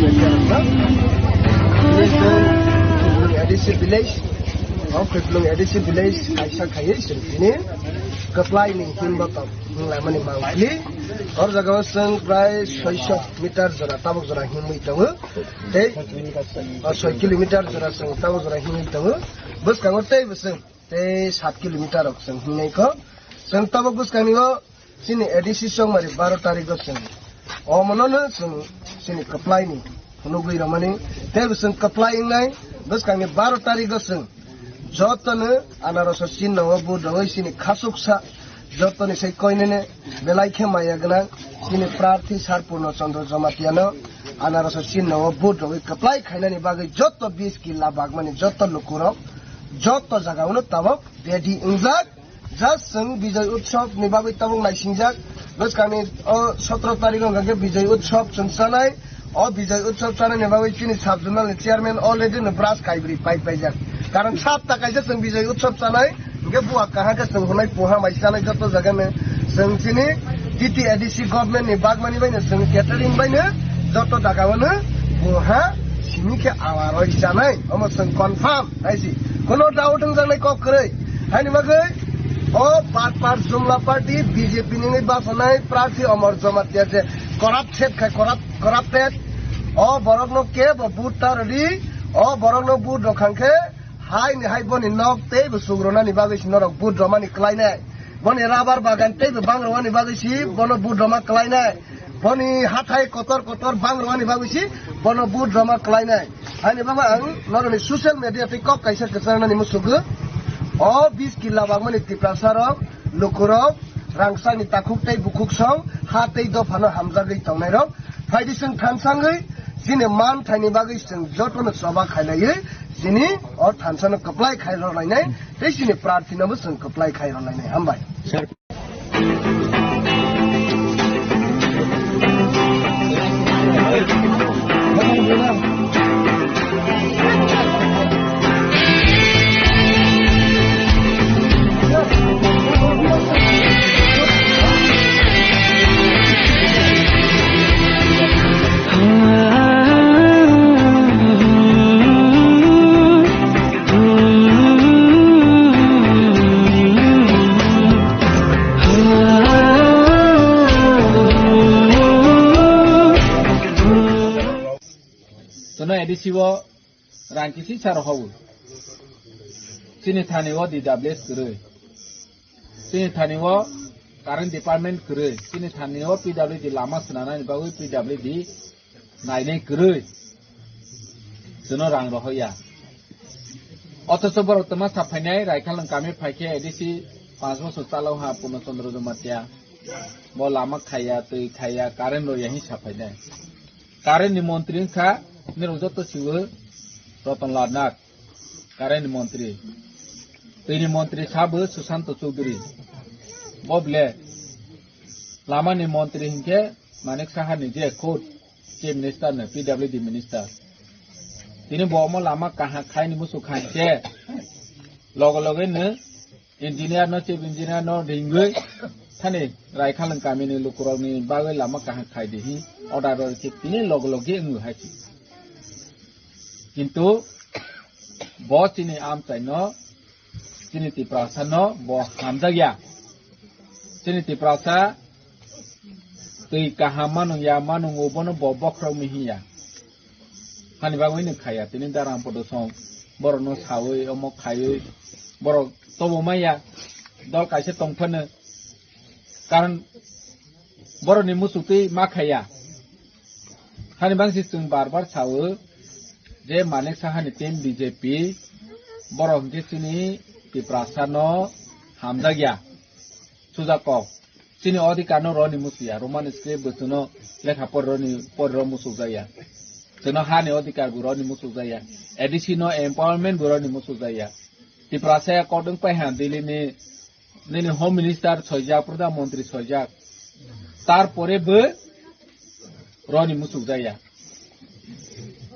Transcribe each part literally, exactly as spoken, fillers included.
A D C village, o Khuiplung A D C village kaisa khaiwi chwng tini kwplai ni himba tong wnglaimani mangpili. O jaga o chwng prai soiso meter jora, tabuk jora himwi tongo. Tei o soi kilometer jora chwng tabuk jora himwi tongo. Bwskango tei bwswng tei sat kilometer rok chwng hingnai kho. Chwng tabuk bwskangni o chini A D C chongmari baro tarikgo chwng omonono chwng chini kwplaini phunugwi rwmani. Tei bo chwng kwplai wngnai bwskangni baro tarikgo chwng jotono anarosor chinno o vote rwwi chini khachuksa jotoni sai koinene belai khe maya gwnang chini prarthi Sar Purno Chandra Jamatiano anarosor chinno o vote rwwi kwplai khainani bagwi joto bis killa bagmani joto lukurok, joto jagao no tabuk ready wngjak. Just chwng Bijoy Utsav ni bagwi tabuk naisingjak. Bwskangni o sotro tarikh wngkha khe Bijoy Utsav chwng chanai. O Bijoy Utsav chanai ni bagwi chini sub zonal ni chairman already no brush kaibrwi pai paijak. Karon satta kaisa chwng Bijoy Utsav chanai. Hwnkhe buwa kaha khe chwng hwnwi puha mai chanai joto jaga no. Chwng chini T T A D C government ni bagmani bai no chwng catering bai no joto jaga o no puha simi khe awa roi chanai. Omo chwng confirm. Naisi, kuno doubt wngjaknai kok kwrwi. Haini bagwi o Patpar Jumla Party B J P ni wngwi bachonai prarthi Omor Jamatia je corrupt set khai, corrupt, corrupted. O borokno kebo vote ta rwdi, o borokno vote rwkhang khe haini hai boni nok teibo chukronani bagwi se norok vote rwmani kwlainai. Boni rabar bagan teibo bang rwani bagwi si bono vote rwma kwlainai. Boni hathai kotor kotor bang rwani bagwi si bono vote rwma kwlainai. Haini bagwi ang noroni social media tei kok kaisa kwcharnani musugo. O bis killa bagmani Tiprasa rok, lukurok, rangchakni takhuk tei bukhuk song, ha tei dophano hamjagwi tongnairok, phaidi chwng thansangwi chini man thaini bagwi chwng jotono choba khailaiwi chini o thansano kwplai khai rwlainai. Tei chini prarthino bo chwng kwplai khai rwlainai. Hambai. Tono A D C o rang kisi sa rohobo. Chini thani o D W S kwrwi. Chini thani o current department kwrwi. Chini thani o P W D lama swnanani bagwi P W D nainai kwrwi. Chwno rang rohoya. Othocho borok twma saphainai Raikhalwng kami phaikhe A D C panch bosor chalo ha Purno Chandra Jamatia. Bo lama khaiya, twi khaiya, current roya hin saphainai. Current ni montri wngkha, nirok joto siwo Ratan Lal Nath, current ni montri. Twi ni montri sabo Sushanta Chowdhury. Bo ble lama ni montri hinkhe Manik Saha ni je khud chief minister no, P W D minister. Tini bo omo lama kaham khai ni musu khai khe logo loge no engineer no, chief engineer no ringwi thani Raikhalwng kami ni lukurok ni bagwi lama kaham khai di hi order rw khe tini logo loge wngwi hai si. Kintu bo chini amchai no, chini Tiprasa no bo hamjak ya. Chini Tiprasa twi kaham manung ya, manung o bono bo bokhorok mi hinya. Hani bagwi no khaya, tini Darang Podo song borok no sawi, omo khaiwi, borok tobo maya, dol kaisa tong phano. Karon borok ni muchuk twi ma khaya. Hani bangsi chwng bar bar sawo je Manik Saha ni team B J P borok hwnkhe chini Tiprasa no hamjak ya. Suja kok. Chini odhikar no roni muchuk ya. Roman script bo chwngno lekha pori roni pori ro muchuk jak ya. Chwngno ha ni odhikar bo roni muchuk jak ya. A D C no empowerment bo roni muchuk jak ya. Tiprasa ya kodwng pai ha Delhi ni nini home minister soijak, pradhan mantri soijak. Tarpore bo roni muchuk jak ya.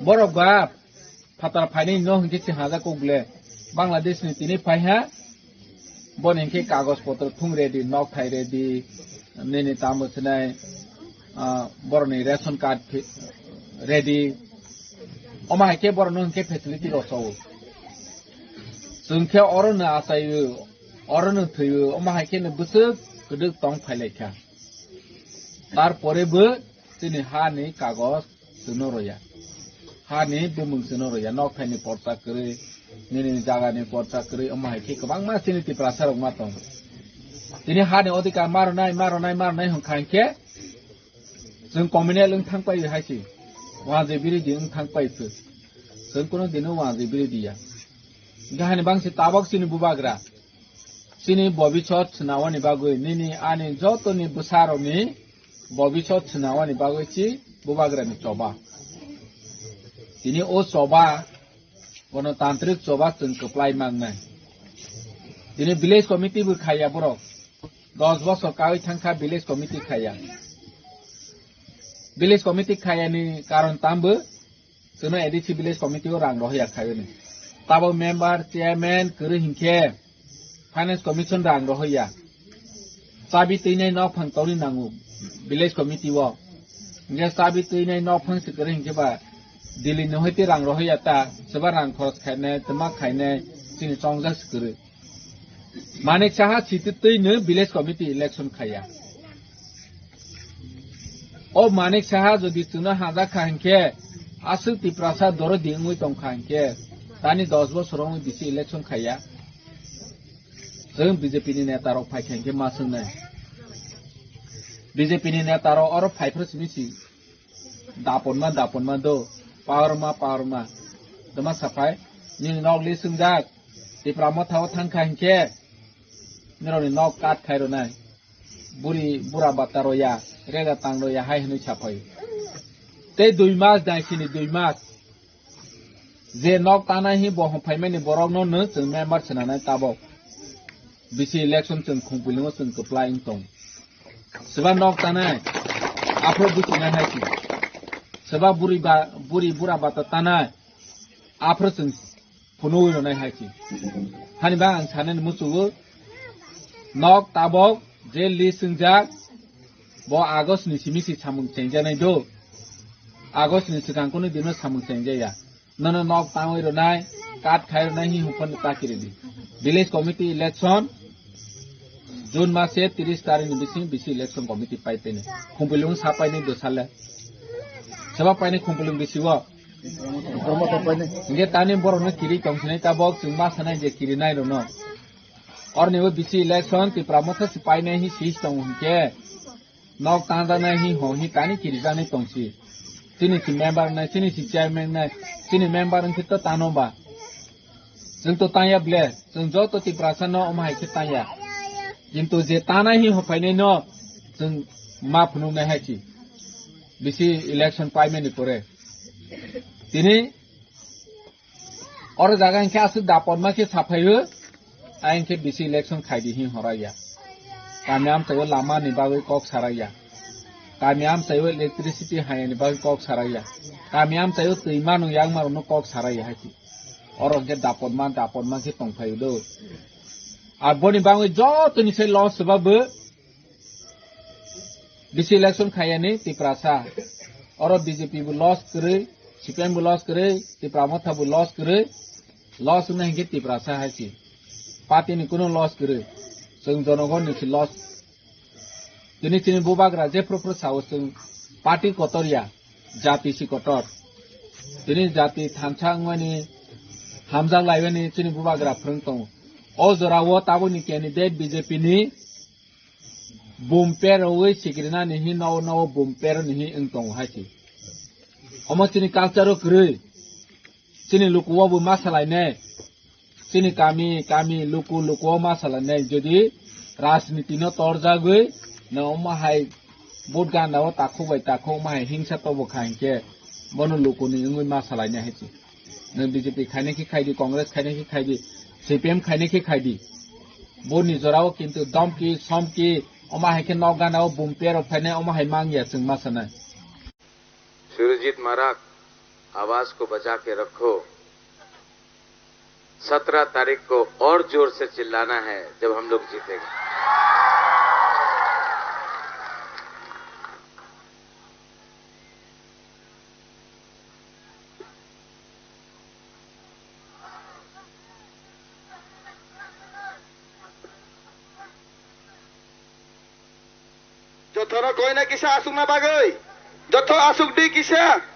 Borok ba phatar phainai no hwnkhe se hajak kok ble. Bangladesh ni tini phai ha. Boni hwnkhe kagoj potro thung ready, nok thai ready, nini tamo sinai, ah, boroni ration card phi-, ready. Omo hai khe borokno hwn khe facility rw cho. Chwng khe oro no achai o, oro no thwi o, omo hai khe no bwswk kwdwk tong phai lai kha. Tarpore bo chini ha ni kagoj chwngno rw ya. Ha ni bumung chwngno rw ya. Nok thai ni porta kwrwi, nini jaga ni porta kwrwi, omo hai khe kwbangma chini Tiprasa rok ma tongo. Tini ha ni odhikar ma rwnai, ma rwnai, ma rwnai hwn kha hwn khe chwng communal wng thang pai hai se. Wngje biridi wng thang pai se. Chwng kuno dino wngje biridi ya. Hingkhe hani bangsi tabok chini bubagra. Chini bobisot swnawani bagwi, nini ani jotoni bwsarokni bobisot swnawani bagwi chi bubagrani choba. Tini o choba, gonotantrik choba chwng kwplai mangnai. Tini village committee bo khaiya borok. Dos bosor kawi thangkha village committee khaiya. Village committee khaiyani karon tambo, chwngno A D C village committee o rang rohorya khaiyoni. Tabo member, chairman kwrwi hinkhe finance commission rang rohorya. Chabi twinai nokphang tongwi nango village committee o. Hinkhe chabi twinai nokphang se kwrwi hinkhe ba Delhi ni hoite rang rohorya ta, soba rang khoros khainai, twma khainai, chini chongjak se kwrwi. Manik Saha sititwino village committee election khaiya. O Manik Saha jodi chwngno hajak kha hinkhe, aswk Tiprasa dorodi wngwi tong kha hinkhe, tani dos bosor wngwi bisi election khaiya. Chwng B J P ni neta rok phai kha hinkhe ma swngnai. B J P ni neta rok oro phai phuru simi si. Dapon ma, dapon ma do. Power ma, power ma. Dama sapai. Nini nok li swngjak. Tipra Motha o thang kha hinkhe. Nironi nok kat khai ronai. Buri, bura bata roya. Rega tang roya hai hinui sapai. Tei dui mas dai sini dui mas. Je nok tanai hi bo hwn phaimani borokno no chwng member swnanai tabok. Bisi election chwng khungpilungo chwng kwplai wng tong. Swba nok tanai, aphuru buchinai hai si. Swba buri ba, buri bura bata tanai, aphuru chwng phunugwi rwnai hai si. Hani ba ang sanani muchugo, nok tabok je list wngjak, bo August ni simi si samung chengjaknai do. August ni swkang kunu dino samung chengjaya. Nono nok tangwi rwnai, kat khai rwnai hi hwnphano ta kiri di. Village committee election June mase tris tarikh ni bising bisi election committee pai tene. Khumpuilung sa painai do sale. Seba painai Khumpuilung bisi o. Hinkhe tani borokno kiri tongsinai tabok chwng ma sanai je kiri nai rwno. Orni bo bisi election Tipra Motha se painai hi sis tongo hinkhe. Nok tangjaknai hi hwn hi tani kirijaknai tongsi. Chini si member nai, chini si chairman nai, chini member wngkhe to tano ba. Chwng to tangya ble, chwng joto Tiprasa no omo hai khe tangya. Kintu je tanai hi hophainai no chwng ma phunuknai hai si. Bisi election paimani pore. Tini Oro jaga hinkhe aswk dapotma khe saphaio, ayang khe bisi election khaidi hin horaiya. Kami amchaio lama ni bagwi kok saraiya. Kami amchaio electricity hayani bagwi kok saraiya. Kami amchaio twi manu yang manu no kok saraiya hai. Oro hinkhe dapotma, dapotma khe tongphaio do. Aboni bagwi jotoni se loss swbabo Bisi election khayani Tiprasa. Oro B J P bo loss kwrwi, C P M bo loss kwrwi, Tipra Motha bo loss kwrwi, loss wngna hinkhe Tiprasa hai si. Party ni kunu loss kwrwi. Chwng jonogon ni si loss. Tini chini bubagra jephru phru sao chwng party kotor ya, jati si kotor. Tini jati thansa wngmani hamjak laimani chini bubagra phrwng tongo. O jora o tabukni candidate B J P ni Bumper rogwi sikrinani hi nogo nogo bumper ni hi wng tongo hai se. Omo chini culture o kwrwi. Chini luku o bo ma salainai. Chini kami, kami, luku, luku o ma salainai. Jodi rajniti no torjagwi no omo hai vote ganda o takhuk bai takhuk omo hai hingsa tobo kha hinkhe bono luku ni wngwi ma salainai hai se. Nwng B J P khainai khe khaidi, Congress khainai khe khaidi, C P M khainai khe khaidi. Bo ni jorao kintu domki, somki, omo hai khe nok gana o bumper rok phainai, omo hai mangya chwng ma sanai. Surjit Marak, आवाज को बचा के रखो। सत्रह तारीख को और जोर से चिल्लाना है जब हम लोग जीतेंगे। Toro koina kisa asukna bagwi. Jotho asuk di kisa.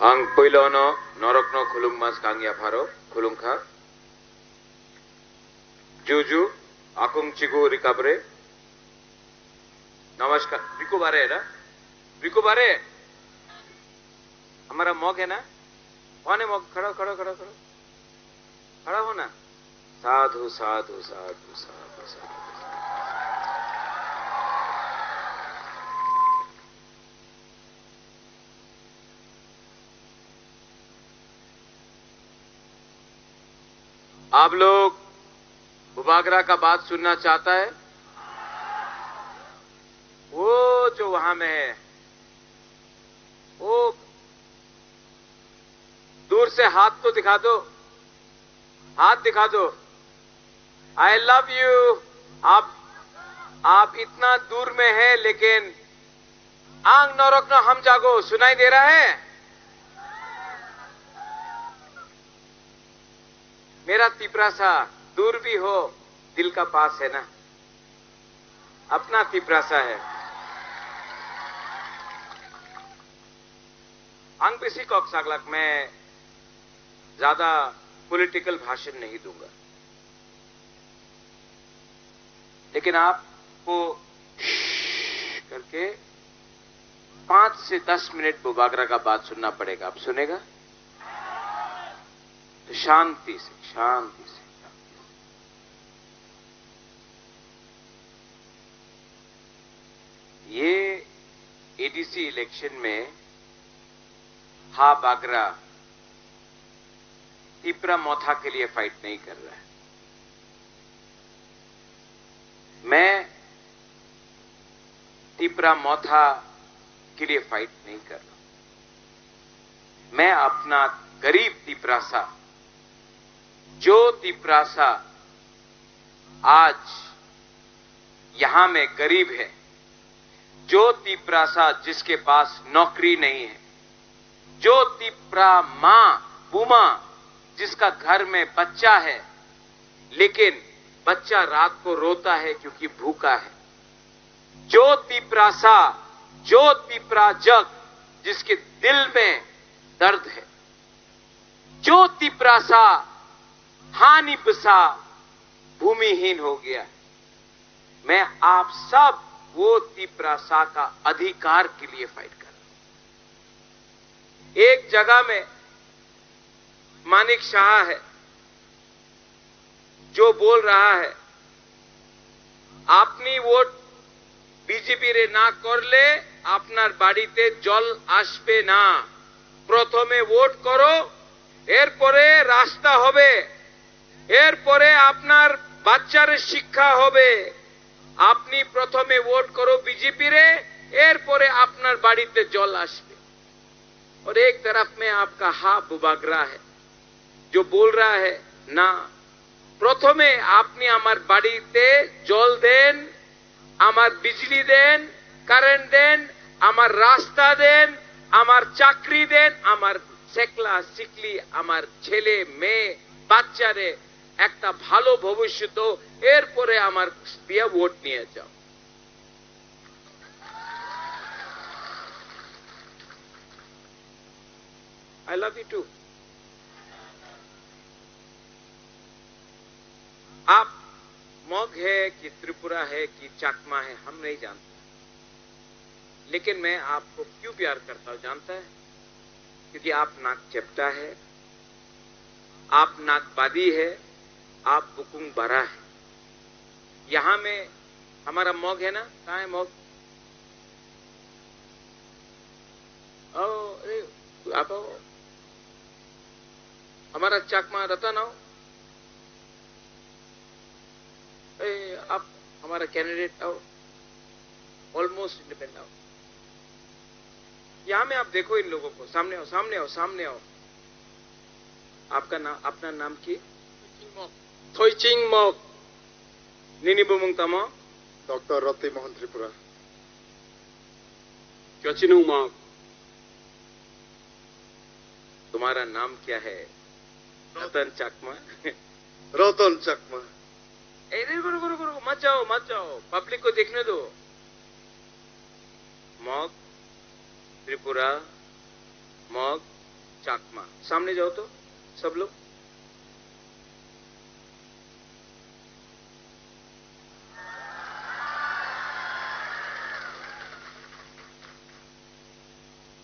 Ang puilono norokno khulumma swkang yapharo khulumkha. Juju, akung chigu rikabre. Namaskar. Rikubare na? Rikubare. Hamara mog hai na? Kone mog? Khada, khada, khada, khada. Khada ho na. Sadhu, sadhu, sadhu, sadhu, sadhu. आप लोग बुबागरा का बात सुनना चाहता है? वो जो वहां में है, वो दूर से हाथ तो दिखा दो, हाथ दिखा दो। I love you। आप, आप इतना दूर में है, लेकिन ang norokno hamjago, सुनाई दे रहा है? मेरा तिपरासा दूर भी हो, दिल का पास है ना, अपना तिपरासा है। Ang bisi kok saglak, मैं ज्यादा पॉलिटिकल भाषण नहीं दूंगा, लेकिन आपको करके पाँच से दस मिनट बुबागरा का बात सुनना पड़ेगा। आप सुनेगा? तो शांति से, शांति से, शांति से। ये एडीसी इलेक्शन में हा बागरा तिपरा मोथा के लिए फाइट नहीं कर रहा है। मैं तिपरा मोथा के लिए फाइट नहीं कर रहा हूं। मैं अपना गरीब तिपरासा, जो तिपरासा आज यहां में गरीब है, जो तिपरासा जिसके पास नौकरी नहीं है, जो तिपरा माँ, बुमा, जिसका घर में बच्चा है, लेकिन बच्चा रात को रोता है क्योंकि भूखा है, जो तिपरासा, जो तिपराजक जिसके दिल में दर्द है, जो तिपरासा हानि बसा भूमिहीन हो गया है, मैं आप सब वो तिपरासा का अधिकार के लिए फाइट कर रहा हूं। एक जगह में मानिक शाह है, जो बोल रहा है, আপনি ভোট বিজেপিরে না করলে আপনার বাড়িতে জল আসবে না। প্রথমে ভোট করো, এরপরে রাস্তা হবে, এরপরে আপনার বাচ্চার শিক্ষা হবে। আপনি প্রথমে ভোট করো বিজেপিরে, এরপরে আপনার বাড়িতে জল আসবে। और एक तरफ में आपका हा बुबागरा है, जो बोल रहा है, না, প্রথমে আপনি আমার বাড়িতে জল দেন, আমার বিজলি দেন, কারেন্ট দেন, আমার রাস্তা দেন, আমার চাকরি দেন, আমার সেকলা সিকলি, আমার ছেলে মেয়ে বাচ্চারে একটা ভালো ভবিষ্যৎ, এরপরে আমার দিয়া ভোট নিয়ে যাও। I love you too। आप मग है कि त्रिपुरा है कि चाकमा है, हम नहीं जानते, लेकिन मैं आपको क्यों प्यार करता हूँ जानता है? क्योंकि आप नाक चेपटा है, आप नागबादी है, आप बुकुंग बरा है। यहाँ में हमारा मग है ना, कहाँ है मग? ओ, ए, आप आओ। हमारा चकमा रतन आओ। ए, आप हमारा कैंडिडेट आओ। Almost independent आओ। यहाँ में आप देखो इन लोगों को, सामने आओ, सामने आओ, सामने आओ। आपका नाम, अपना नाम की? Thoiching Mok. Nini bumung tamo? Doctor Roti Mohan Tripura. Kyochinung Mok. तुम्हारा नाम क्या है? रतन चकमा। रतन चकमा। ए, रुको, रुको, रुको, रुको, मत जाओ, मत जाओ, पब्लिक को देखने दो। मग, त्रिपुरा, मग, चाकमा, सामने जाओ तो सब लोग।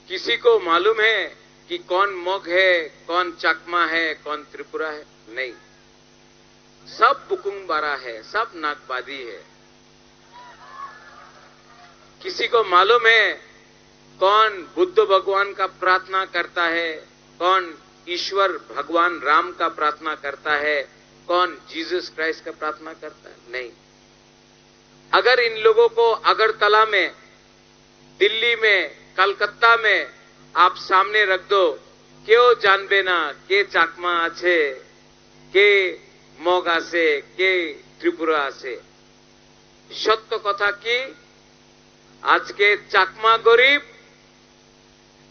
किसी को मालूम है कि कौन मग है, कौन चकमा है, कौन त्रिपुरा है? नहीं, सब बुकुंग बारा है, सब नागवादी है। किसी को मालूम है कौन बुद्ध भगवान का प्रार्थना करता है, कौन ईश्वर भगवान राम का प्रार्थना करता है, कौन जीसस क्राइस्ट का प्रार्थना करता है? नहीं। अगर इन लोगों को अगरतला में, दिल्ली में, कलकत्ता में आप सामने रख दो, क्यों जानबे ना के चाकमा आछे, के मग आछे, के त्रिपुरा आछे? সত্য কথা কি? আজকে চাকমা গরিব,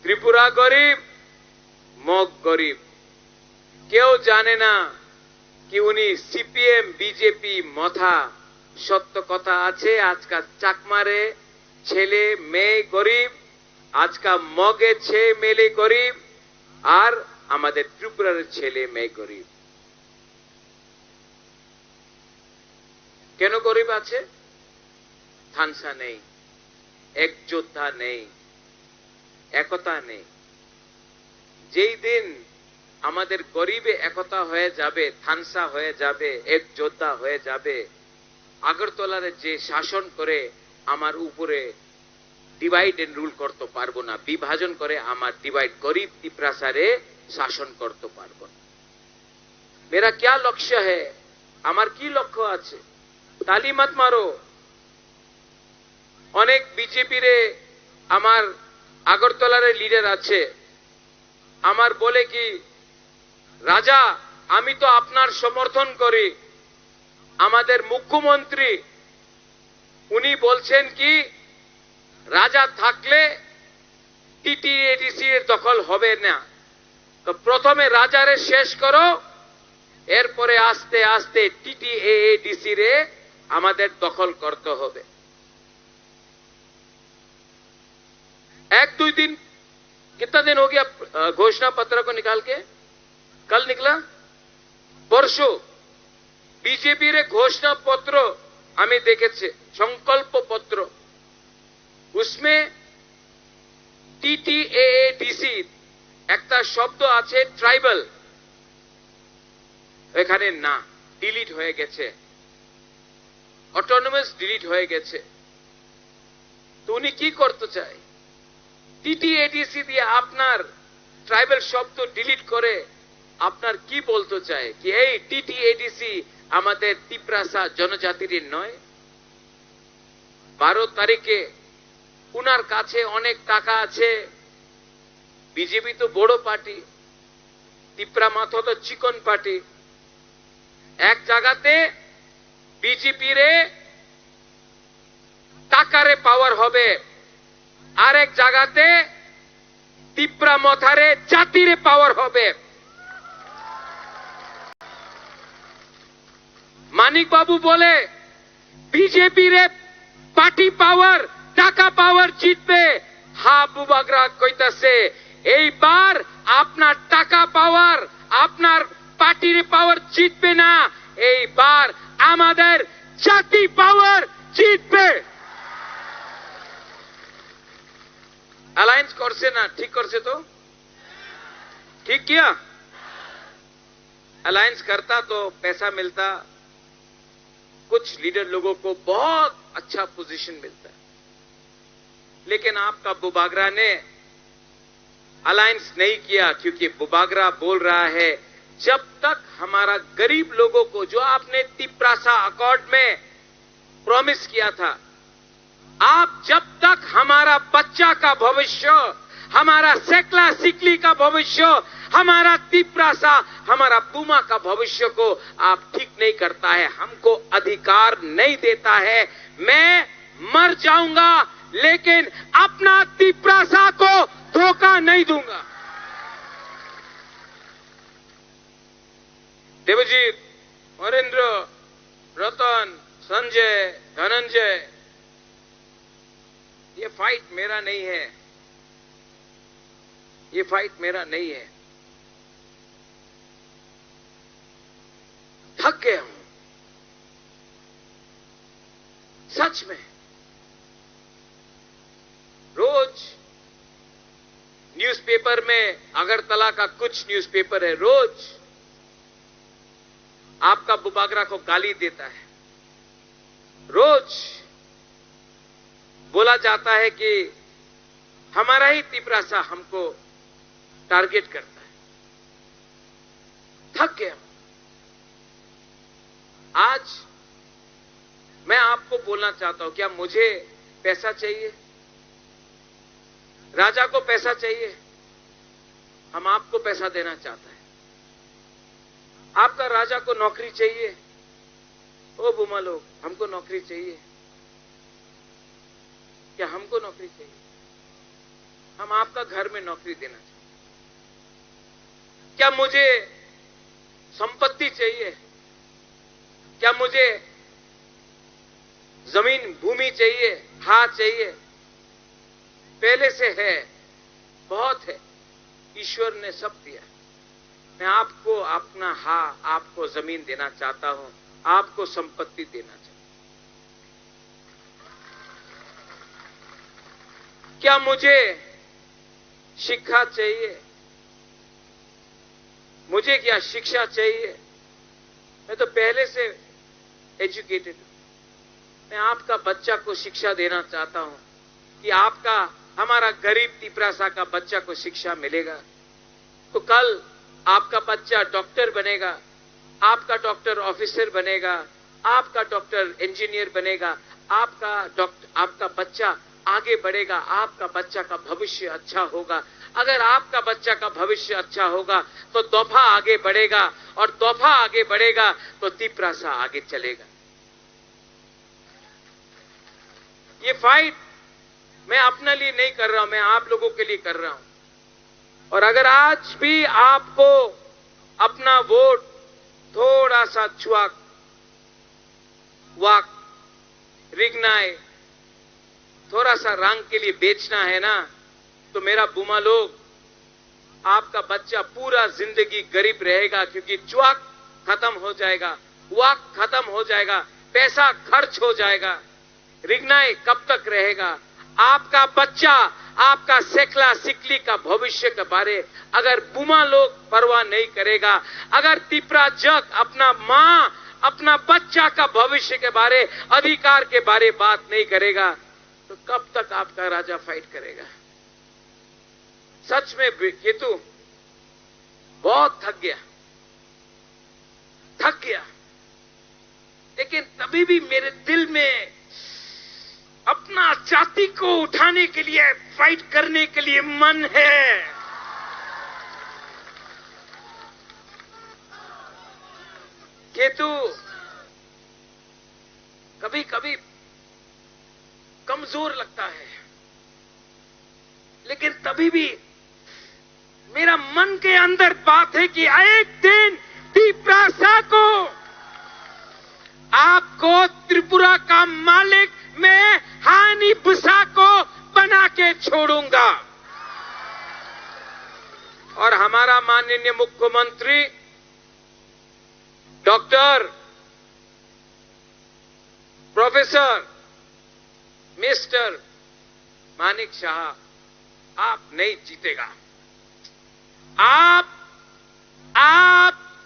ত্রিপুরা গরিব, মগ গরিব। কেউ জানে না কি উনি সিপিএম, বিজেপি মথা। সত্য কথা আছে, আজকাল চাকমারে ছেলে মেয়ে গরিব, আজকাল মগে ছেলে মেয়ে গরিব, আর আমাদের ত্রিপুরার ছেলে মেয়ে গরিব। কেন গরিব আছে? থানসা নেই, একজোটতা নেই, একতা নেই। যেই দিন আমাদের গরিবে একতা হয়ে যাবে, থানসা হয়ে যাবে, একজোটতা হয়ে যাবে, আগরতলার যে শাসন করে আমার উপরে ডিভাইড এন্ড রুল করতে পারবো না, বিভাজন করে আমার ডিভাইড, গরিব তিপ্রাসারে শাসন করতে পারবো না। मेरा क्या लक्ष्य है? আমার কি লক্ষ্য আছে? তালি মত মারো। অনেক বিজেপি রে আমার আগরতলার লিডার আছে, আমার বলে কি, রাজা, আমি তো আপনার সমর্থন করি। আমাদের মুখ্যমন্ত্রী উনি বলছেন কি, রাজা থাকলে টিটিএডিসি এর দখল হবে না। তো প্রথমে রাজারে শেষ করো, এরপরে আস্তে আস্তে টিটিএডিসি রে আমাদের দখল করতে হবে। এক দুই দিন, कितना दिन हो गया, अ, घोषणा पत्र को निकाल के? कल निकला, परसों। বিজেপির এক ঘোষণাপত্র আমি দেখেছি, সংকল্পপত্র। उसमें টিটিএএডিসি একটা শব্দ আছে, ট্রাইবাল, এখানে না, ডিলিট হয়ে গেছে, অটোনমাস ডিলিট হয়ে গেছে। তো উনি কি করতে চায়? টিটিএডিসি দিয়ে আপনার ট্রাইবাল শব্দ ডিলিট করে আপনার কি বলতে চায়? কি এই টিটিএডিসি আমাদের তিপ্রাসা জনজাতির নয়? বারো তারিখে উনার কাছে অনেক টাকা আছে। বিজেপি তো বড় পার্টি, তিপ্রা মথা তো চিকন পার্টি। এক জায়গাতে বিজেপি রে টাকারে পাওয়ার হবে, আরেক জায়গাতে তিপ্রা মথারে জাতিরে পাওয়ার হবে। মানিক বাবু বলে বিজেপি রে পার্টি পাওয়ার, টাকা পাওয়ার জিতবে। হা বুবাগরা কইতাছে, এইবার আপনার টাকা পাওয়ার, আপনার পার্টির পাওয়ার জিতবে না, এইবার আমাদের জাতি পাওয়ার জিতবে। অ্যালায়েন্স করছে না, ঠিক করছে তো? ঠিক কিয়া? अलायंस करता तो पैसा मिलता, कुछ लीडर लोगों को बहुत अच्छा पोजीशन मिलता। लेकिन आपका बुबागरा ने अलायंस नहीं किया, क्योंकि बुबागरा बोल रहा है, जब तक हमारा गरीब लोगों को, जो आपने तिप्रासा अकॉर्ड में प्रॉमिस किया था, आप जब तक हमारा बच्चा का भविष्य, हमारा सेकला सिकली का भविष्य, हमारा तिपरासा, हमारा बुमा का भविष्य को आप ठीक नहीं करता है, हमको अधिकार नहीं देता है। मैं मर जाऊंगा, लेकिन अपना तिपरासा को धोखा नहीं दूंगा। देवजीत, हरेंद्र, रतन, संजय, धनंजय, ये फाइट मेरा नहीं है, ये फाइट मेरा नहीं है। थक गया हूं, सच में। रोज न्यूज़पेपर में, अगरतला का कुछ न्यूज़पेपर है, रोज आपका बुबागरा को गाली देता है। रोज बोला जाता है कि हमारा ही तिपरासा हमको टारगेट करता है। थक गया। आज मैं आपको बोलना चाहता हूं, क्या मुझे पैसा चाहिए? राजा को पैसा चाहिए? हम आपको पैसा देना चाहता है। आपका राजा को नौकरी चाहिए? ओ बुमा लोग, हमको नौकरी चाहिए। क्या हमको नौकरी चाहिए? हम आपका घर में नौकरी देना चाहते हैं। क्या मुझे संपत्ति चाहिए? क्या मुझे जमीन, भूमि चाहिए? हाँ, चाहिए। पहले से है, बहुत है, ईश्वर ने सब दिया। मैं आपको अपना, हाँ, आपको जमीन देना चाहता हूं, आपको संपत्ति देना चाहता हूं। क्या मुझे शिक्षा चाहिए? मुझे क्या शिक्षा चाहिए? मैं तो पहले से एजुकेटेड हूं। मैं आपका बच्चा को शिक्षा देना चाहता हूं कि आपका, हमारा गरीब तिपरासा का बच्चा को शिक्षा मिलेगा, तो कल आपका बच्चा डॉक्टर बनेगा, आपका डॉक्टर ऑफिसर बनेगा, आपका डॉक्टर इंजीनियर बनेगा, आपका डॉक्टर, आपका बच्चा आगे बढ़ेगा, आपका बच्चा का भविष्य अच्छा होगा। अगर आपका बच्चा का भविष्य अच्छा होगा, तो दोफा आगे बढ़ेगा, और दोफा आगे बढ़ेगा, तो तिपरासा आगे चलेगा। ये फाइट मैं अपने लिए नहीं कर रहा हूं, मैं आप लोगों के लिए कर रहा हूं। और अगर आज भी आपको अपना वोट थोड़ा सा चुवाक, वाक, रिगनाई, थोड़ा सा रंग के लिए बेचना है ना, तो मेरा बुमा लोग, आपका बच्चा पूरा जिंदगी गरीब रहेगा, क्योंकि चुवाक खत्म हो जाएगा, वाक खत्म हो जाएगा, पैसा खर्च हो जाएगा। रिगनाई कब तक रहेगा? आपका बच्चा, आपका सेकला सिकली का भविष्य के बारे अगर बुमा लोग परवाह नहीं करेगा, अगर तिपरा जग अपना माँ, अपना बच्चा का भविष्य के बारे, अधिकार के बारे बात नहीं करेगा, तो कब तक आपका राजा फाइट करेगा? सच में बे-, केतु बहुत थक गया, थक गया। लेकिन तभी भी मेरे दिल में अपना जाति को उठाने के लिए, फाइट करने के लिए मन है। केतु कभी-कभी कमजोर लगता है, लेकिन तभी भी मेरा मन के अंदर बात है कि एक दिन तिपरासा को, आपको त्रिपुरा का मालिक मैं हानि बुसा को बना के छोड़ूंगा। और हमारा माननीय मुख्यमंत्री डॉक्टर, प्रोफेसर, मिस्टर मानिक शाह, आप नहीं जीतेगा। आप, आप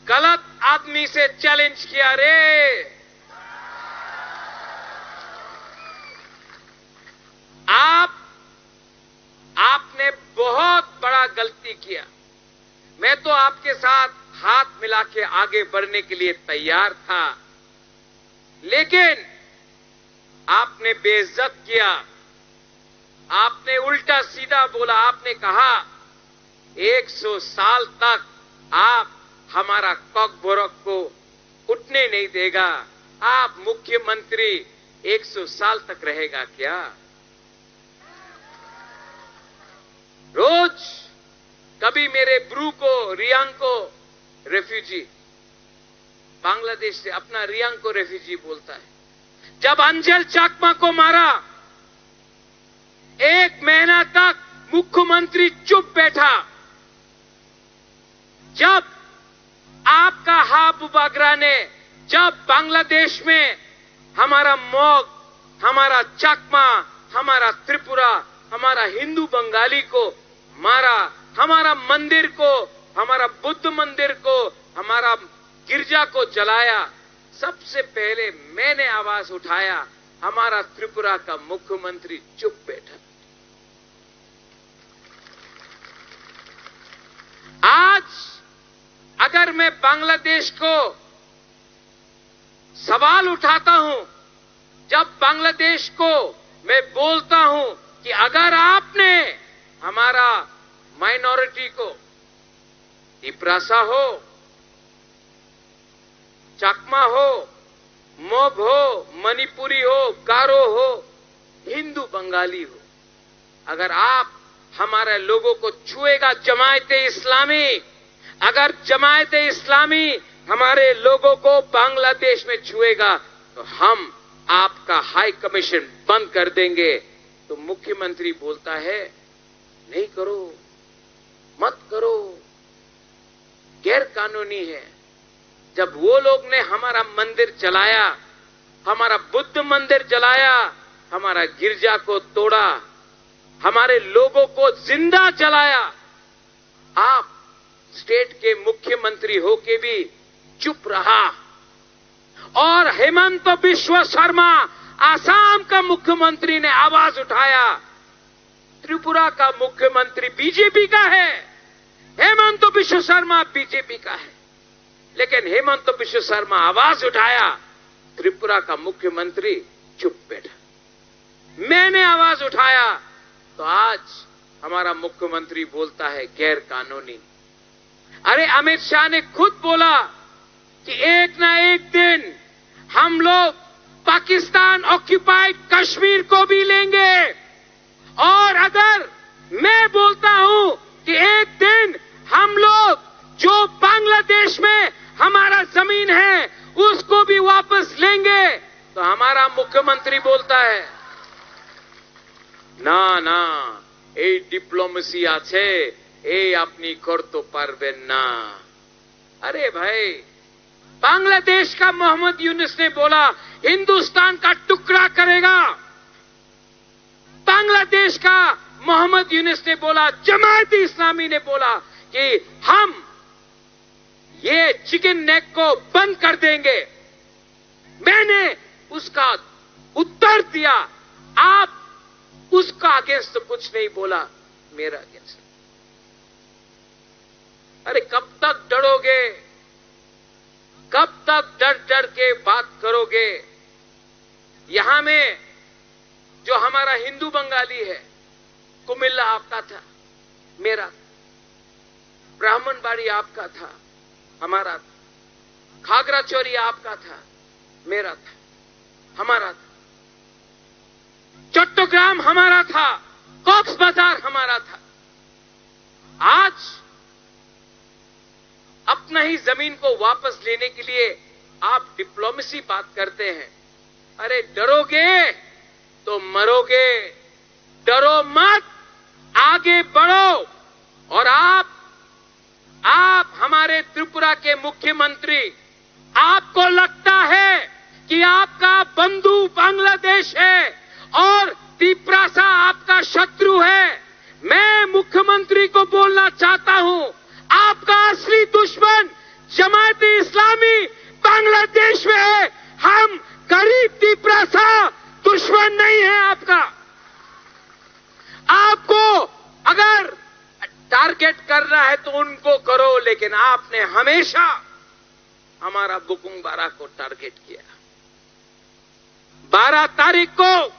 गलत आदमी से चैलेंज किया रे। आप, आपने बहुत बड़ा गलती किया। मैं तो आपके साथ हाथ मिला के आगे बढ़ने के लिए तैयार था, लेकिन आपने बेइज्जत किया। आपने उल्टा सीधा बोला, आपने कहा, एक सौ साल तक आप हमारा कॉकबोरक को उठने नहीं देगा। आप मुख्यमंत्री एक सौ साल तक रहेगा क्या? रोज कभी मेरे ब्रू को, रियांग को रेफ्यूजी, बांग्लादेश से अपना रियांग को रेफ्यूजी बोलता है। जब अंजल चाकमा को मारा, एक महीना तक मुख्यमंत्री चुप बैठा। जब आपका हाबुबागरा ने, जब बांग्लादेश में हमारा मॉग, हमारा चकमा, हमारा त्रिपुरा, हमारा हिंदू बंगाली को मारा, हमारा मंदिर को, हमारा बुद्ध मंदिर को, हमारा गिरजा को जलाया, सबसे पहले मैंने आवाज उठाया, हमारा त्रिपुरा का मुख्यमंत्री चुप बैठा। आज अगर मैं बांग्लादेश को सवाल उठाता हूं, जब बांग्लादेश को मैं बोलता हूं कि अगर आपने हमारा माइनॉरिटी को, तिप्रासा हो, चकमा हो, मग हो, मणिपुरी हो, गारो हो, हिंदू बंगाली हो, अगर आप हमारे लोगों को छुएगा जमायत इस्लामी, अगर जमायत इस्लामी हमारे लोगों को बांग्लादेश में छुएगा, तो हम आपका हाई कमीशन बंद कर देंगे। तो मुख्यमंत्री बोलता है, नहीं करो, मत करो, गैर कानूनी है। जब वो लोग ने हमारा मंदिर जलाया, हमारा बुद्ध मंदिर जलाया, हमारा गिरजा को तोड़ा, हमारे लोगों को जिंदा जलाया, आप स्टेट के मुख्यमंत्री होके भी चुप रहा। और हेमंत बिश्व शर्मा, आसाम का मुख्यमंत्री, ने आवाज उठाया। त्रिपुरा का मुख्यमंत्री बीजेपी का है, हेमंत बिश्व शर्मा बीजेपी का है, लेकिन हेमंत बिश्व शर्मा आवाज उठाया, त्रिपुरा का मुख्यमंत्री चुप बैठा। मैंने आवाज उठाया, तो आज हमारा मुख्यमंत्री बोलता है गैर कानूनी। अरे, अमित शाह ने खुद बोला कि एक ना एक दिन हम लोग पाकिस्तान ऑक्यूपाइड कश्मीर को भी लेंगे। और अगर मैं बोलता हूं कि एक दिन हम लोग जो बांग्लादेश में हमारा जमीन है, उसको भी वापस लेंगे, तो हमारा मुख्यमंत्री बोलता है, "ना, ना, এই ডিপ্লোমেসি আছে, এই আপনি করতে পারবেন না।" अरे भाई, बांग्लादेश का मोहम्मद यूनुस ने बोला, "हिंदुस्तान का टुकड़ा करेगा।" बांग्लादेश का मोहम्मद यूनुस ने बोला, जमात इस्लामी ने बोला कि हम ये चिकन नेक को बंद कर देंगे। मैंने उसका उत्तर दिया, आप उसका अगेंस्ट तो कुछ नहीं बोला, मेरा अगेंस्ट। अरे, कब तक डरोगे? कब तक डर डर के बात करोगे? यहां में जो हमारा हिंदू बंगाली है, कुमिल्ला आपका था, मेरा था। ब्राह्मणबाड़ी आपका था, हमारा था। खागराचोरी आपका था, मेरा था, हमारा था। चट्टग्राम हमारा था, कॉक्स बाजार हमारा था। आज अपना ही जमीन को वापस लेने के लिए आप डिप्लोमेसी बात करते हैं। अरे, डरोगे तो मरोगे, डरो मत, आगे बढ़ो। और आप, आप हमारे त्रिपुरा के मुख्यमंत्री, आपको लगता है कि आपका बंधु बांग्लादेश है और तिप्रासा आपका शत्रु है। मैं मुख्यमंत्री को बोलना चाहता हूं, आपका असली दुश्मन जमात इस्लामी बांग्लादेश में है। हम गरीब तिप्रासा दुश्मन नहीं है आपका। आपको अगर टारगेट करना है तो उनको करो, लेकिन आपने हमेशा हमारा बुकुंग बारा को टारगेट किया। बारह तारीख को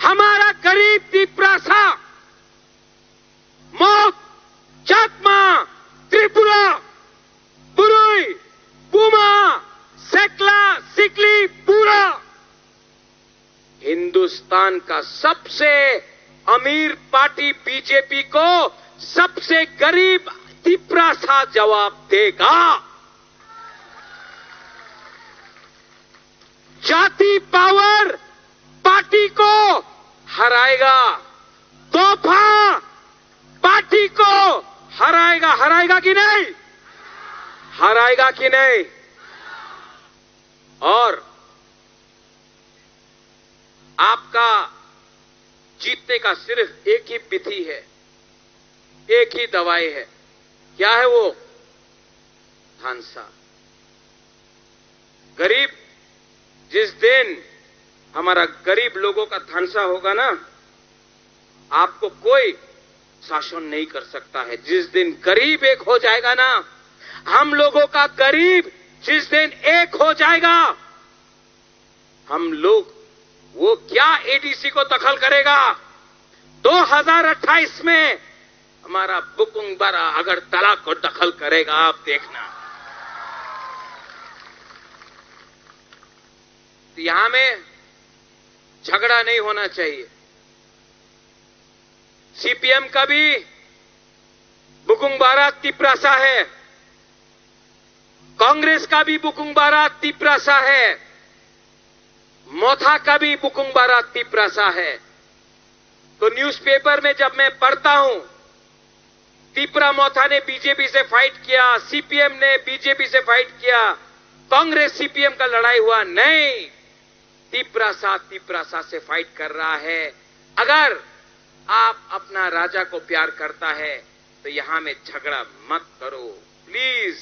हमारा गरीब तिपरासा, मोग, चाकमा, त्रिपुरा, बुरुई, पुमा, सेकला, सिकली, पूरा हिंदुस्तान का सबसे अमीर पार्टी बीजेपी को सबसे गरीब तिपरासा जवाब देगा। जाति पावर पार्टी को हराएगा, दोफा पार्टी को हराएगा। हराएगा कि नहीं? हराएगा कि नहीं? और आपका जीतने का सिर्फ एक ही विधि है, एक ही दवाई है। क्या है वो? धांसा। गरीब, जिस दिन हमारा गरीब लोगों का धांसा होगा ना, आपको कोई शासन नहीं कर सकता है। जिस दिन गरीब एक हो जाएगा ना, हम लोगों का गरीब जिस दिन एक हो जाएगा, हम लोग, वो क्या एडीसी को दखल करेगा? दो हज़ार अट्ठाईस में हमारा बुकुंगबारा अगरतला को दखल करेगा, आप देखना। तो यहाँ में झगड़ा नहीं होना चाहिए। सीपीएम का भी बुकुंगबारा तिपरासा है, कांग्रेस का भी बुकुंगबारा तिपरासा है, मोथा का भी बुकुंगबारा तिपरासा है। तो न्यूज़पेपर में जब मैं पढ़ता हूं, तिपरा मोथा ने बीजेपी से फाइट किया, सीपीएम ने बीजेपी से फाइट किया, कांग्रेस सीपीएम का लड़ाई हुआ, नहीं, तिपरासा तिपरासा से फाइट कर रहा है। अगर आप अपना राजा को प्यार करता है तो यहाँ में झगड़ा मत करो, प्लीज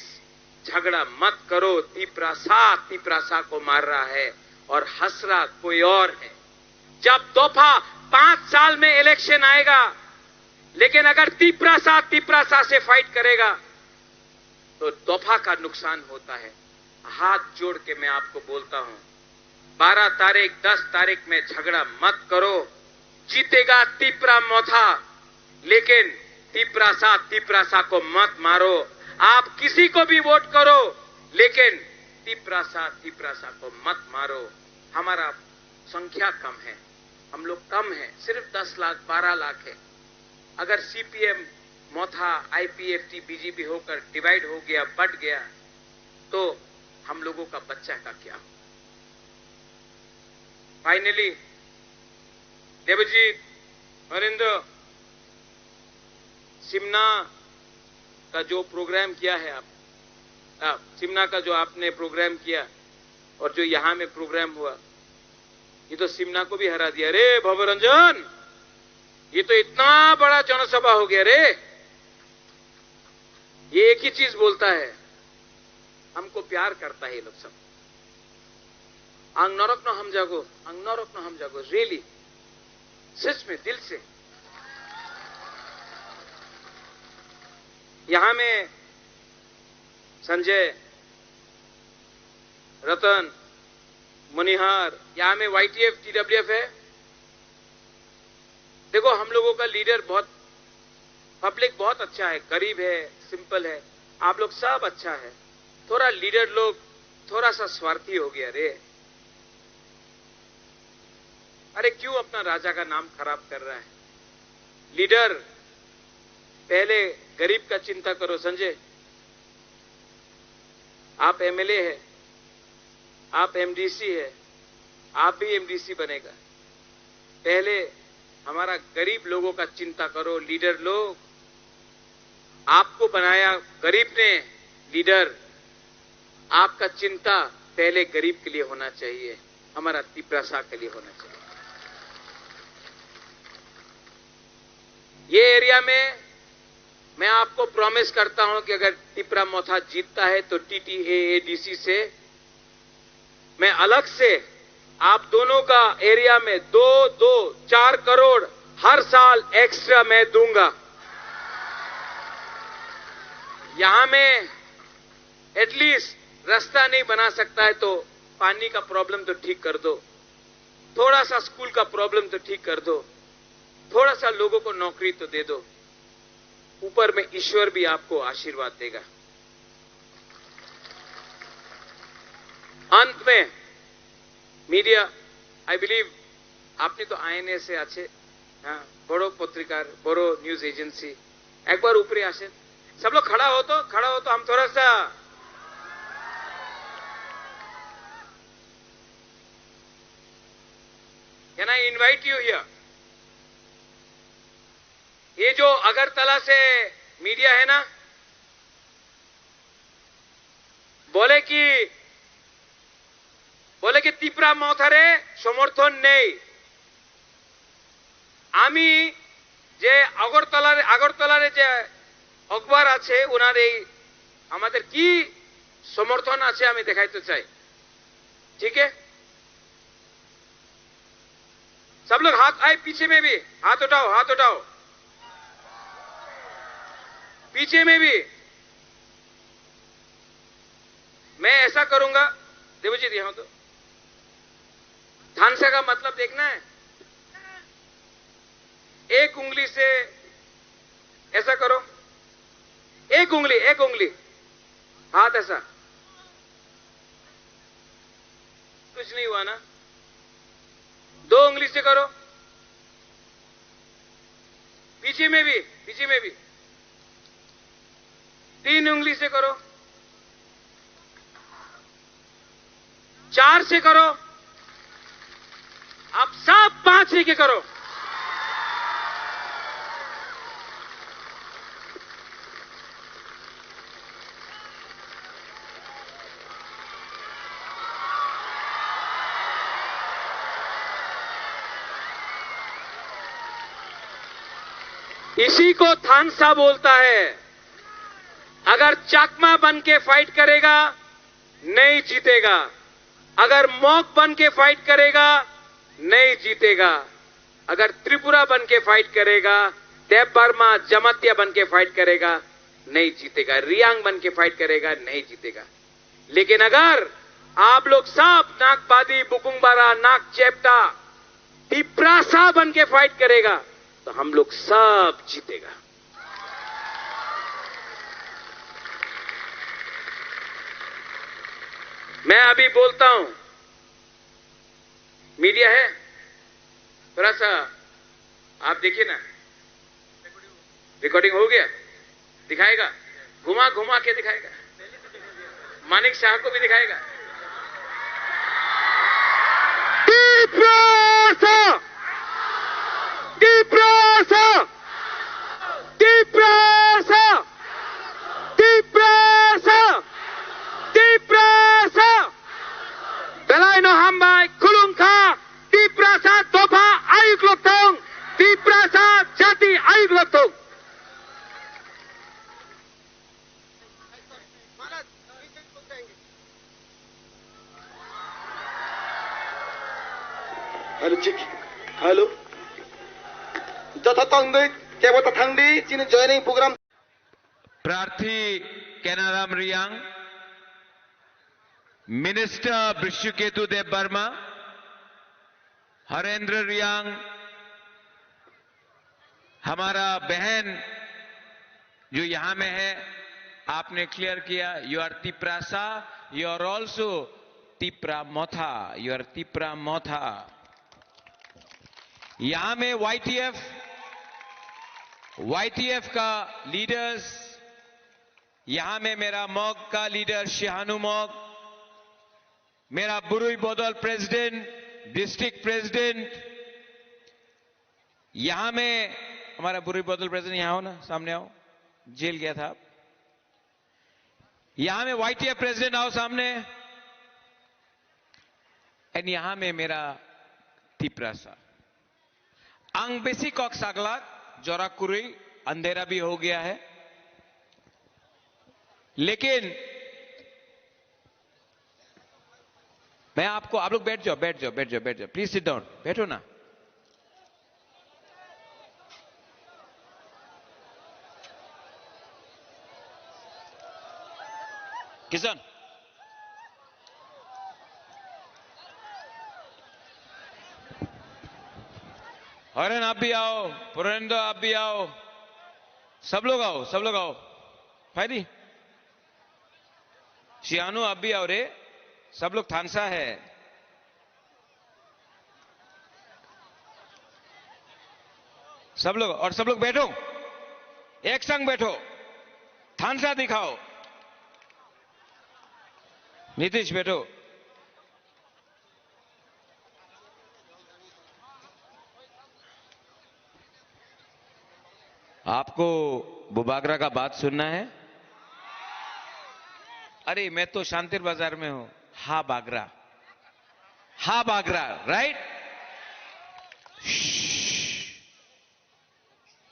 झगड़ा मत करो। तिपरासा तिपरासा को मार रहा है और हंस रहा कोई और है। जब दोफा पांच साल में इलेक्शन आएगा, लेकिन अगर तिपरासा तिपरासा से फाइट करेगा तो दोफा का नुकसान होता है। हाथ जोड़ के मैं आपको बोलता हूं, बारह तारीख, दस तारीख में झगड़ा मत करो। जीतेगा तिपरा मोथा, लेकिन तिपरासा तिपरासा को मत मारो। आप किसी को भी वोट करो, लेकिन तिपरासा तिपरासा को मत मारो। हमारा संख्या कम है, हम लोग कम है, सिर्फ दस लाख, बारह लाख है। अगर सीपीएम, मोथा, आईपीएफटी, बीजेपी होकर डिवाइड हो गया, बट गया, तो हम लोगों का बच्चा का क्या हो? फाइनली, देवजीत, हरिंद्र, सिमना का जो प्रोग्राम किया है आप, आप, सिमना का जो आपने प्रोग्राम किया और जो यहाँ में प्रोग्राम हुआ, ये तो सिमना को भी हरा दिया रे भवरंजन। ये तो इतना बड़ा जनसभा हो गया रे। ये एक ही चीज बोलता है, हमको प्यार करता है ये लोग सब। Ang norokno hamjago, ang norokno hamjago, really, सच में, दिल से। यहाँ में संजय, रतन, मनिहार, यहाँ में वाईटीएफ, टीडब्ल्यूएफ है। देखो, हम लोगों का लीडर बहुत, पब्लिक बहुत अच्छा है, गरीब है, सिंपल है, आप लोग सब अच्छा है। थोड़ा लीडर लोग थोड़ा सा स्वार्थी हो गया रे। अरे, क्यों अपना राजा का नाम खराब कर रहा है? लीडर, पहले गरीब का चिंता करो संजय। आप एमएलए है, आप एमडीसी है, आप भी एमडीसी बनेगा। पहले हमारा गरीब लोगों का चिंता करो लीडर लोग। आपको बनाया गरीब ने लीडर, आपका चिंता पहले गरीब के लिए होना चाहिए, हमारा तिपरासा के लिए होना चाहिए। ये एरिया में मैं आपको प्रॉमिस करता हूं कि अगर तिपरा मोथा जीतता है तो टीटीएएडीसी से मैं अलग से आप दोनों का एरिया में दो दो चार करोड़ हर साल एक्स्ट्रा मैं दूंगा। यहां में एटलीस्ट रास्ता नहीं बना सकता है तो पानी का प्रॉब्लम तो ठीक कर दो। थोड़ा सा स्कूल का प्रॉब्लम तो ठीक कर दो, थोड़ा सा लोगों को नौकरी तो दे दो, ऊपर में ईश्वर भी आपको आशीर्वाद देगा। अंत में मीडिया, आई बिलीव আপনি তো আইএনএ से আছে, हाँ, বড় পত্রিকার, বড় নিউজ এজেন্সি, একবার উপরে আসেন। सब लोग खड़ा हो तो, खड़ा हो तो, हम थोड़ा सा, can I invite you here? ये जो अगरतला से मीडिया है ना, बोले कि, बोले कि তিপ্রা মথারে সমর্থন নেই। আমি যে আগরতলার, আগরতলার যে অখবার আছে, ওনার এই আমাদের কি সমর্থন আছে আমি দেখাইতে চাই। ठीक है, सब लोग हाथ, आए पीछे में भी हाथ उठाओ, हाथ उठाओ, पीछे में भी। मैं ऐसा करूंगा, देवजीत, यहाँ तो थानसा का मतलब देखना है। एक उंगली से ऐसा करो, एक उंगली, एक उंगली, हाथ ऐसा, कुछ नहीं हुआ ना? दो उंगली से करो, पीछे में भी, पीछे में भी। तीन उंगली से करो, चार से करो, आप सब पांच लेके करो। इसी को थानसा बोलता है। अगर चाकमा बन के फाइट करेगा, नहीं जीतेगा। अगर मॉग बन के फाइट करेगा, नहीं जीतेगा। अगर त्रिपुरा बन के फाइट करेगा, देव वर्मा जमातिया बन के फाइट करेगा, नहीं जीतेगा। रियांग बन के फाइट करेगा, नहीं जीतेगा। लेकिन अगर आप लोग सब नागबादी, बुकुंगबारा, नागचेपटा, तिप्रासा बन के फाइट करेगा, तो हम लोग सब जीतेगा। मैं अभी बोलता हूं, मीडिया है, थोड़ा सा आप देखिए ना, रिकॉर्डिंग हो गया, दिखाएगा, घुमा घुमा के दिखाएगा, मानिक शाह को भी दिखाएगा। तिप्रासा, तिप्रासा, तिप्रासा, तिप्रासा, Tiprasa. Belai no hambai, khulumkha, Tiprasa dopha ayuk lokthung, Tiprasa jati ayuk lokthung. Hello, check. Hello. Jotho tongdi, kebo ta thangdi, chini joining program. प्रार्थी केनाराम रियांग, मिनिस्टर बिश्वकेतु देव वर्मा, हरेंद्र रियांग, हमारा बहन जो यहाँ में है, आपने क्लियर किया, you are Tiprasa, you are also Tipra Motha, you are Tipra Motha। यहाँ में वाईटीएफ, वाईटीएफ का लीडर्स, यहाँ में मेरा मॉग का लीडर शिहानु मॉग, मेरा बुरुई बदल प्रेसिडेंट, डिस्ट्रिक्ट प्रेसिडेंट, यहाँ में हमारा बुरुई बदल प्रेसिडेंट, यहाँ हो ना, सामने आओ, जेल गया था आप। यहाँ में वाईटीएफ प्रेसिडेंट, आओ सामने। एंड यहाँ में मेरा Tiprasa. Ang bisi kok saglak, jora kwrwi, andhera bhi ho gaya hai. लेकिन मैं आपको, आप लोग बैठ जाओ, बैठ जाओ, बैठ जाओ, बैठ जाओ, प्लीज सिट डाउन, बैठो ना। किशन, हरेन, आप भी आओ। पुरेंद्र, आप भी आओ। सब लोग आओ, सब लोग आओ। फायदी, सियानू, आप भी आओ रे। सब लोग थानसा है। सब लोग, और सब लोग बैठो, एक संग बैठो, थानसा दिखाओ। नीतीश, बैठो। आपको बुबागरा का बात सुनना है? अरे, मैं तो शांतिर बाजार में हूं। हा बागरा, हा बागरा, राइट?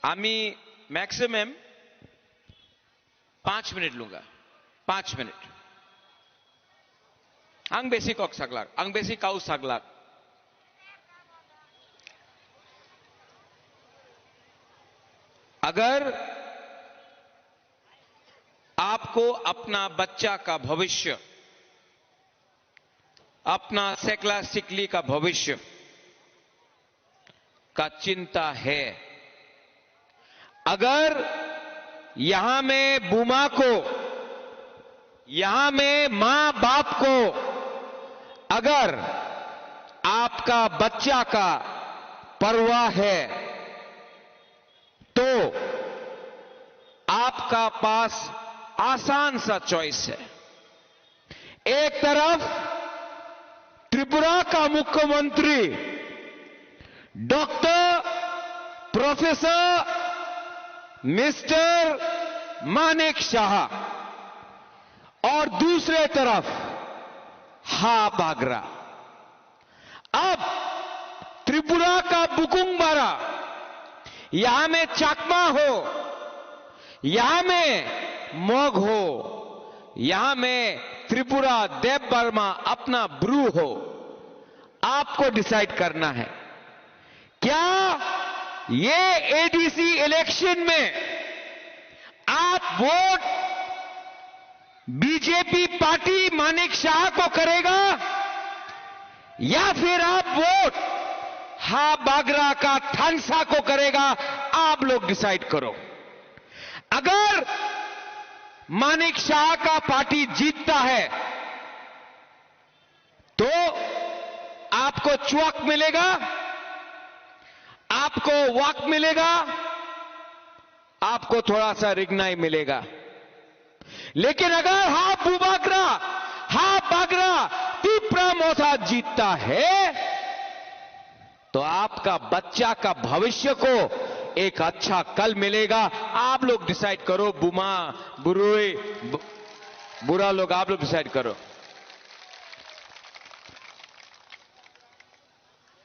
আমি ম্যাক্সিমাম पांच मिनट लूंगा, पांच minute. Ang besi kok saglak, ang besi kau saglak. अगर आपको अपना बच्चा का भविष्य, अपना सेकला सिकली का भविष्य का चिंता है, अगर यहां में बुमा को, यहां में मां बाप को अगर आपका बच्चा का परवाह है, तो आपका पास आसान सा चॉइस है। एक तरफ त्रिपुरा का मुख्यमंत्री डॉक्टर प्रोफेसर मिस्टर मानिक शाह और दूसरे तरफ हा बागरा। अब त्रिपुरा का बुकुंग बारा, यहां में चाकमा हो, यहां में मग हो, यहां में त्रिपुरा देव वर्मा अपना ब्रू हो, आपको डिसाइड करना है। क्या ये एडीसी इलेक्शन में आप वोट बीजेपी पार्टी मानिक शाह को करेगा या फिर आप वोट हा बागरा का थानसा को करेगा? आप लोग डिसाइड करो। अगर मानिक शाह का पार्टी जीतता है तो आपको च्वाक मिलेगा, आपको वाक मिलेगा, आपको थोड़ा सा रिगनाई मिलेगा। लेकिन अगर हा बुबागरा, हा बागरा, तिप्रा मोथा जीतता है, तो आपका बच्चा का भविष्य को एक अच्छा कल मिलेगा। आप लोग डिसाइड करो, बुमा, बुरुई, बु-, बुरा लोग, आप लोग डिसाइड करो।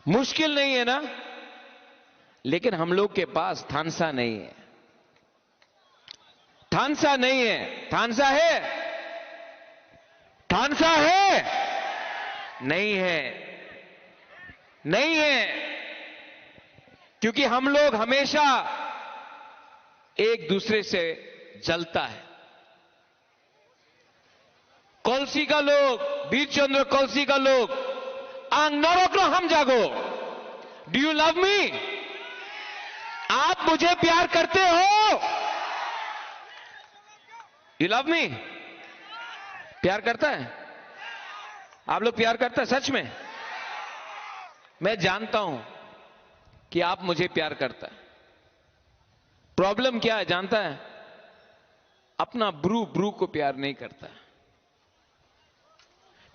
मुश्किल नहीं है ना? लेकिन हम लोग के पास थानसा नहीं है। थानसा नहीं है। थानसा है? थानसा है? नहीं है, नहीं है। क्योंकि हम लोग हमेशा एक दूसरे से जलता है। कलसी का लोग, वीर चंद्र कलसी का लोग, ang norok no hamjago। Do you love me? आप मुझे प्यार करते हो? You love me? प्यार करता है? आप लोग प्यार करता है सच में? मैं जानता हूं कि आप मुझे प्यार करता है। प्रॉब्लम क्या है जानता है? अपना ब्रू ब्रू को प्यार नहीं करता।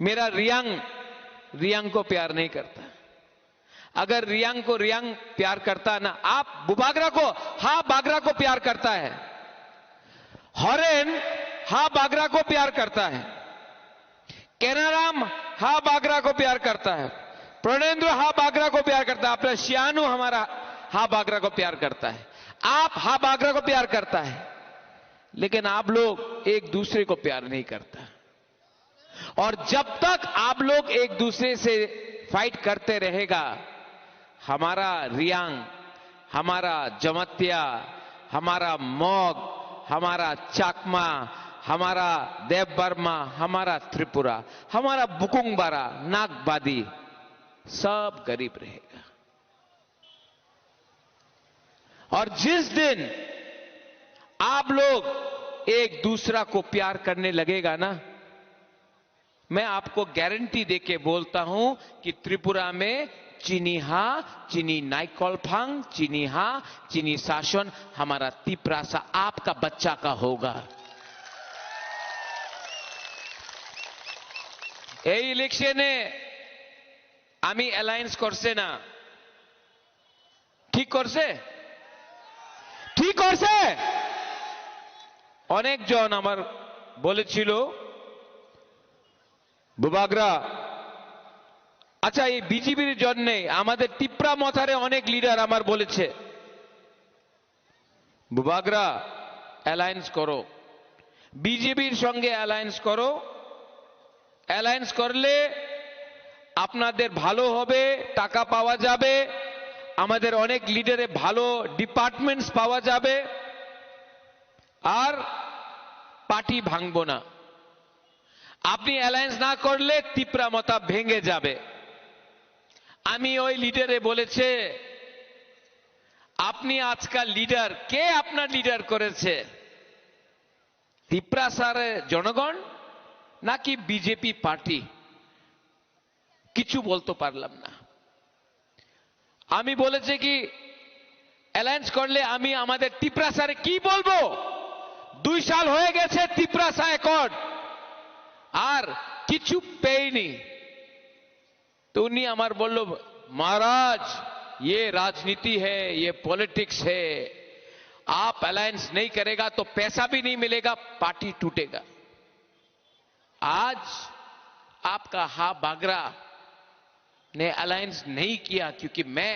मेरा रियांग रियांग को प्यार नहीं करता। अगर रियांग को रियांग प्यार करता ना, आप बुबागरा को, हा बागरा को प्यार करता है, हरेन हा बागरा को प्यार करता है, केनाराम हा बागरा को प्यार करता है, प्रणेंद्र हा बागरा को प्यार करता है, अपना सियानू हमारा हा बागरा को प्यार करता है, आप हा बागरा को प्यार करता है, लेकिन आप लोग एक दूसरे को प्यार नहीं करता। और जब तक आप लोग एक दूसरे से फाइट करते रहेगा, हमारा रियांग, हमारा जमतिया, हमारा मग, हमारा चाकमा, हमारा देवबर्मा, हमारा त्रिपुरा, हमारा बुकुंगबारा, नागबादी, सब गरीब रहेगा। और जिस दिन आप लोग एक दूसरा को प्यार करने लगेगा ना, मैं आपको गारंटी देके बोलता हूं कि त्रिपुरा में চিনি হা, চিনি নাইকলফাং, চিনি হা, চিনি শাসন, हमारा तिपरासा आपका बच्चा का होगा। এই ইলেকশনে আমি অ্যালায়েন্স করছে না, ঠিক করছে? ঠিক করছে? অনেকজন আমার বলেছিল, বুবাগ্রা, আচ্ছা, এই বিজেপির জন্যে আমাদের তিপ্রা মথারে অনেক লিডার আমার বলেছে, বুবাগ্রা, অ্যালায়েন্স করো, বিজেপির সঙ্গে অ্যালায়েন্স করো। অ্যালায়েন্স করলে আপনাদের ভালো হবে, টাকা পাওয়া যাবে, আমাদের অনেক লিডারে ভালো ডিপার্টমেন্টস পাওয়া যাবে, আর পার্টি ভাঙবো না। আপনি অ্যালায়েন্স না করলে তিপ্রা মথা ভেঙে যাবে। আমি ওই লিডারে বলেছে, আপনি আজকাল লিডার, কে আপনার লিডার করেছে? তিপ্রাসার জনগণ নাকি বিজেপি পার্টি? কিছু বলতে পারলাম না। আমি বলেছি কি, অ্যালায়েন্স করলে আমি আমাদের তিপ্রাসারে কি বলবো? দুই সাল হয়ে গেছে তিপ্রাসা অ্যাকর্ড, আর কিছু পেইনি। তো উনি আমার বলল, महाराज, ये राजनीति है, ये पॉलिटिक्स है, आप अलायंस नहीं करेगा तो पैसा भी नहीं मिलेगा, पार्टी टूटेगा। आज आपका हा बागरा ने अलायंस नहीं किया, क्योंकि मैं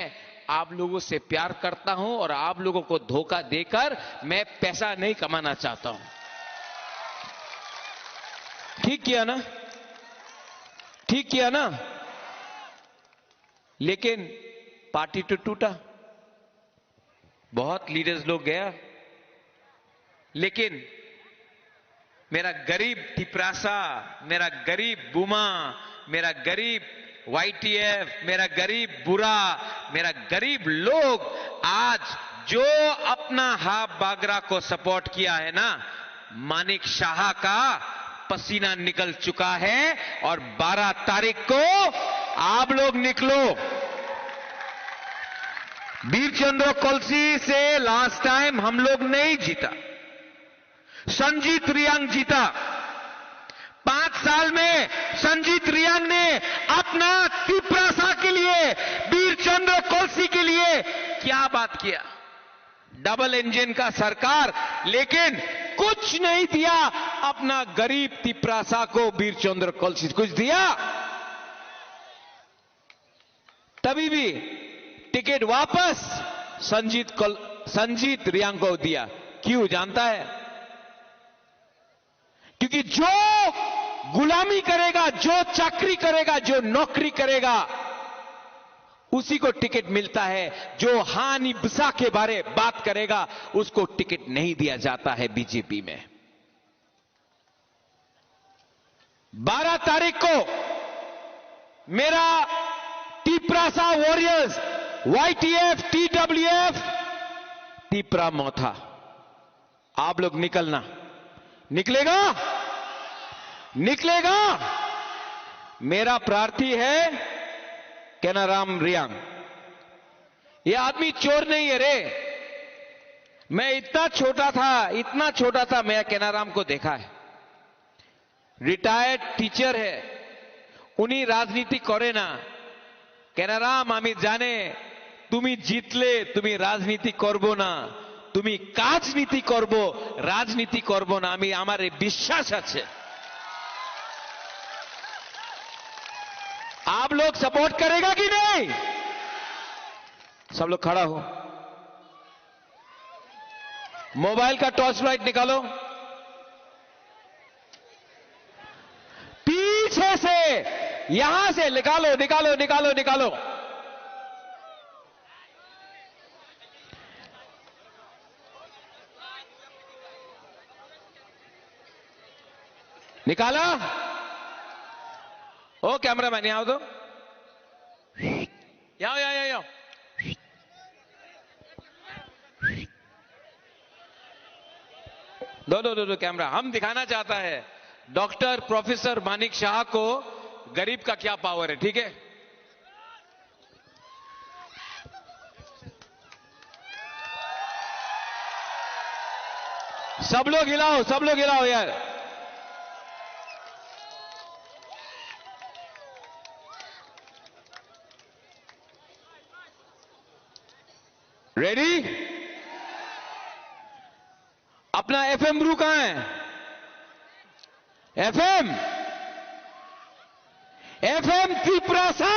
आप लोगों से प्यार करता हूं और आप लोगों को धोखा देकर मैं पैसा नहीं कमाना चाहता हूं। ठीक किया ना? ठीक किया ना? लेकिन पार्टी तो टूटा, बहुत लीडर्स लोग गया, लेकिन मेरा गरीब तिपरासा, मेरा गरीब बुमा, मेरा गरीब वाईटीएफ, मेरा गरीब बुरा, मेरा गरीब लोग आज जो अपना हा बागरा को सपोर्ट किया है ना, मानिक शाह का पसीना निकल चुका है और बारह तारीख को आप लोग निकलो। बीर चंद्र कलसी से लास्ट टाइम हम लोग नहीं जीता, संजीत रियांग जीता। पांच साल में संजीत रियांग ने अपना तिपरासा के लिए, बीर चंद्र कलसी के लिए क्या बात किया? डबल इंजन का सरकार, लेकिन कुछ नहीं दिया अपना गरीब तिपरासा को बीर चंद्र कलसी। कुछ दिया? तभी भी टिकट वापस संजीत कल-, संजीत रियांग को दिया। क्यों जानता है? क्योंकि जो गुलामी करेगा, जो चाकरी करेगा, जो नौकरी करेगा, उसी को टिकट मिलता है। जो हानि बसा के बारे बात करेगा, उसको टिकट नहीं दिया जाता है बीजेपी में। बारह तारीख को मेरा Tiprasa warriors, YTF, TWF, Tipra Motha, आप लोग निकलना। निकलेगा? निकलेगा? मेरा प्रार्थी है केनाराम रियांग। ये आदमी चोर नहीं है रे। मैं इतना छोटा था, इतना छोटा था, मैं केनाराम को देखा है। रिटायर्ड टीचर है, उनी राजनीति करे ना। কেনারাম, আমি জানে তুমি জিতলে তুমি রাজনীতি করবো না, তুমি কাজনীতি করবো, রাজনীতি করবো না। আমি, আমার এই বিশ্বাস আছে। आप लोग सपोर्ट करेगा कि नहीं? सब लोग खड़ा हो। मोबाइल का टॉर्च लाइट निकालो, पीछे से, यहां से निकालो, निकालो, निकालो, निकालो। निकाला? ओ कैमरामैन, यहां आओ तो। आओ, आओ, आओ, आओ। दो, दो, दो, दो कैमरा। हम दिखाना चाहता है डॉक्टर प्रोफेसर मानिक शाह को गरीब का क्या पावर है, ठीक है? सब लोग हिलाओ, सब लोग हिलाओ यार। रेडी? अपना एफएम ब्रू कहाँ है? FM, FM Tiprasa.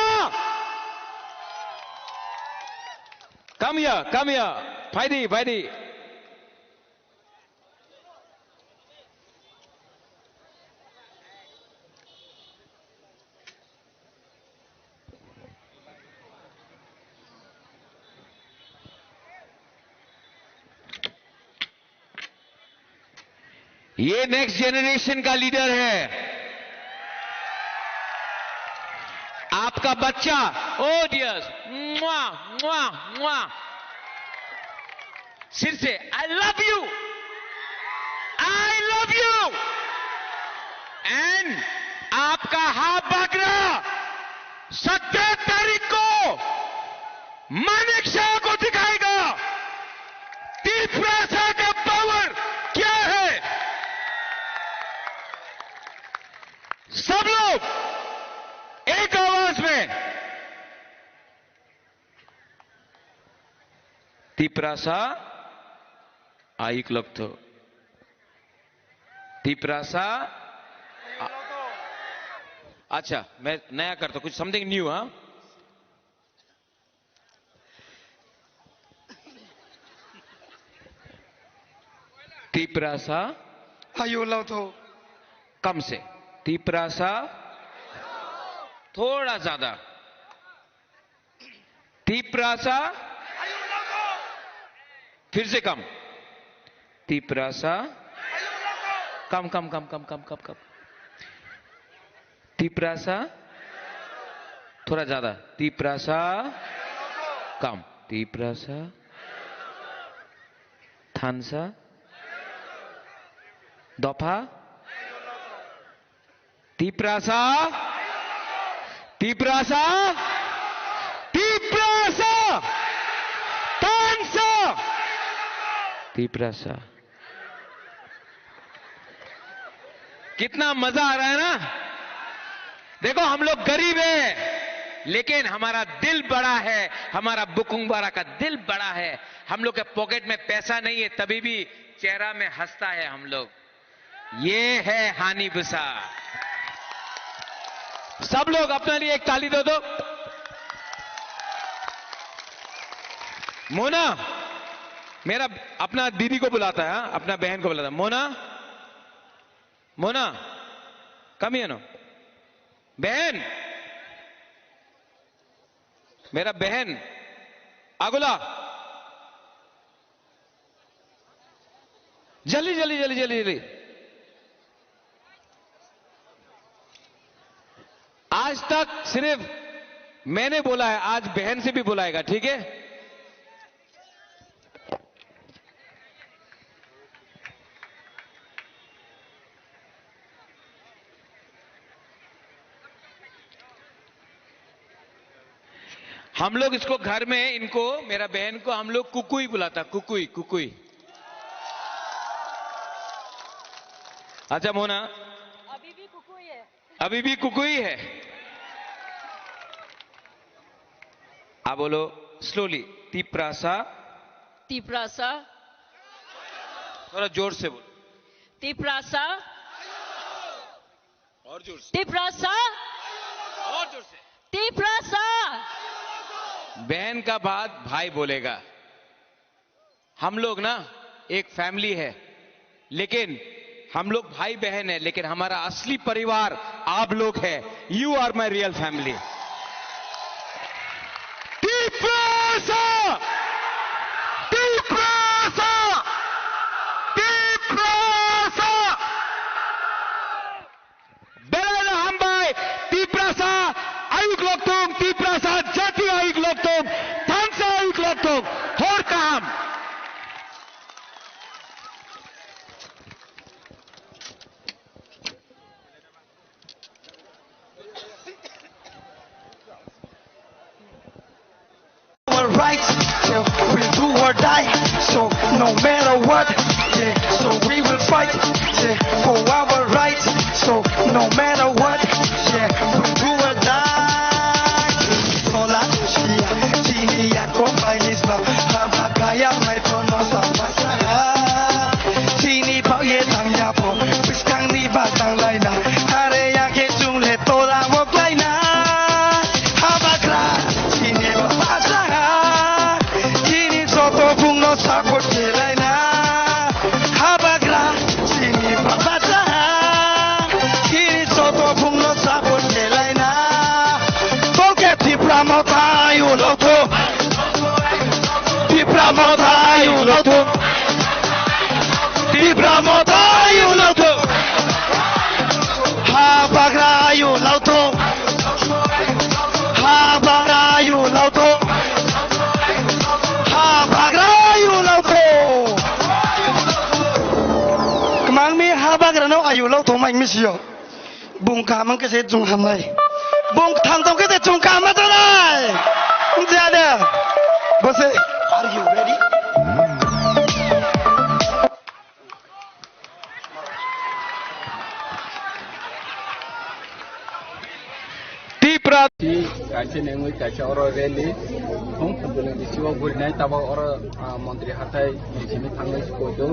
Come here, come here. Phaidi, phaidi. ये नेक्स्ट जनरेशन का लीडर है, आपका बच्चा। ओ डियर्स, मुआ, मुआ, मुआ। सिर से, I love you, I love you। And आपका हा बागरा सत्रह तारीख को मानिक शाह को दिखाएगा तिप्रासा का पावर क्या है। सब लोग एक आवाज में। Tiprasa ayuk lokto। Tiprasa। अच्छा, मैं नया करता हूँ, कुछ समथिंग न्यू। हाँ, Tiprasa। Ayuk lokto। कम से। Tiprasa। थोड़ा ज्यादा। Tiprasa। फिर से कम। Tiprasa। कम, कम, कम। Tiprasa। थोड़ा ज्यादा। Tiprasa। कम। Tiprasa। Thansa। Dopha। Tiprasa, Tiprasa, Tiprasa, Thansa, Tiprasa। कितना मजा आ रहा है ना? देखो, हम लोग गरीब है, लेकिन हमारा दिल बड़ा है, हमारा बुकुंगबारा का दिल बड़ा है। हम लोग के पॉकेट में पैसा नहीं है, तभी भी चेहरा में हंसता है हम लोग। ये है हानि बुसा। सब लोग अपने लिए एक ताली दे दो। मोना, मेरा अपना दीदी को बुलाता है, हाँ? अपना बहन को बुलाता है। मोना, मोना, come here now। बहन, मेरा बहन, आगुला, जल्दी, जल्दी, जल्दी, जल्दी, जल्दी। आज तक सिर्फ मैंने बोला है, आज बहन से भी बुलाएगा, ठीक है? हम लोग इसको घर में, इनको, मेरा बहन को हम लोग कुकुई बुलाता, कुकुई, कुकुई। अच्छा मोना, अभी भी कुकुई है। अभी भी कुकुई है। आप बोलो slowly, तिप्रासा। तिप्रासा। थोड़ा जोर से बोलो। तिप्रासा। और जोर से। तिप्रासा। और जोर से। तिप्रासा। बहन का बाद भाई बोलेगा। हम लोग ना एक फैमिली है, लेकिन हम लोग भाई बहन है, लेकिन हमारा असली परिवार आप लोग है। You are my real family। Tiprasa! Tiprasa! Tiprasa! Belai no hambai, Tiprasa ayuk loktung, Tiprasa jati ayuk loktung, thansa ayuk loktung, hor kaham. Right, yeah, we'll do or die. So no matter what, yeah, so we will fight, yeah, for our rights. So no matter what, yeah, we'll do or die. Tola shia, chini ya kombai nisba, haba kaya mai kono sa pasa. Chini pao ye tang ya po, piskang ni ba tang lai na. Are ya ke chung le tola mo klai na. Habagra, chini ba pasa. Chini soto bung no support ke lai na. Habagra, chini ba pasa. Chini soto bung no support ke lai na. Toke Tipra Motha ayu loto. Tipra Motha ayu loto. Tipra Motha ayu loto. Habagra ayu loto. Habagra ayu loto. Habagra ayu loto. Kmangmi habagra no ayu loto mai misio. Bung kaham wngkhe se chwng hamnai. Bung thang tongkhe se chwng kaham ma tongnai. Wngya de. Bose, are you ready? Tipra. Kaisa nengwi kaisa oro rally. Thung khumjwlwng bisingo gurinai tabok oro, ah, montri hathai bisini thangwi koido.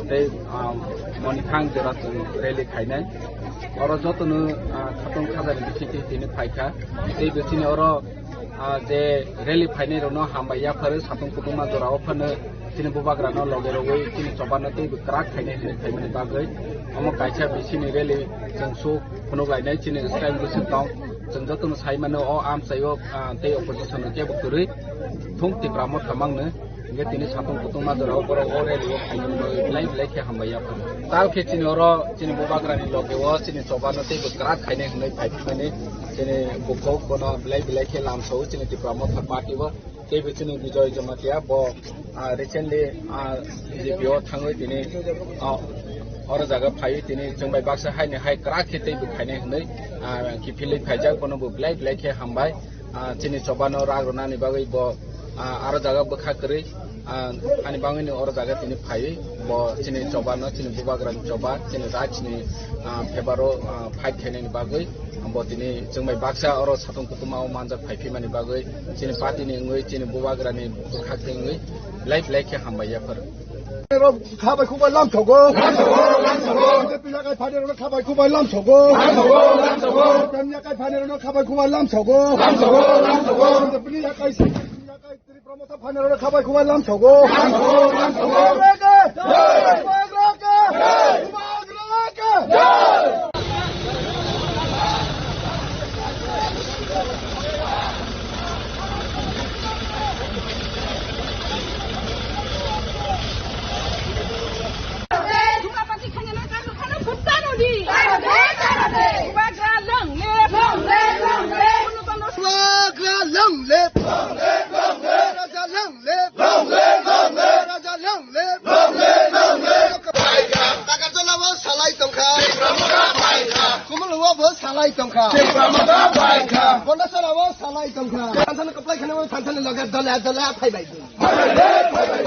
Tei, ah, moni thang jora chwng rally khainai. Oro jotono, ah, khatong khajani bisingtwi tini phaikha. Tei bisini oro, ah, je rally phainai rokno hambai yapharo satung kutungma jorao phano chini bubagrano loge rogwi chini chobano teibo kwrak khainai hinwi phaimani bagwi. Omo kaisa bisini rally chwng suk phunuk lainai chini swkang bwswk tong. Chwng jotono sai mano o amchaio, ah, tei opposition no kebo kwrwi thung Tipra Motha mangno. Hingke tini satung kutung majra o borok o rally o phaimani bagwi belai belai khe hambai ya phano. Tal khe chini oro chini bubagrani loge o chini chobano teibo kwrak khainai hwnwi phai phimani chini bukhuk bono belai belai khe lamsao chini Tipra Motha party o. Teibo chini Bijoy Jamatia bo, ah, recently, ah, B J P o thangwi tini, ah, oro jaga phaiwi tini chwng bai baksa haini hai kwrak khe teibo khainai hwnwi, ah, kiphilwi phaijak bono bo belai belai khe hambai. Ah, chini chobano rak rwnani bagwi bo, ah, aro jaga bwkha kwrwi, ah, ani bangwino oro jaga tini phaiwi bo chini chobano, chini bubagrani choba, chini rajni, ah, favour o, ah, fight khainani bagwi bo tini chwng bai baksa oro satung kutuma o manjak phai phimani bagwi chini party ni wngwi chini bubagrani bwkhak twi wngwi belai belai khe hambai yaphar. Khabai khubai lam thogo. Lam thogo, lam thogo. B J P yakai phainai rokno khabai khubai lam thogo. Lam thogo, lam thogo. B J P yakai phainai rokno khabai khubai lam thogo. Lam thogo, lam thogo. B J P ni yakai, yakai Tipra Motha phainai rokno khabai khubai lam thogo. Lam thogo, lam thogo. Bubagra ke! Jai! Bubagra ke! Jai! Bubagra ke! Jai! Bubagra long live! Long live, long live! Bubagra long live! Long live, long live! Raja long live! Long live, long live! Raja long live! Long live, long live! Agartala o salai tongkha. Kumulwa bo salai tongkha. Bondasara o salai tongkha. Thansani kwplai khani o thansani loge dole dole phaibai. Phaibai, phaibai.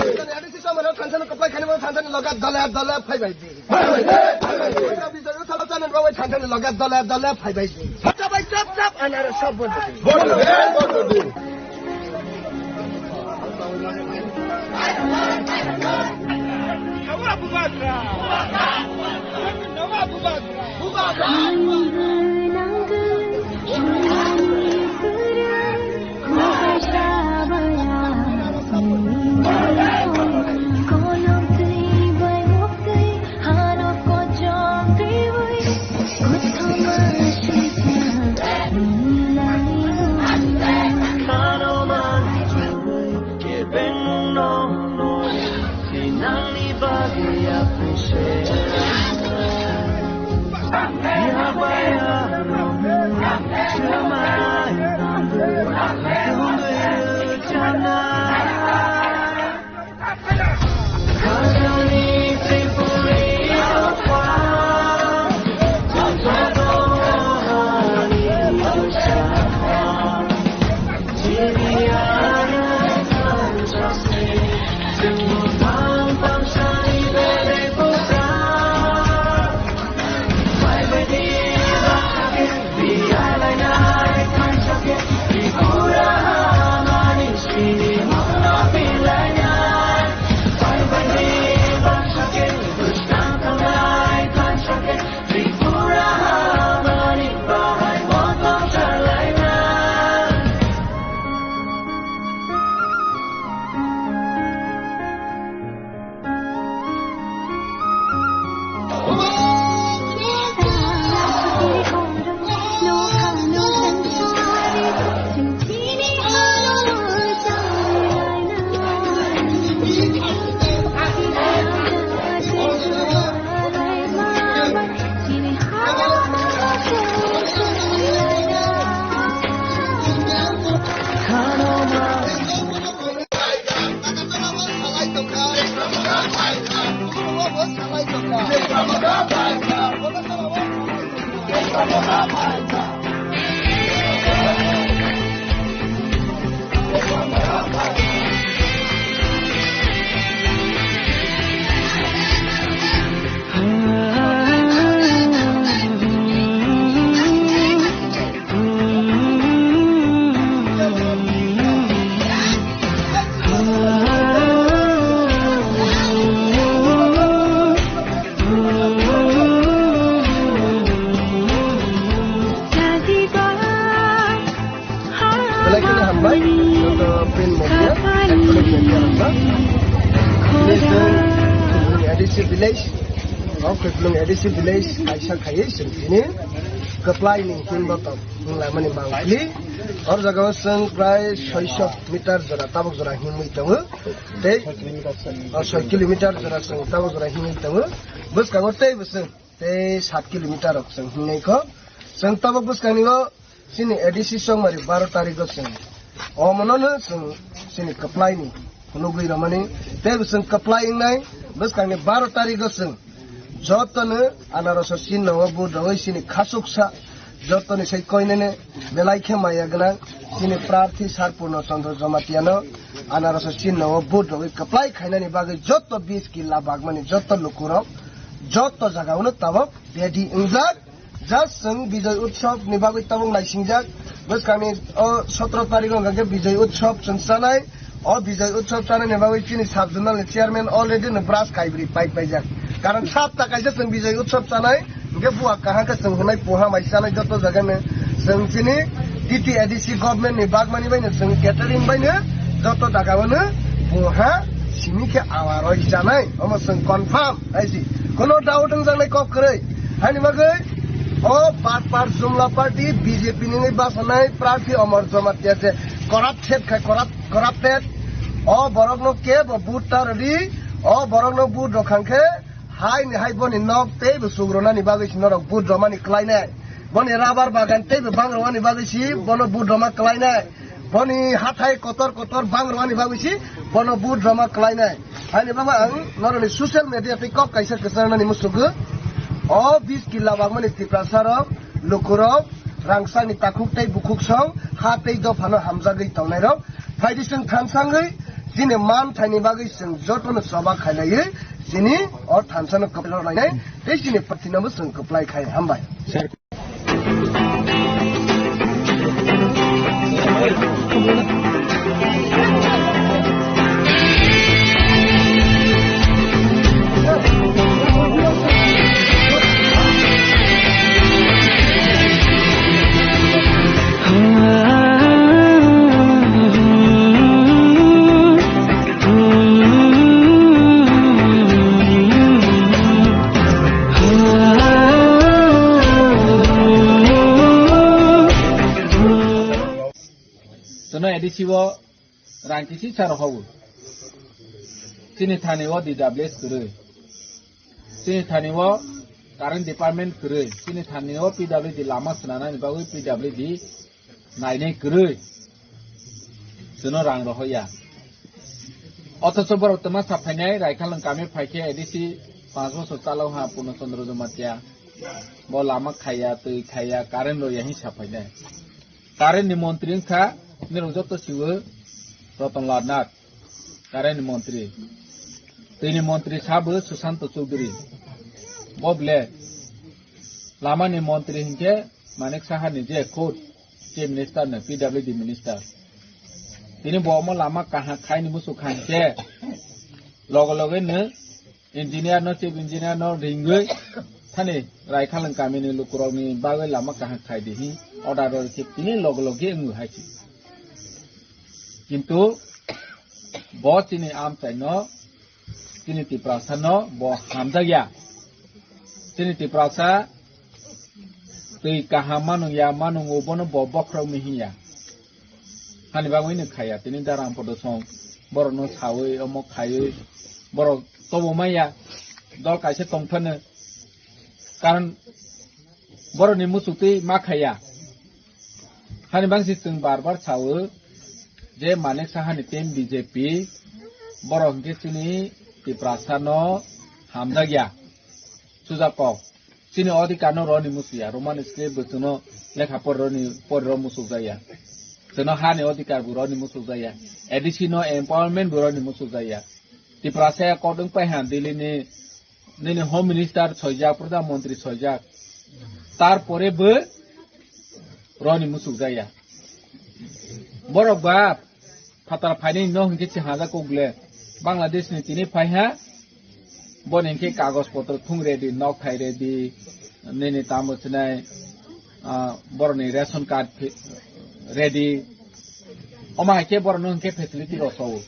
Thansani loge dole dole phaibai. Phaibai, phaibai. Bijoy Uthala channel bagwi thansani loge dole dole phaibai. Chap, chap, chap, chap, anare sob bol. Bol, bol, bol. Belai kheno hambai, joto print media, electronic media rokno. Tini chwng A D C village, o Khulung A D C village kaisa khaiwi chwng tini kwplai ni himbo tong wnglamani mangpili. O jaga o chwng prai soiso meter jora, tabuk jora himwi tongo. Tei o soi kilometer jora chwng tabuk jora himwi tongo. Bwskango tei bwswng tei sat kilometer rok chwng hingnai kho. Chwng tabuk bwskangni o chini A D C chongmari baro tarikgo chwng omonono chwng chini kwplaini phunugwi rwmani tei bo chwng kwplai wngnai. Bwskangni baro tarikgo chwng jotono anarosor chinno o vote rwwi chini khachuksa jotoni sai koinene belai khe maya gwnang chini prarthi Sar Purno Chandra Jamatiano anarosor chinno o vote rwwi kwplai khainani bagwi joto bis killa bagmani joto lukurok joto jagao no tabuk ready wngjak. Just chwng Bijoy Utsav ni bagwi tabuk naisingjak. Bwskangni o sotro tarikh wngkha khe Bijoy Utsav chwng chanai. O Bijoy Utsav chanani bagwi chini sub zonal ni chairman already no brush kaibrwi pipe paijak. Karon sapta kaisa chwng Bijoy Utsav chanai. Hwnkhe buwa kaham khe chwng hwnwi puha mai chanai joto jaga no. Chwng chini T T A D C government ni bagmani bai no chwng catering bai no joto jaga o no puha simi khe awaroi chanai. Omo chwng confirm. Hai si, kono doubt wngjaknai kok kwrwi. Haini bagwi o Patpar Jumla Party B J P ni wngwi bwsanai prarthi Omor Jamatia je corrupted khai, corrupt, corrupted. O borokno kebo vote ta rwdi, o borokno vote rwkhang khe haini hai boni nok teibo sugronani bagwi si norok vote rwmani kwlainai. Boni rabar bagan teibo bangrwani bagwi si bono vote rwma kwlainai. Boni hathai kotor kotor bangrwani bagwi si bono vote rwma kwlainai. Haini bagwi ang noroni social media tei kok kaisa kwcharnani musugo. O bis killa bagmani Tiprasa rok, lukurok, rangchakni takhuk tei bukhuk song, ha tei dophano hamjagwi tongnairok, phaidi chwng thansa wngwi chini man thaini bagwi chwng jotono choba khailaiwi chini o thansano kwplai lainai tei chini prarthino bo chwng kwplai khai. Hambai. Chwngno A D C o rang kisi sa rw kha o. Chini thani o D W S kwrwi. Chini thani o current department kwrwi. Chini thani o P W D lama swnanani bagwi P W D nainai kwrwi. Chwngno rang rohoya. Othocho borok twma saphainai, Raikhalwng kami phaikhe A D C panch bosor chalo ha Purno Chandra Jamatia. Bo lama khaiya, twi khaiya, current roya hin saphainai. Current ni montri wngkha, nirok joto siwo Ratan Lal Nath. Current ni montri. Twi ni montri sabo Susanto Chowdhury. Bo ble lama ni montri hinkhe Manik Saha ni je khud. Chief Minister no, P W D Minister. Tini bo omo lama kaham khaini muchung kha hinkhe loge loge no engineer no, chief engineer no ringwi thani Raikhalwng kami ni lukurok ni bagwi lama kaham khai di hin order rw khe tini loge loge wngwi hai se. Kintu bo chini amchai no, chini Tiprasa no bo hamjakya. Chini Tiprasa twi kaham manung ya, manung o bono bo bokhorok ni hinya. Hani bagwi no khaya, tini darang podo song borok no sawi, omo khaiwi borok tobo maya, dol kaisa tong phano. Karon borok ni muchuk twi ma khaya. Hani bangsi chwng bar bar sawo je Manik Saha ni team B J P borok hinkhe chini Tiprasa no hamjakya. Suja kok. Chini odhikar no roni musuya, Roman script bo chwngno lekha porroni porro musukjaya. Chwngno hani odhikar bo roni musukjaya, A D C no empowerment bo roni musukjaya. Tiprasa ya kodwng pai ha Delhi ni nini Home Minister soijak, Pradhan Mantri soijak. Tarpore bo roni musukjaya. Borok ba phatar phainai no hinkhe se haja kok le. Bangladesh ni tini phai ha. Boni hinkhe kagoj potro thung ready, nok thai ready, nini tamo sinai, ah, boroni ration card phe-, ready. Omo hai khe borok no hinkhe facility rok sao.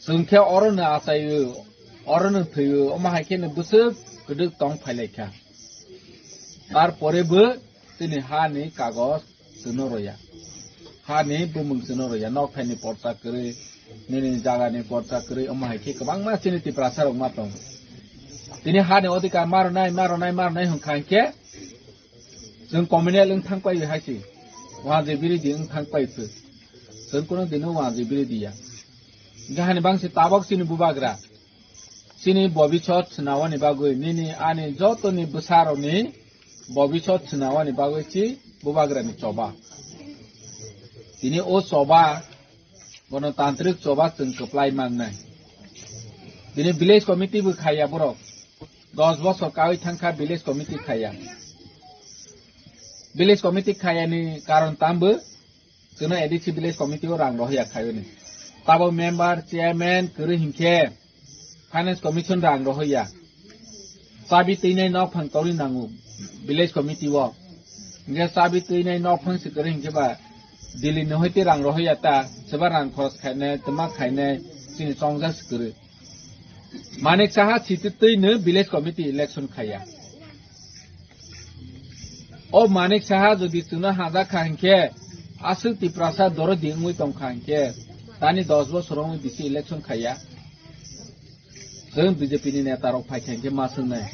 Chwng khe oro no achaio, oro no thwio, omo hai khe no bwswk kwdwk tong phai lai kha. Tarpore bo chini ha ni kagoj chwngno roya. Ha ni bumung chwngno roya. Nok thai ni porta kwrwi, nini jaga ni porta kwrwi, omo hai khe kwbangma chini Tiprasa rok ma tongo. Tini ha ni odhikar ma rwnai, ma rwnai, ma rwnai hwn kha hinkhe chwng communal wng thang pai hai se. Wngje biridi wng thang pai se. Chwng kuno dino wngje biridi ya. Hinkhe hani bangsi tabok chini bubagra. Chini bobisot swnawani bagwi, nini ani jotoni bwsarokni bobisot swnawani bagwi chi bubagrani choba. Tini o choba, gonotantrik choba chwng kwplai mangnai. Tini village committee bo khaiya borok. Dos bosor kawi thangkha village committee khaiya. Village committee khaiyani karon tambo, chwngno A D C village committee o rang rohya khaiyoni. Tabo member, chairman kwrwi hinkhe finance commission rang rohya. Chabi twinai nok phang torwi nango village committee o. Hinkhe chabi twinai nok phang se kwrwi hinkhe ba Delhi ni hoite rang rohya ta, seba rang khoros khainai, twma khainai, chini chongjak se kwrwi. Manik Saha sititwino village committee election khaiya. O Manik Saha jodi chwngno hajak kha hinkhe, aswk Tiprasa dorodi wngwi tong kha hinkhe, tani dos bosor wngwi bisi election khaiya. Chwng B J P ni neta rok phai kha hinkhe ma swngnai.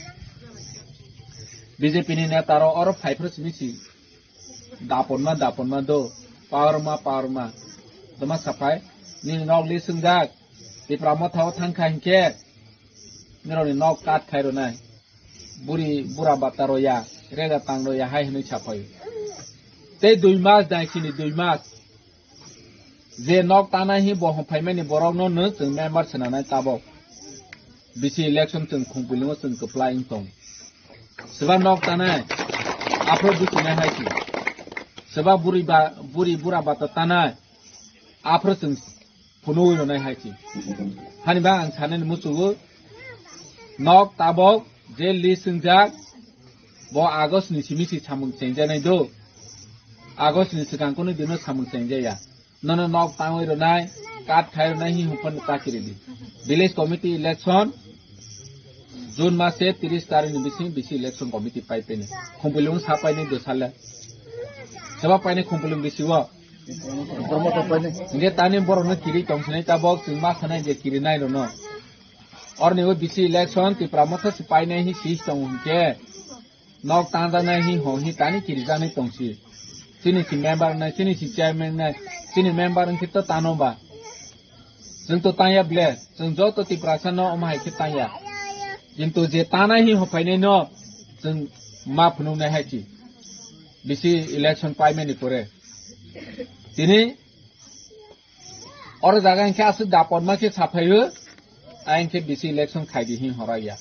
B J P ni neta rok oro phai phuru simi si. Daponma, daponma do. Power ma, power ma. Doma sapai. Nini nok list wngjak. Tipra Motha o thang kha hinkhe. Nirokni nok kat khai rwnai. Buri, bura bata roya. Rega tang roya hai hwnwi sapai. Tei dui mas dai chini dui mas. Je nok tanai hi bo hwnphaimani borokno no chwng member swnanai tabok. Bisi election chwng khungpilungo chwng kwplai wng tong. Swba nok tanai, aphro buchinai hai si. Swba buri ba, buri bura bata tanai, aphro chwng phunugwi rwnai hai si. Hani ba ang sanani muchugo, nok tabok je list wngjak, bo August ni simi si samung chengjanai do. August ni swkang kunu dino samung chengjaya. Nono nok tangwi rwnai, kat khai rwnai hi hwnphano ta kiri di. Village committee election, June mase tris tarikh ni bising bisi election committee pai peni. Khumpuilung sa paini dosale. Seba paini khumpuilung bisi o. Hinkhe tani borokno kiri tongsinai tabok chwng ma sanai je kiri nai rwno. Orni o bisi election Tipra Motha se painai hi sis tongo hinkhe. Nok tangjaknai hi hong hi tani kirijaknai tongsi. Chini si member nai, chini si chairman nai, chini member wngkhe to tano ba. Chwng to tangya ble, chwng joto Tiprasa no omo hai khe tangya. Kintu je tanai hi hophainai no chwng ma phunuknai hai si. Bisi election paimani pore. Tini Oro jaga hinkhe aswk dapotma khe saphaio, ayang khe bisi election khaidi hin horaiya.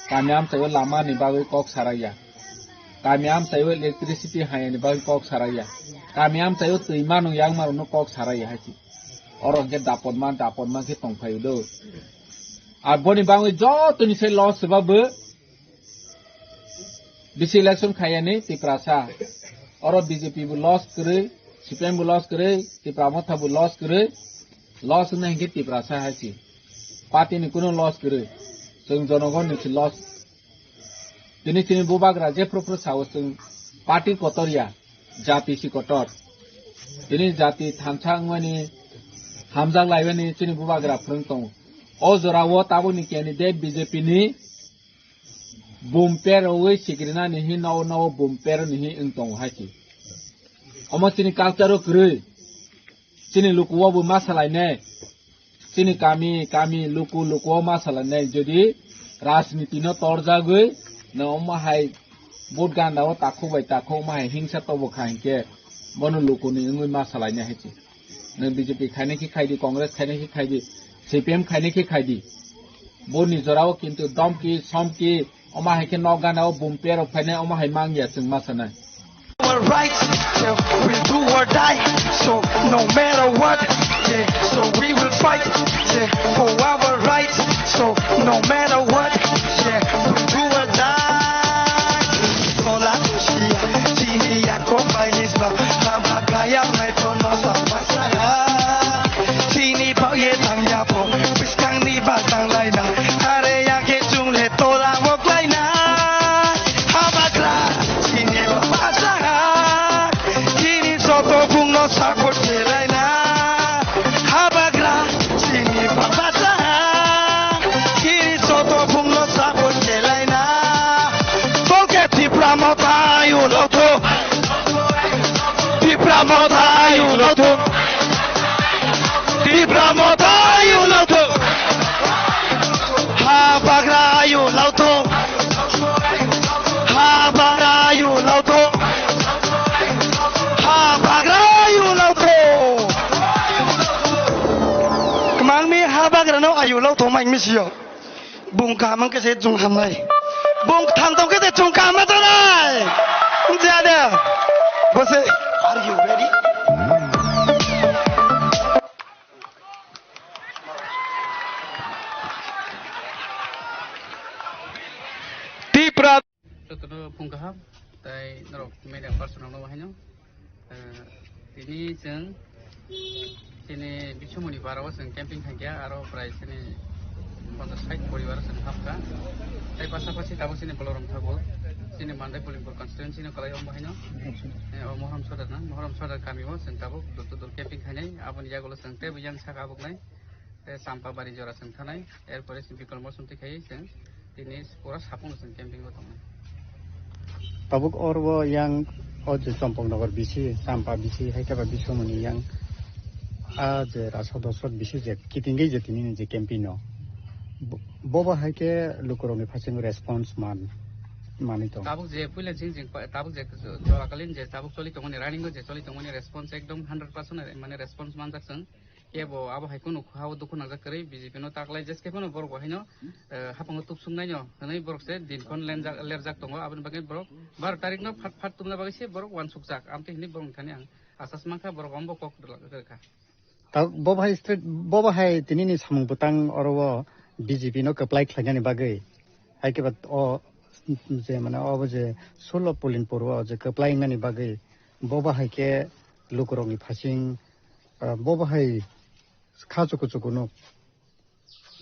Kami amchaio lama ni bagwi kok saraiya. Kami amchaio electricity hayani bagwi kok saraiya. Kami amchaio twi manu yang manu no kok saraiya hai si. Oro hinkhe dapotma, dapotma khe tongphaio do. Aboni bagwi jotoni se loss swbabo Bisi election khayani Tiprasa. Oro B J P bo loss kwrwi, C P M bo loss kwrwi, Tipra Motha bo loss kwrwi. Loss wngna hinkhe Tiprasa hai si. Party ni kunu loss kwrwi. Chwng jonogon ni si loss. Tini chini bubagra jephru phru sao chwng party kotor ya, jati si kotor. Tini jati thansa wngmani hamjak laimani chini bubagra phwrwng tongo. O jora o tabukni candidate B J P ni Bumper rogwi sikrinani hi nao nao bumper ni hi wng tongo hai si. Omo chini culture o kwrwi. Chini luku o bo ma salainai. Chini kami, kami, luku, luku o ma salainai. Jodi rajniti no torjagwi No, omo hai vote ganda o takhuk bai takhuk omo hai hingsa tobo kha hinkhe bono lukuni wngwi ma salaina hai se. No B J P khaina khe khai di, Congress khaina khe khai di, C P M khaina khe khai di. Boni jorao kintu domki, somki, omo hai khe nok gana o bum perok phainai, omo hai mangya chwng ma sanai. Our rights, yeah, we'll do or die. So no matter what, yeah, so we will fight, yeah, for our rights. So no matter what, yeah, we'll do or die. Tola tusia, chini ya kombai nisba, hama kaya mai kono sa pasaya. Chini pao ye tang ya po, piskang ni ba tang lai na. Are ya ke chung le tola mo klai na. Habagra, chini ba pasaya. Chini soto bung no support khe lai na. Habagra, chini ba pasaya. Chini soto bung no support khe lai na. Tolke Tipra Motha ayu lo to. Tipra Motha ayu lo to. Tipra Motha ayu lo to. Habagra ayu lo to. Habagra ayu lo to. Habagra ayu lo to. Kmangmi habagra no ayu lo to mai misiyo. Bung kaham wngkhe se chwng hamnai. Bung thang tongkhe se chwng kaham ma tongnai. Wngya de. Bose, are you ready? Tipra. Jotono phung kaham, tai norok media person rokno haino, eh, tini chwng chini bisumuni barao chwng camping thangkha, aro prai chini ponchas sait poribar chwng hapkha. Tai pasapasi tabuk chini Balaram Thakur, chini Mandai Polimpur constituency no kwlai omo haino, eh, o Mohrom Sodar na, Mohrom Sodar kami o chwng tabuk dur dur camping khainai, aboni yagulo chwng teibo yang saka abuk nai. Tei Champabari jora chwng thanai, erpore chwng Bikol Mosonti khai chwng tini pura sapung chwng camping o tongnai. Tabuk oro yang o je Chompok Nogor bisi, Champa bisi, hai khe ba Bisomoni yang a je Rasodosot bisi je kitingwi je tini ni je camping no. Bo-, bobo hai khe lukurokni phaising response man, manwi tong. Tabuk je puila jing jing pa-, tabuk je jora kalin je tabuk choli tongmani, running o je choli tongmani response ekdom hundred percent mane response manjak chwng. Kebo abo hai kunu ha o dukhu nangjak kwrwi B J P no taklai jeskhe phano borok bo haino, eh, haphango tubswk naino hwnwi borok se din phano lenjak, lerjak tongo. Aboni bagwi borok baro tarik no phat phat tubuna bagwi se borok uansukjak. Amtwi hwnwi borok thani ang asas mankha borok ombo kok rwkha. Ta-, bo bahai state, bo bahai tini ni samung bwtang oro o B J P no kwplai khlainani bagwi hai khe ba o je mane obo je sullo Pulinpur o je kwplai wngnani bagwi bo bahai khe lukurokni phasing, ah, bo bahai kha chuku chuku nuk.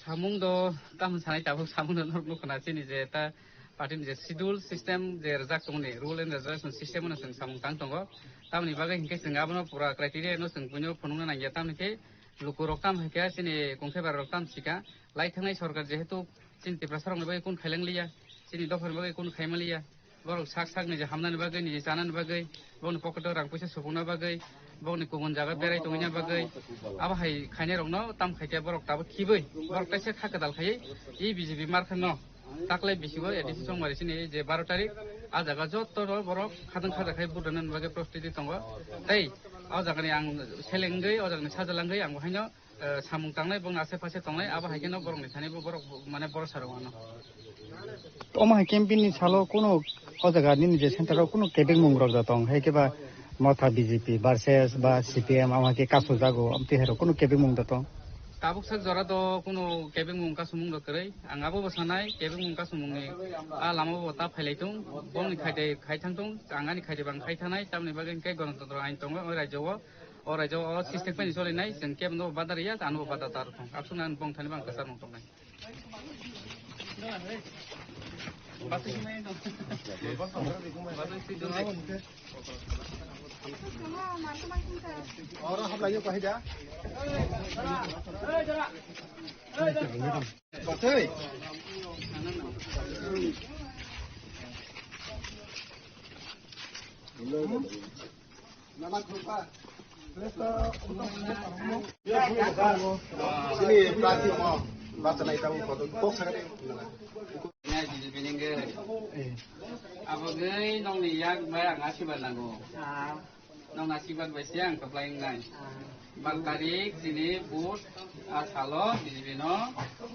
Samung do tamo sanai tabuk samung do nuk nukho na chini je ta party ni je schedule system je rwjak tongni rule and regulation system no chwng samung tang tongo. Tamoni bagwi hinkhe chwng abono pura criteria no chwng buino phunukna nangya tamni khe lukurok tam hai khe chini kongthai bara rok tam sika lai thangnai sorkar jehetu chini Tiprasa rokni bagwi kun khailang liya. Chini dophani bagwi kunu khaimaliya. Borok sak sak niji hamnani bagwi, niji chanani bagwi, bokni pocket o rang puisa supungna bagwi, bokni kubun jaga berai tongwina bagwi, abo hai khainairokno tam khaikhe borok tabuk khibwi, borok teisa kha kwtal khaiwi, e B J P markhano taklai bisingo A D C Chongmari chini je baro tarik, a jaga joto borok khadang khaja khai vote rwnani bagwi prostiti tongo. Tei o jagani ang selengwi, o jagani sajalangwi ang bo haino eh, samung tangnai, bongni ase pase tongnai, abo hai kheno borokni thani bo borok bo, mane borok sarok ano. Omo hai campaign ni salo kunu o jaga nini je center o kunu kebengmung rok da tong, hai khe ba Motha B J P versus ba C P M, amo hai khe kasu jago, amtwi hai rok kunu kebengmung da tong? Tabuk sak jora do kunu kebengmung kasumung rok kwrwi, ang abo bo sanai kebengmung kasumung ni a lama bo ta phailai tung, bongni khaide khai thang tung, ang ani khaide bang khai thanai, tamni bagwi hwnkhe Ganatantro ain tongo o rajyo o. O raijao o system bai ni choli nai, chwng kebo no bada riya, ano bo bada tar thong. Absuk nang bong thani bang kwchar mung tongnai. Oro hablai yo kahida. Batui. Sini prati mo baca naik tahu foto box ada. Abo gwi nongni yak bai ang asirbad nango. Nong asirbad bai se ang kwplai wngnai. Bal tarik chini vote a salo B J P no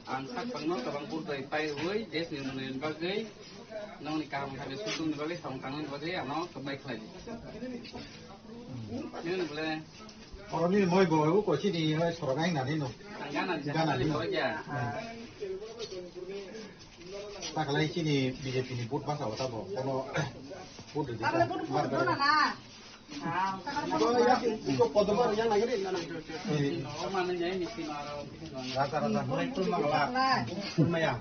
ang sak bangno kwbang vote bai pai rwui desh ni unnayon bagwi nongni kaham hamya sujokni bagwi samung tangnani bagwi ano kwplai khlai di. Nini bole Oroni moi bo ko chini sorok ang nani no. Ang gana di Gana di no. Sorok ya. Taklai chini B J P ni vote basa wata bo. Kono vote di. Taklai vote di. Mar mar. Ko ya ko podo mar yang lagi ni. Rata rata mulai tu mangla. Maya.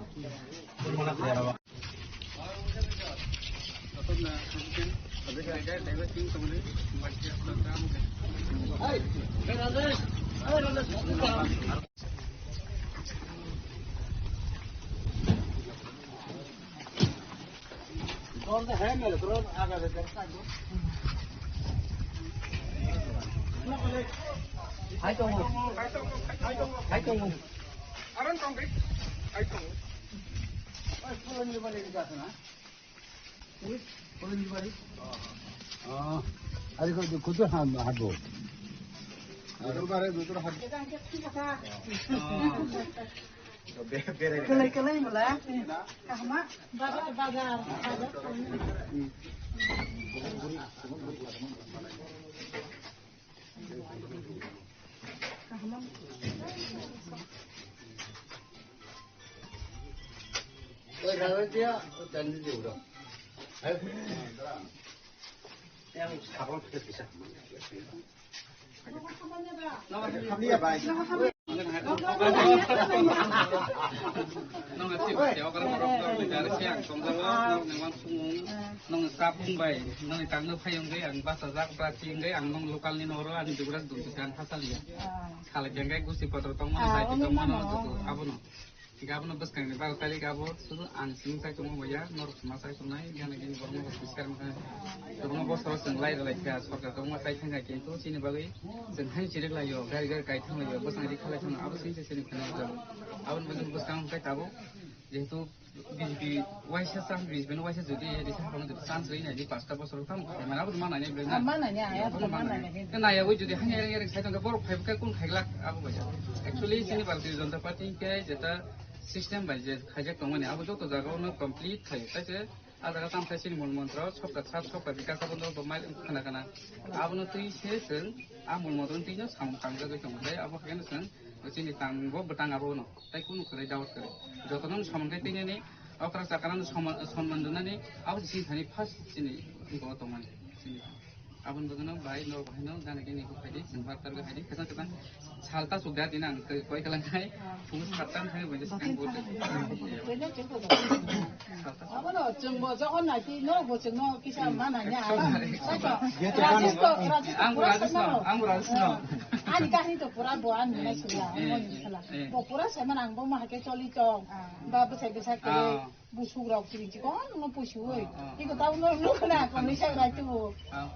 Hai tongo. Hai tongo. Aran tong ri. Hai tongo. Ai, pulangni bari di kasana. Pulangni bari. Oh. Ari ko kutu ham habo. Kutu bare kutu ham. Kalai kalai mula. Kahma. Bazar bazar. Oi, rara dia, dan di dia udah. Ayo. Yang sabun kita bisa. Kami ya, baik. Nong nasi ba te okra borok nong ni gari se ang tongjago, nong ni wansukmung, nong ni chapmung bai, nong ni tangno phai wngwi ang bachajak, bwra chingwi ang nong local ni noro ani dugura dum se ang hachaliya. Khalai kengkhe gusti potro tongmano, jati tongmano, abono. Hinkhe abono bwskangni baro tarik abo sudu ang simi chai tongma bai ya, norok sima chai tongnai, gana gini borokno bo siskar wngkha. Kwbangma bosoro chwng lai rwlai kha, sorkar kwbangma chai thangkha, kintu chini bagwi chwng haino chiriklaio, gari gari kai thanglaio, bwskang ri khalai thangno, abo simi se chini khwnai jago. Aboni bagwi bwskang wngkha tabuk, jehetu B J P waisa chance, B J P no waisa jodi risa haphangno jodi chance rwi nai di, pasta bosor tamo khai mane, abo manai nai belai na. Ah, manai nai, abo manai nai. Nai abo jodi hanya yang yang sai tongkha, borok phai khe kun khai glak abo bai. Actually, chini Bharatiya Janata Party khe jeta system bai je khaijak tongmani, abo joto jaga ono complete khai. Tai se a jaga tam sai chini mul mantra, sabka sath, sabka vikas, abo no bo mai khana khana. Abo no twi se chwng a mul mantra twi no samung tangjagwi tongo. Tai abo haino chwng chini tang bo bwtang abo no. Tai kunu kwrwi doubt kwrwi. Jotono samung khe tini ni okra chakra no soma-, sonman rwnani abo chini thani first chini bo tongmani. Chini aboni bagwino bai no bahai no gana gini ko phaidi, chwng bar targa phaidi, kwchang kwchang sal ta chukda dina ang koi kalang khai, phung sat tam khai bai jis kang bo. Abono chwngbo jokhon naidi, nokbo chwngno kisa mananya. Rajesh to, Rajesh to, ang pura Rajesh no, sakno. Ang Rajesh no. Ani kahini to pura bo ani nai sula, eh, ani sula. Eh. Bo pura saimano ang bo ma hake choli tong. Ba bwsai bwsai khe busuk rok chiri chikon no pusu oi. Iko tau no no khna ko ni sai rai tu.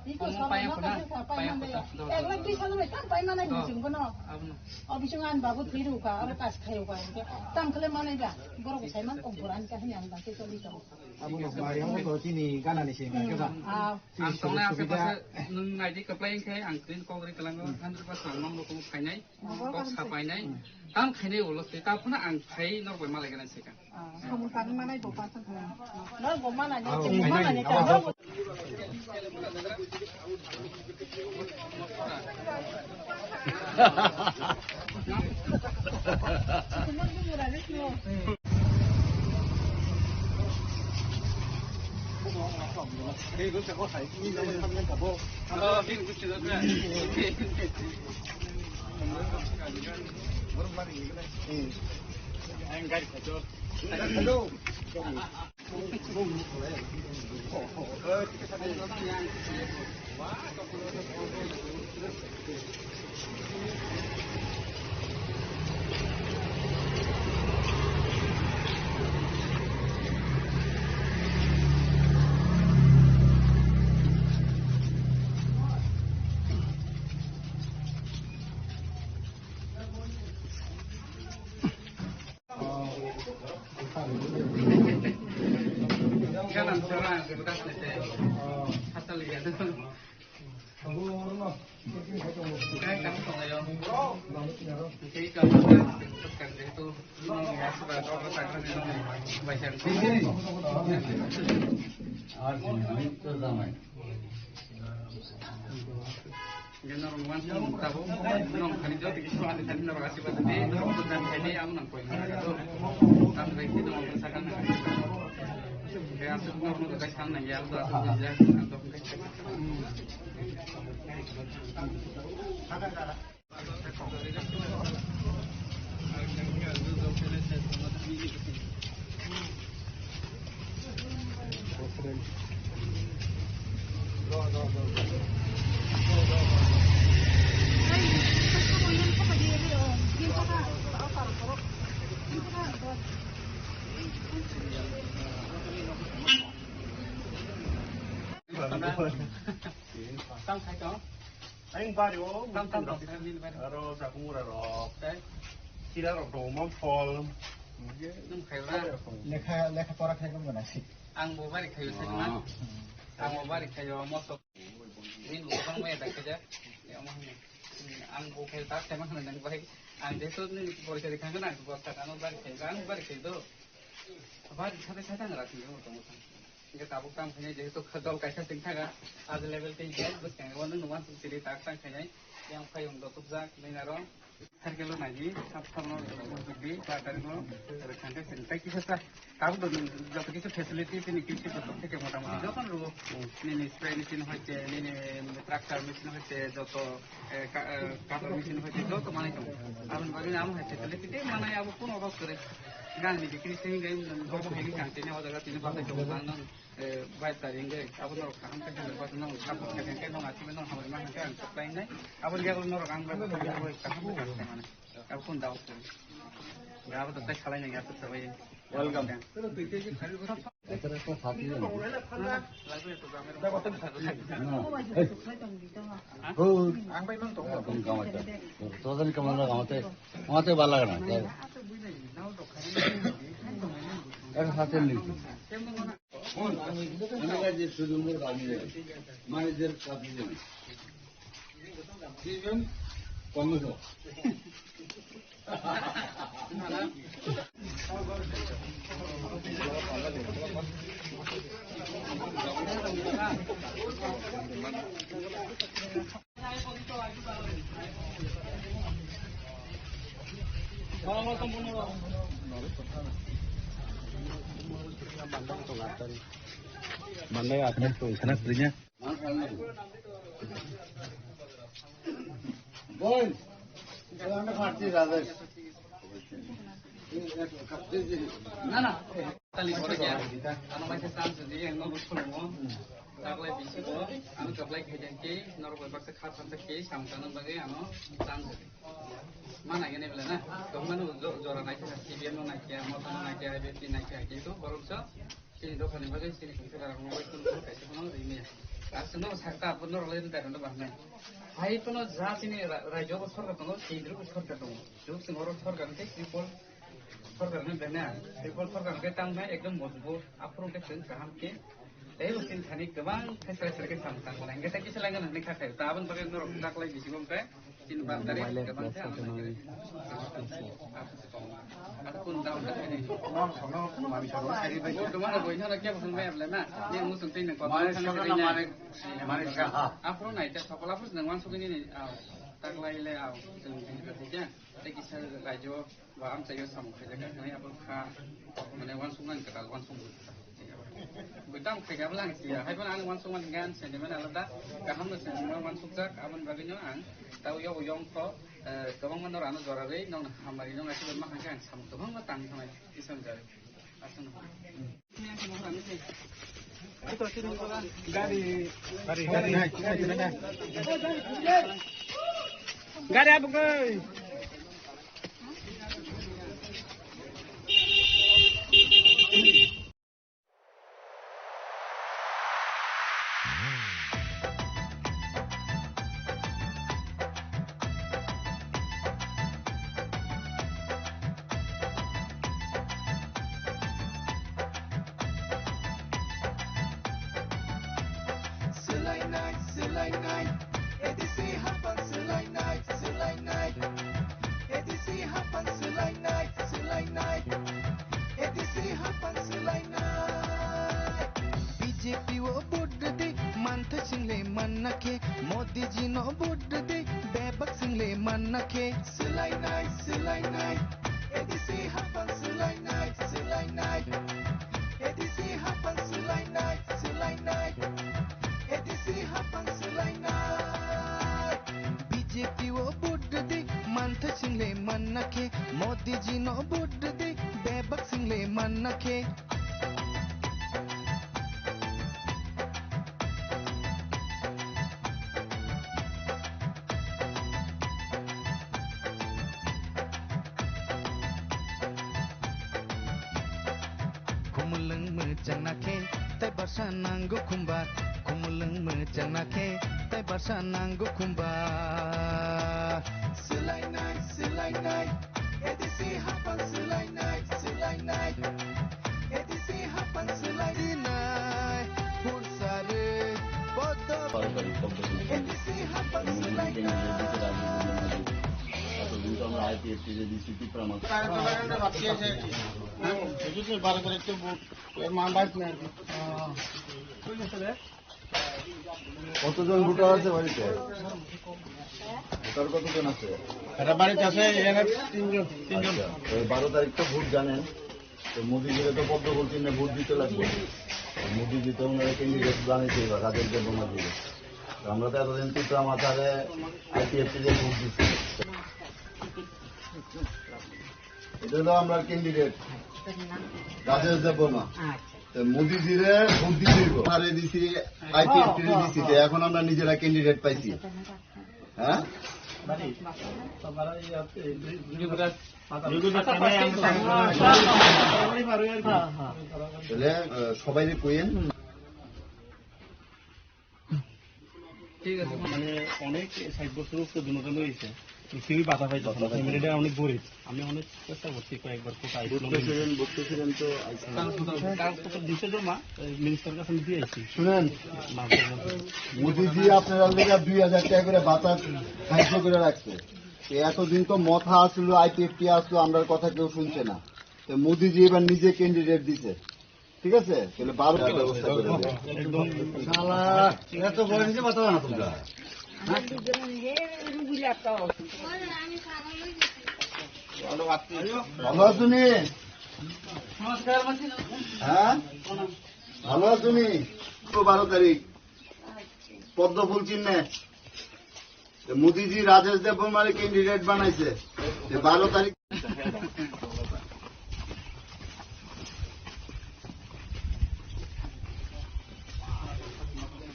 Iko omo sabo paya no khuna, ka pai paya mande. Khuna, do, do, ek lakh do, dui do. Salo bai tam pai mana ni chwngbo no. Abono. O bising ani babu thiru ka, aro kas khayo ka. Tam khle manai ba. Borok sai man kong pura ani kahini ang ba ke choli tong. Abo no mari abo to chini gana ni simi khe ba. Ah. Ang tongnai aswk bwswk nwng naidi kwplai wngkhe ang twino kok ri kwlango, hundred percent ang nokno phainai, kok sa painai, tam khainai ulo se, ta phano ang phai norok bai malai gana se ka. Samung tangwi manai bo pa thang kha. Norok bo manai, norok bo manai ka. Tam khai tong. Ang bari o tam tam tong, bil bari. Aro jakumura rok. Tai. Kira rok dong, mom phol. Nung khai ura. Lekha, lekha pora khai ko gana si. Ang bo bari khai o sai ma. Ang bo bari khai o moso. Rin bo bang me da khaja. Ya mo hne. Ang bo khai ta sai ma hne nang bai. Ang de to ni pori khai khang na ko ta ano bari khai. Ang bari khai do. Bari khai khai ta ngara khai mo to mo. Hingke tabuk tamo khainai, jehetu dol kaisa chwng thaga, adi level tei hingke bwskango nwng uansuk chiri tak tang khainai, yang phaiyung dotokjak nini aro. Circle o naidi, sab sab no uansuk di, ba tarik no rwkha hingke chwng tai kisa sa. Tabuk do nwng joto kisa facility tini kisi kotor theke motamoti joto rwo. Nini spray machine hoite, nini tractor machine hoite, joto eh, ka-, eh, cutter machine hoite joto manai tongo. Aboni bagwi amo hai facility tei manai abo kuno rok kwrwi. Gangni bikri se hinwi bobo haini kang tini o jaga tini batai tongo, ang nang, eh, bai tari hinwi abo norok kaham khe hinwi batai nang support khe hinwi nang achimwi nang hamari ma hinwi ang supply hinwi. Aboni yago norok ang bai kaham khe hinwi mane. Abo kun dao kun. Abo to tai salai nang ya to sabai. Welcome. Eto ekta sati jana. Na, ei. Oh. Ang bai mang tongo. Ekdom kamai ta. Total kamai ta kamai ta. Kamai ta bala kana. Ek sati ni. Phone. Ani ka je sudu mo kami re. Manager kami re. Season, pondroso. Mandai atna to khana prinya. Boy, kalanda party, Rajesh. Na, na. Tali kore kya? Ano mai se chance di, ang no bus kono. Taklai bisi ko, ano kaplai khajan ke, nor bai baksa kha thamsa ke, samtang bagwi ano chance di. Mana gene bela na? Tongmani jora nai kha, C B M no nai kha, mota no nai kha, I B P nai kha, kintu borok so Chini dophani bagwi chini kungsa rok no bai kunu kaisa phano rimya. Aswk no sakta aphuru no rwlai da no bahnai. Hai phano ja chini ra-, rajyo bo sorkar tongo, kendro bo sorkar tongo. Juk chwng oro sorkar hwnkhe Tripura sorkar hwnwi bena. Tripura sorkar hwnkhe tamo hai ekdom mojbut. Aphuru hwnkhe chwng kaham khe. Tei bo chini thani kwbang khe srai srai khe samung tang mano. Hwnkhe tei kisa lai gana hwnwi kha khe. Ta aboni bagwi norok taklai bisingo hwnkhe Chini bandari kebang khe ano nangkhe. Ako kun daw da khe ni. Mani sono mani sono sari bai. Bo kebang bo ina kya bosong bai ablai ma. Ni musung tei nang kotong mani sono na mani mani saha. Aphuru nai ta sokol aphuru nang wansugwi ni. Taklai le aw. Tei kisa raijo. Ba amchaio samung khaijak nai abo kha, mane wansukmani kwtal wansukmani. Bo tamo khaikha bwla ang siya. Hai phano ani wansukmani hwnkhe ani sentiment alada. Kaham no sentiment wansukjak, aboni bagwino ang tao yogo yongkho, eh, kwbangma norok ano jora rwi, nokno hamari nokno aswk ma khankhe ang samung kwbangma tang thangnai, Iswrani jora. Aswkno. Gari, gari, gari. Gari apa kau? Swlai Swlainai, swlainai, A D C hapang swlainai, swlainai, A D C hapang swlainai, swlainai, A D C hapang swlainai. B J P o vote rwdi, mantha single manna khe, Modi ji no vote rwdi, bebak single manna khe. Swlainai, swlainai, A D C hapang swlainai, swlainai, A D C hapang swlainai, swlainai. A D C hapang swlainai. B J P o vote rwdi, mantha single manna khe, Modi ji no vote rwdi, bebak single manna khe. Khumulwng mwchangna khe, tei basa nango khumba. Khumulwng mwchangna khe, tei basa nango khumba. Swlainai, swlainai, A D C hapang swlainai, swlainai, A D C hapang swlainai. Phursari, podo. A D C hapang swlainai. এতদিন তো আমরা আইপিএফটি যে দিচ্ছি, ত্রিপুরা মাত্র। কতজন ভোটার আছে বাড়িতে? ভোটার কতজন আছে? এটা বাড়িতে আছে, এখানে তিনজন, তিনজন। আচ্ছা, তো বারো তারিখ তো ভোট জানেন, তো মোদিজিরে তো পদ্ম ফুল চিহ্নে ভোট দিতে লাগবে। তো মোদিজি তো ওনারা ক্যান্ডিডেট বানাইছে এবার, রাজেশ দেববর্মা দিবে। তো আমরা তো এতদিন ত্রিপুরা মাথারে আইপিএফটি দিয়ে ভোট দিচ্ছি। এটা হলো আমরা ক্যান্ডিডেট রাজেশ দেববর্মা। তো মোদিজিরে ভোট দিতে হইব। আরে দিছি, আইপিএফটি দিছি, তো এখন আমরা নিজেরা ক্যান্ডিডেট পাইছি। হ্যাঁ? তাহলে, আহ, সবাই যে কইয়েন। ঠিক আছে, মানে অনেক ষাট বছর তো দুর্নীতি হয়েছে, তো কেউই বাধা পাইতো না। ফ্যামিলিটা অনেক গরিব, আমি অনেক চেষ্টা করছি কয়েকবার কোটা আইসলাম। ভোট তো আইসলাম। কাগজপত্র দিতে জমা, এই মিনিস্টার কাছে আমি দিয়ে আইছি। শুনেন, মাঝে মধ্যে। মোদিজি আপনারা লেগে দুই হাজার টাকা করে বাতাস সাহায্য করে রাখছে। তো এতদিন তো মথা আসলো, আইপিএফটি আসলো, আমরার কথা কেউ শুনছে না। তো মোদিজি এবার নিজে ক্যান্ডিডেট দিছে, ঠিক আছে? তাহলে বারো ব্যবস্থা করে দেবে। একদম। শালা, এত বড় নিজে কথা জানো তোমরা? ভালো আছো নি? হ্যাঁ? ভালো আছো নি? তো বারো তারিখ পদ্ম ফুল চিহ্নে তো মোদিজি রাজেশ দেববর্মারে ক্যান্ডিডেট বানাইছে। তো বারো তারিখ।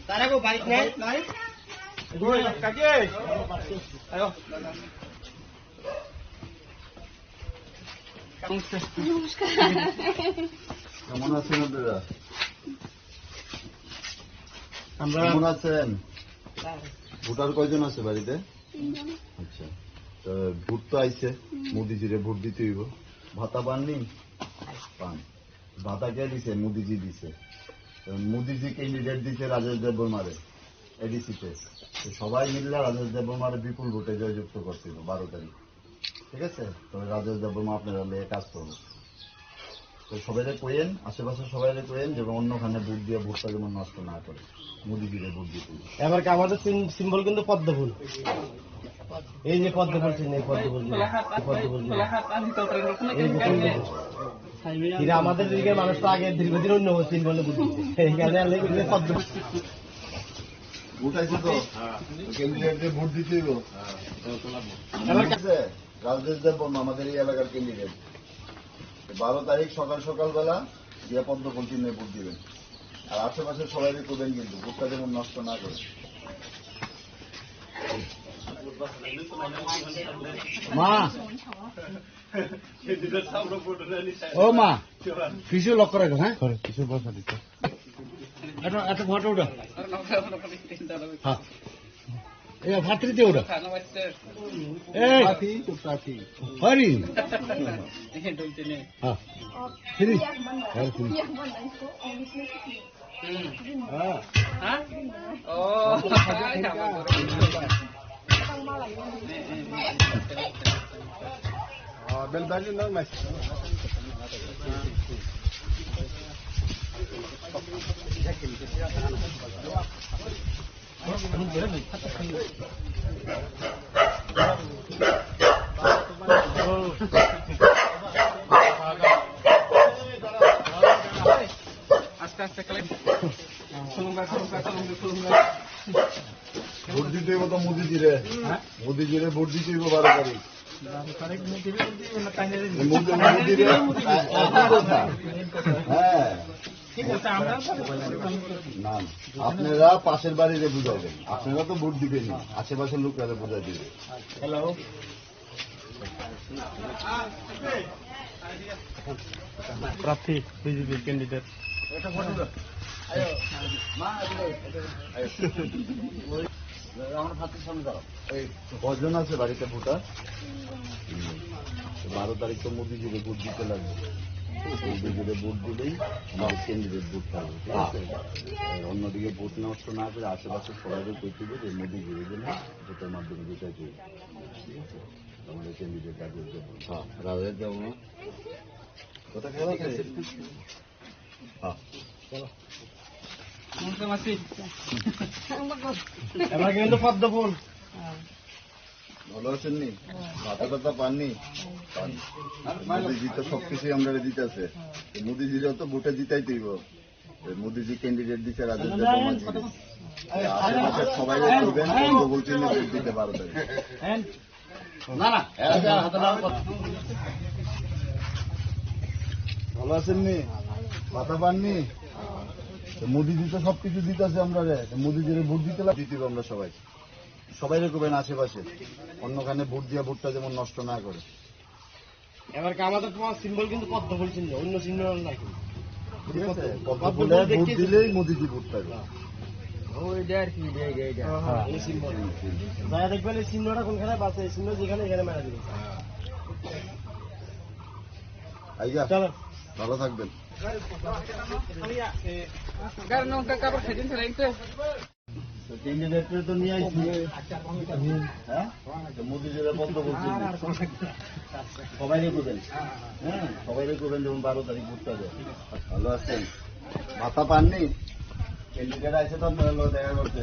তারা কেউ বাড়িতে নাই? নাই? কাকি? আয়ো। নমস্কার। কেমন আছেন আপনারা? আমরা কেমন আছেন? ভোটার কয়জন আছে বাড়িতে? তিনজন। আচ্ছা, তো ভোট তো আইছে, হুম। মোদিজিরে ভোট দিতে হইব। ভাতা পাননি? পান। ভাতা কে দিছে? মোদিজি দিছে। তো মোদিজি ক্যান্ডিডেট দিছে রাজেশ দেববর্মারে, এডিসিতে। তো সবাই মিললে রাজেশ দেববর্মারে বিপুল ভোটে জয়যুক্ত করতে হবে বারো তারিখ। ঠিক আছে? তো রাজেশ দেববর্মা আপনারা লয়ে কাজ করবো। তো সবাইরে কইয়েন, আশেপাশে সবাইরে কইয়েন, যেমন অন্যখানে ভোট দিয়ে ভোটটা যেমন নষ্ট না করে, মোদিজিরে ভোট দিতে। এবার কি আমাদের সিম-, সিম্বল কিন্তু পদ্ম ফুল। এই যে পদ্ম ফুল চিহ্ন, এই পদ্ম ফুল চিহ্ন, এই পদ্ম ফুল চিহ্ন। এই যে পদ্ম ফুল। এরা আমাদের দিকে মানুষ তো আগে দীর্ঘদিন অন্য সিম্বলে ভোট দিচ্ছে। এই কারণে আমরা এই পদ্ম ফুল। ভোট আইছে তো? ক্যান্ডিডেটকে ভোট দিতে হইব। এবার কাছে রাজেশ দেববর্মা আমাদের এই এলাকার ক্যান্ডিডেট। বারো তারিখ সকাল সকালবেলা গিয়ে পদ্ম ফুল চিহ্নে ভোট দিবেন। আর আশেপাশে সবাই করবেন কিন্তু ভোটটা যেমন নষ্ট না করে। মা, ও মা, কিছু লক্ষ্য রাখো, হ্যাঁ? কিছু বসা দিতে। এটা, এটা ফটো উঠা। হ্যাঁ। এই ভাতৃ দিয়ে উঠা। এই। সাথী তো সাথী। হরি। হ্যাঁ। ফিরি। হ্যাঁ, ফিরি। হ্যাঁ। হ্যাঁ? ও। আস্তে আস্তে খেলে। খুলুঙ্গা, খুলুঙ্গা, খুলুঙ্গা, খুলুঙ্গা। ভোট দিতে হইব তো মোদিজিরে। হ্যাঁ? মোদিজিরে ভোট দিতে হইব বারো তারিখ। বারো তারিখ মোদিরে ভোট দিতে হইব না, তাই না রে? মোদি, মোদিরে, আ-, একই কথা। হ্যাঁ। ঠিক আছে, আমরা তো না, না, আপনারা পাশের বাড়িরে বুঝাবেন, আপনারা তো ভোট দিবেন, আশেপাশের লোকরা বুঝাই দিবে। হ্যালো। প্রার্থী বিজেপি ক্যান্ডিডেট। এই কজন আছে বাড়িতে ভোটার? হুম। তো বারো তারিখ তো মোদিজিরে ভোট দিতে লাগবে। মোদিজিরে ভোট দিলেই আমাদের ক্যান্ডিডেট ভোট পাবে, ঠিক আছে? আর অন্যদিকে ভোট নষ্ট না করে আশেপাশে সবাইকে করতে হবে যে মোদিজিরে যেন ভোটের মাধ্যমে জিতাই দিবে। আমাদের ক্যান্ডিডেট রাজেশ দেব। হ্যাঁ, রাজেশ দেব না? কথা খেয়াল আছে? হ্যাঁ। নমস্কার মাসি। এবার কিন্তু পদ্ম ফুল। ভালো আছেন নি? মাথা ব্যথা পাননি? পান। মোদিজি তো সবকিছুই আমরা দিতেছে। মোদিজির তো ভোটে জিতাই দিব। এই মোদিজি ক্যান্ডিডেট দিছে রাজেশ দেববর্মাজি। এই আশেপাশে সবাই করবেন, কত বলছেন না ভোট দিতে পারো তাই। না, না, এরা যে হাতে না কথা। ভালো আছেন নি? মাথা পাননি? তো মোদিজি তো সবকিছু দিতেছে আমরা রে। তো মোদিজিরে ভোট দিতে লাগ-, দিতে হবে আমরা সবাই। সবাই করবেন আশেপাশে। অন্যখানে ভোট দিয়া ভোটটা যেমন নষ্ট না করে। এবার কি আমাদের তোমার সিম্বল কিন্তু পদ্ম ফুল চিহ্ন, অন্য চিহ্ন আর নাই কিন্তু। ঠিক আছে? পদ্ম পদ্ম ফুলে ফুল ভোট দেখছি। দিলেই মোদিজি ভোট পাবে। ওইটা আর কি, এটা, এটা, এটা। হ্যাঁ, হ্যাঁ। এই সিম্বল। যারা দেখবেন এই চিহ্নটা কোনখানে বাঁচে, এই চিহ্ন যেখানে, এখানে মারা দিবে। আইয়া, চলো। ভালো থাকবেন। গাড়ি নৌকা কাপড় সেদিন ফেলাইতে। তো ক্যান্ডিডেটরে তো নিয়ে আইছি। হ্যাঁ? তো মোদি যেটা পদ্ম ফুল চিহ্ন। সবাই রেখে দেন। হ্যাঁ, সবাই রেখে দেন যেমন বারো তারিখ ভোটটা দেয়। ভালো আছেন? ভাতা পাননি? ক্যান্ডিডেট আছে তো আপনার লগে দেখা করতে।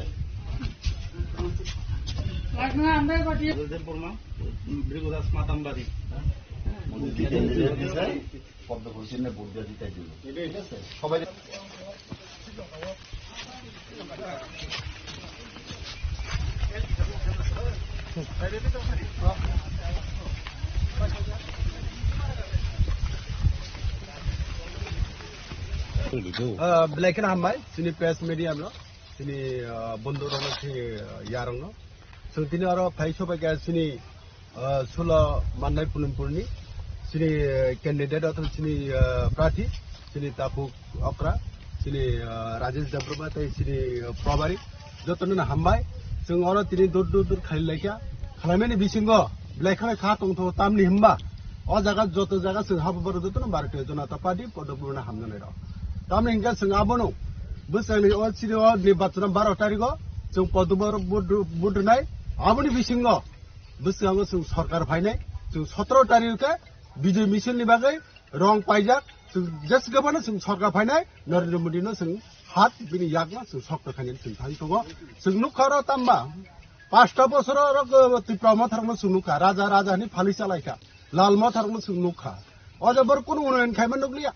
মোদি যে ক্যান্ডিডেট দিছে, পদ্ম ফুল চিহ্নে ভোট দিয়ে জিতাই দিল। ঠিক আছে? সবাই Ah, belai kheno hambai, chini press media no, chini, ah, bondhu rok no, chini, ah, yarok no. Chwng tini oro phai sobai kha chini, ah, sulo mannai Pulimpur ni chini, ah, candidate othoba chini, ah, prarthi, chini Takhuk Okra, chini, ah, Rajesh Debbarma tei chini, ah, Probari, jotono no hambai. Chwng oro tini dur dur dur khlai laikha, khlaimani bisingo belai kheno kha tongthogo, tamni hwnba o jaga joto jaga chwng habo borok jotono Bharatiya Janata Party podopurno hamjaknai rok. Tamni hwnkhe chwng abono bwskango o chini o nirbachano baro tarikgo chwng podopuro vote, vote rwnai. Aboni bisingo bwskango chwng sorkar phainai, chwng sotoro tarik khe Bijoy Misil ni bagwi rong paijak, chwng jeswk phano chwng sorkar phainai, Narendra Modi no chwng hat bini yakno chwng sokto khainani chwng thangwi tongo. Chwng nukha oro tamba, pasta bosor oro, uh, Tipra Motha rokno chwng nukha, raja raja hinwi phalwi chalaikha, Lal Motha rokno chwng nukha. O jaga borok kunu unoyon khaima nukliya.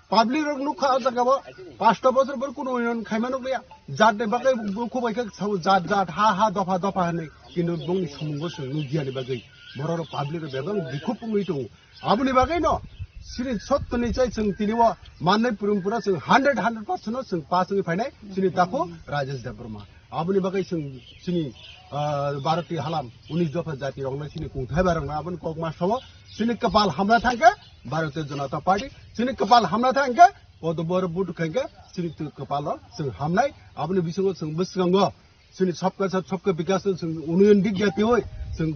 Public rok nukha o jaga o, pasta bosor borok kunu unoyon khaima nukliya. Jat ni bagwi bo khubai khe sao jat jat, ha ha, dopha dopha hinwi, kintu bongni somungo chwng nukya ni bagwi borok rok public rok bebak bikhuk wngwi tongo. Aboni bagwi no chini sotto ni chai chwng tini o mannai Pulimpur o chwng hundred, hundred percent no chwng pass wngwi phainai chini Takhuk Rajesh Debbarma. Aboni bagwi chwng chini, ah, Bharati halam, unis dopha jati rokno chini kungthai bai rokno aboni kok ma sao, chini kwpal hamna thangkhe Bharatiya Janata Party, chini kwpal hamna thangkhe podopuro vote khaikhe chini kwpal o chwng hamnai. Aboni bisingo chwng bwskango chini sabka sath sabka bikas no chwng unoyon dik jati oi chwng,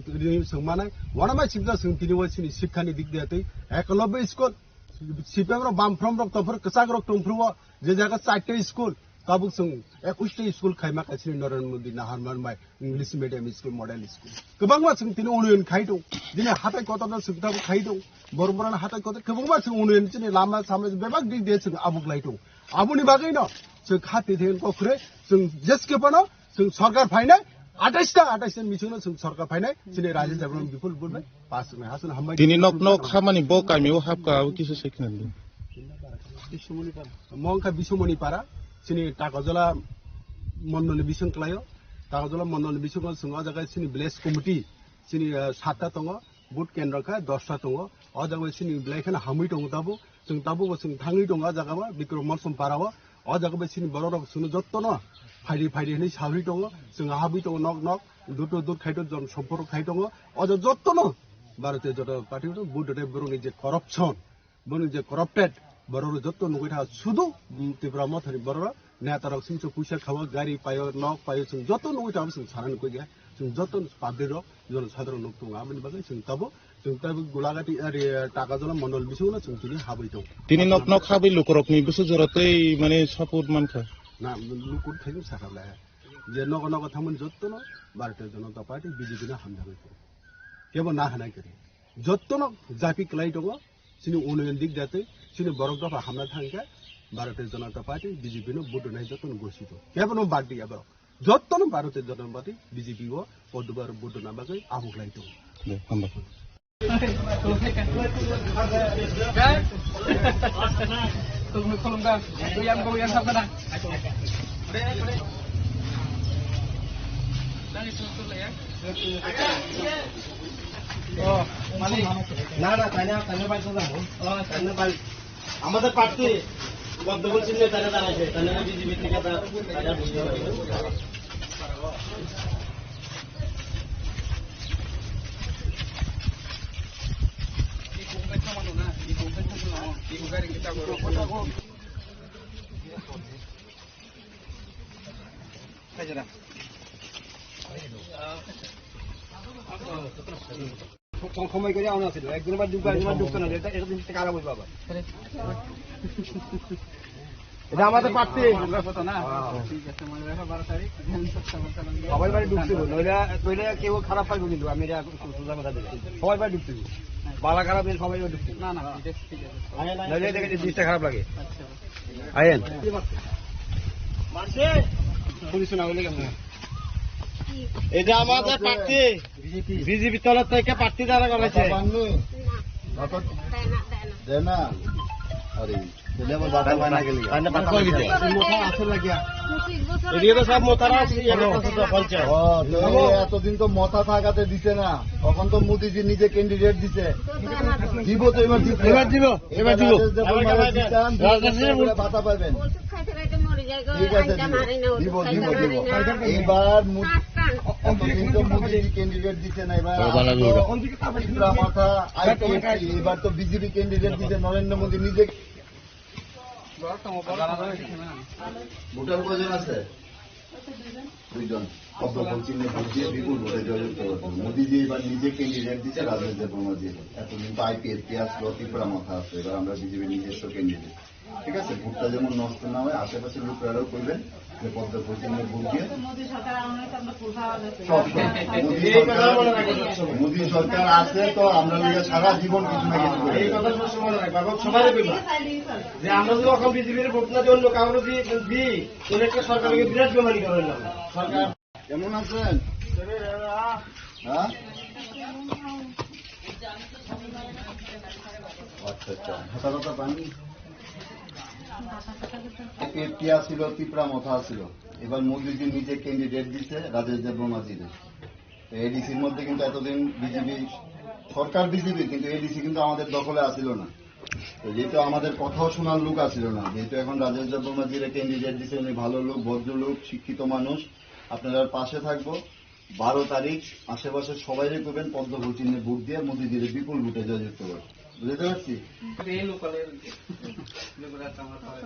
chwng manai. Uanama sikla chwng tini o chini sikha ni dik jati Ekalobya school, C P M rok, Bamfront rok tongphuru, kwchak rok tongphuru o, je jaga charta school, Tabuk chwng ekwis ta school khaima kaisa Narendra Modi Naharman bai English medium school, model school. Kwbangma chwng tini unoyon khai tong. Dini hatai kotor no chwng tabuk khai tong. Borok borok hatai kotor kwbangma chwng unoyon chini lama sama bebak dik de chwng abuk lai tong. Aboni bagwi no chwng khati thengko khre chwng jeskepano chwng sorkar phainai atais ta, atais ta michungno chwng sorkar phainai chini Rajen Jabran bipul bulbai. Pas nai hasun hambai. Tini nok nok hamani bo kami o hapka abo kisa sekna di. Bisumoni para. Mongkha Bisumoni para. Chini Takojola mondoli bising klayo. Takojola mondoli bising chwng o jaga chini village committee. Chini, ah, satta tongo. Vote kendro kha dosta tongo. O jaga chini belai khana hamwi tongo tabo. Chwng tabo bo chwng thangwi tongo o jaga ba Bikrom Molsom para o. O jaga bai chini borok rok chwngno jotto no phaidi phaidi hinwi sawi tongo. Chwng habwi tongo nok nok. Duto dut khai tongo, jon sompor khai tongo. O jaga jotto no Bharatiya Janata Party o vote rwnai borok ni je corruption. Boni je corrupted, borok rok jotto nugwi tha, sudu, mm, Tipra Mothani borok rok neta rok sumsok puisa khawa, gari payo, nok payo, chwng jotto nugwi tha, chwng sanani koi ya, chwng jotto public rok, jon sadharok nuk tongo, aboni bagwi chwng tabuk, chwng tabuk Golagati area, Takojola mondol bisingo chwng tini habwi tongo. Tini nok nok habwi lukurokni bwswk jora tei mane support mankha? Na, lukur thaigung sakha le, je nogo nogo thangmani jotto no Bharatiya Janata Party, B J P no hamjagwi tongo. Kebo na hanai kwrwi. Jottono japi kwlai tongo, chini unoyon dik jatwi, chini borok dopha hamna thangkhe, Bharatiya Janata Party, B J P no vote rwnai jottono gosi tongo. Kebo no bad diya borok. Jottono Bharatiya Janata Party, B J P o podubar vote rwna bagwi abuklai tongo. De, hambai. না, না, তাই না, তাই না, ভাই, সোজা হোক। ও, তাই না, ভাই। আমাদের প্রার্থী পদ্মফুল চিহ্নে তারা দাঁড়াইছে, তাই না, বিজেপি থেকে তারা, তারা বুঝতে পারে। সময় করে আমরা ছিল, একদিন বার দুবার, একদিন বার ঢুকতো না, এটা, এটা দিন থেকে আরাম হইবো আবার। এটা আমাদের প্রার্থী। আমরা কথা না। হ্যাঁ। ঠিক আছে, মনে রাখো বারো তারিখ। সবাই বাড়ি ঢুকতে হবে, নইলে, নইলে কেউ খারাপ পাইবো কিন্তু, আমি এটা সোজা কথা বলি। সবাই বাড়ি ঢুকতে হবে। বালা খারাপ নিয়ে সবাই বাড়ি ঢুকতে হবে। না, না, এটা ঠিক আছে। নইলে এটা কিন্তু জিনিসটা খারাপ লাগে। আচ্ছা। আয়েন। পুলিশ না হইলে কেমন হয়? এটা আমাদের প্রার্থী। বিজেপি তরফ থেকে প্রার্থী দাঁড়া করাইছে। বাবা পাননি? বাবা দেয় না, দেয় না। দেয় না? আরে, তাহলে আমার বাবা পায় না গেলে। তাহলে বাবা কই দিতে? মোটা আছে লাগিয়া। পঁচিশ বছর এদিকে তো সব মোতারা আছে, এদিকে তো সব পঞ্চায়েত। ও, তো এই এতদিন তো মোটা থাকাতে দিছে না। তখন তো মোদিজি নিজে ক্যান্ডিডেট দিছে। দিব তো এবার দিব। এবার দিব। এবার দিব। রাজেশ দেববর্মারে জিতান, রাজেশ দেব- ভাতা পাবেন। ওষুধ খাইতে খাইতে মরে যায় গো, ঠিক আছে, আইটা দিব। মারে না, ওষুধ দিব, খাইতে দিব, মারে দিব। না। এবার মু-, আটকান। এতদিন তো মোদিজি ক্যান্ডিডেট দিছে না, এবার ও, বালা আর তো লোক। ত্রিপুরা মাথা, আইপিএফটি, এবার তো বিজেপি ক্যান্ডিডেট দিছে, নরেন্দ্র মোদি নিজে। ভোটার কয়জন আছে? দুইজন। পদ্মফুল চিহ্নে ভোট দিয়ে বিপুল ভোটে জয়যুক্ত করতে হবে। মোদিজি এবার নিজে ক্যান্ডিডেট দিছে, রাজেশ দেববর্মাজি। এতদিন তো আইপিএফটি আসলো, ত্রিপুরা মাথা আসলো, এবার আমরা বিজেপির নিজস্ব ক্যান্ডিডেট। ঠিক আছে, ভোটটা যেমন নষ্ট না হয়, আশেপাশের লোকেরাও করবেন যে পদ্মফুল চিহ্নে ভোট দিয়ে। মোদি সরকার আমলে তো আমরা ভুল হওয়া গেছে। সব, সব। মোদি এই কথা সরকার, মনে রাখবেন সবসময়। মোদি সরকার আছে তো আমরা লিগে সারা জীবন কিছু না কিছু করে এই যাবো। কথা সবসময় মনে রাখবেন, এবং সবাই দেখবেন যে আমরা যদি এখন বিজেপির ভোট না দিয়ে অন্য কাউকে যদি দিই, তাহলে একটা সরকারকে বিরাট বেমানি করে নিলাম। সরকার কেমন আছেন? হ্যাঁ? আচ্ছা, আচ্ছা। ভাতা টাতা পাননি? এপিএফটি আসিল, ত্রিপুরা মথা আসিল। এবার মোদিজি নিজে ক্যান্ডিডেট দিছে রাজেশ দেববর্মাজিরে। তো এডিসির মধ্যে কিন্তু এতদিন বিজেপি সরকার, বিজেপি, কিন্তু এডিসি কিন্তু আমাদের দখলে আসিল না। তো যেহেতু আমাদের কথাও শোনার লোক আসিল না, যেহেতু এখন রাজেশ দেববর্মাজিরে ক্যান্ডিডেট দিছে, উনি ভালো লোক, ভদ্রলোক, শিক্ষিত মানুষ, আপনারা পাশে থাকবো। বারো তারিখ আশেপাশে সবাই করবেন পদ্মফুল চিহ্নে ভোট দিয়ে মোদিজিরে বিপুল ভোটে জয়যুক্ত করবেন। বুঝতে পারছি? এই লোকালের লোকেরা তো আমার হয়।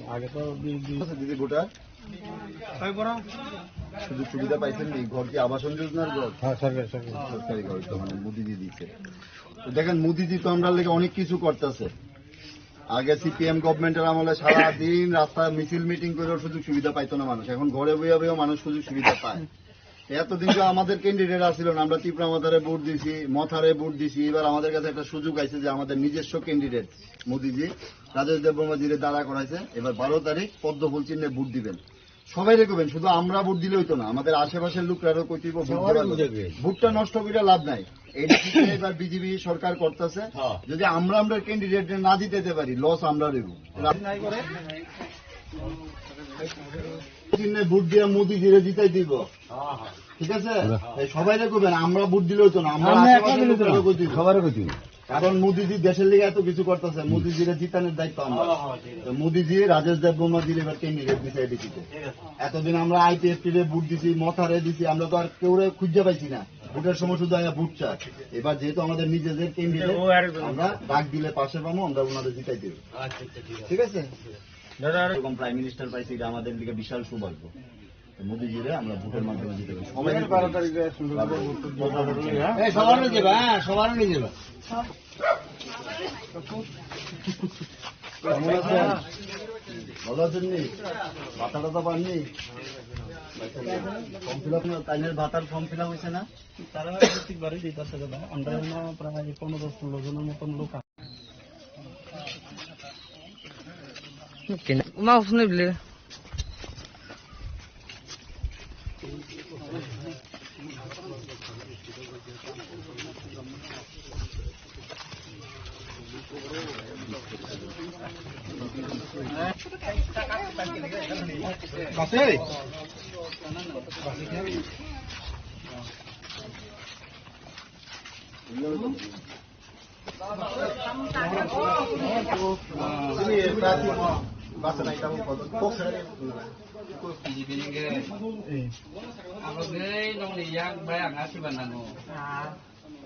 আগে তো দিদি ভোটার সুযোগ সুবিধা পাইছেন নি? ঘর কি আবাসন যোজনার ঘর? হ্যাঁ, সরকারি, সরকারি। সরকারি ঘর তো মানে মোদিজি দিচ্ছে। তো দেখেন, মোদিজি তো আমরা লেগে অনেক কিছু করতেছে। আগে সিপিএম গভর্নমেন্টের আমলে সারা দিন রাস্তায় মিছিল মিটিং করেও সুযোগ সুবিধা পাইতো না মানুষ, এখন ঘরে বইয়া বইয়া মানুষ সুযোগ সুবিধা পায়। এতদিন তো আমাদের ক্যান্ডিডেট আসছিল না, আমরা ত্রিপুরা মাথারে ভোট দিছি, মথারে ভোট দিছি। এবার আমাদের কাছে একটা সুযোগ আইছে যে আমাদের নিজস্ব ক্যান্ডিডেট মোদিজি, রাজেশ দেববর্মাজিরে দাঁড়া করাইছে। এবার বারো তারিখ পদ্ম ফুল চিহ্নে ভোট দিবেন। সবাই রেকমেন্ড, শুধু আমরা ভোট দিলে হইতো না, আমাদের আশেপাশের লোকরাও কইতে হইব, ভোট সবারও দেওয়া বুঝাবে। ভোটটা নষ্ট করে লাভ নাই। এডিসিতে এবার বিজেপি সরকার করতেছে। হ্যাঁ। যদি আমরা আমরা ক্যান্ডিডেট না দিতে পারি, লস আমরা রইব। চিহ্নে ভোট দিয়ে মোদিজিরে জিতাই দিব। ঠিক আছে? এই সবাই রেকমেন্ড, আমরা ভোট দিলে হইতো না, আমরা আমরা আশেপাশের একা দিলে হইতো না। লোকরাও কইতে হইব। সবারও কইতে হইব। কারণ মোদিজি দেশের লিগে এত কিছু করতেছে, মোদিজিরে জিতানোর দায়িত্ব আমরা। হ্যাঁ, হ্যাঁ, ঠিক আছে। তো মোদিজি, রাজেশ দেববর্মা দিলে এবার ক্যান্ডিডেট দিতে এডিসিতে। ঠিক আছে। এতদিন আমরা আইপিএফটি রে ভোট দিছি, মথারে দিছি, আমরা তো আর কেউরে খুঁজে পাইছি না। ভোটের সময় শুধু আয়া ভোট চায়। এবার যেহেতু আমাদের নিজেদের ক্যান্ডিডেট, ও আরেকজন। আমরা ডাক দিলে পাশে পাবো, আমরা ওনাদের জিতাই দেবো। আচ্ছা, আচ্ছা, ঠিক আছে। ঠিক আছে? দাদা, আর এরকম প্রাইম মিনিস্টার পাইছি, এটা আমাদের দিকে বিশাল সৌভাগ্য। তো মোদিজিরে আমরা ভোটের মাধ্যমে জিতে পারি। সবাই বারো তারিখে সুন্দর করে ভোট দিতে হবে, হ্যাঁ? এই সবার নিয়ে যাবা, হ্যাঁ, সবার নিয়ে যাবা। কেমন আছেন? ভালো আছেন নি? ভাতা টাতা পাননি? ফর্ম ফিল আপ, কাইনের ভাতার ফর্ম ফিল আপ হয়েছে না? তারা প্রত্যেকবারই দিতেছে দাদা, আমরা এখনো প্রায় পনেরো ষোলো জনের মতন লোক আছে। Uma usni bile. Abo gei nongni yak bai ang asiba nango.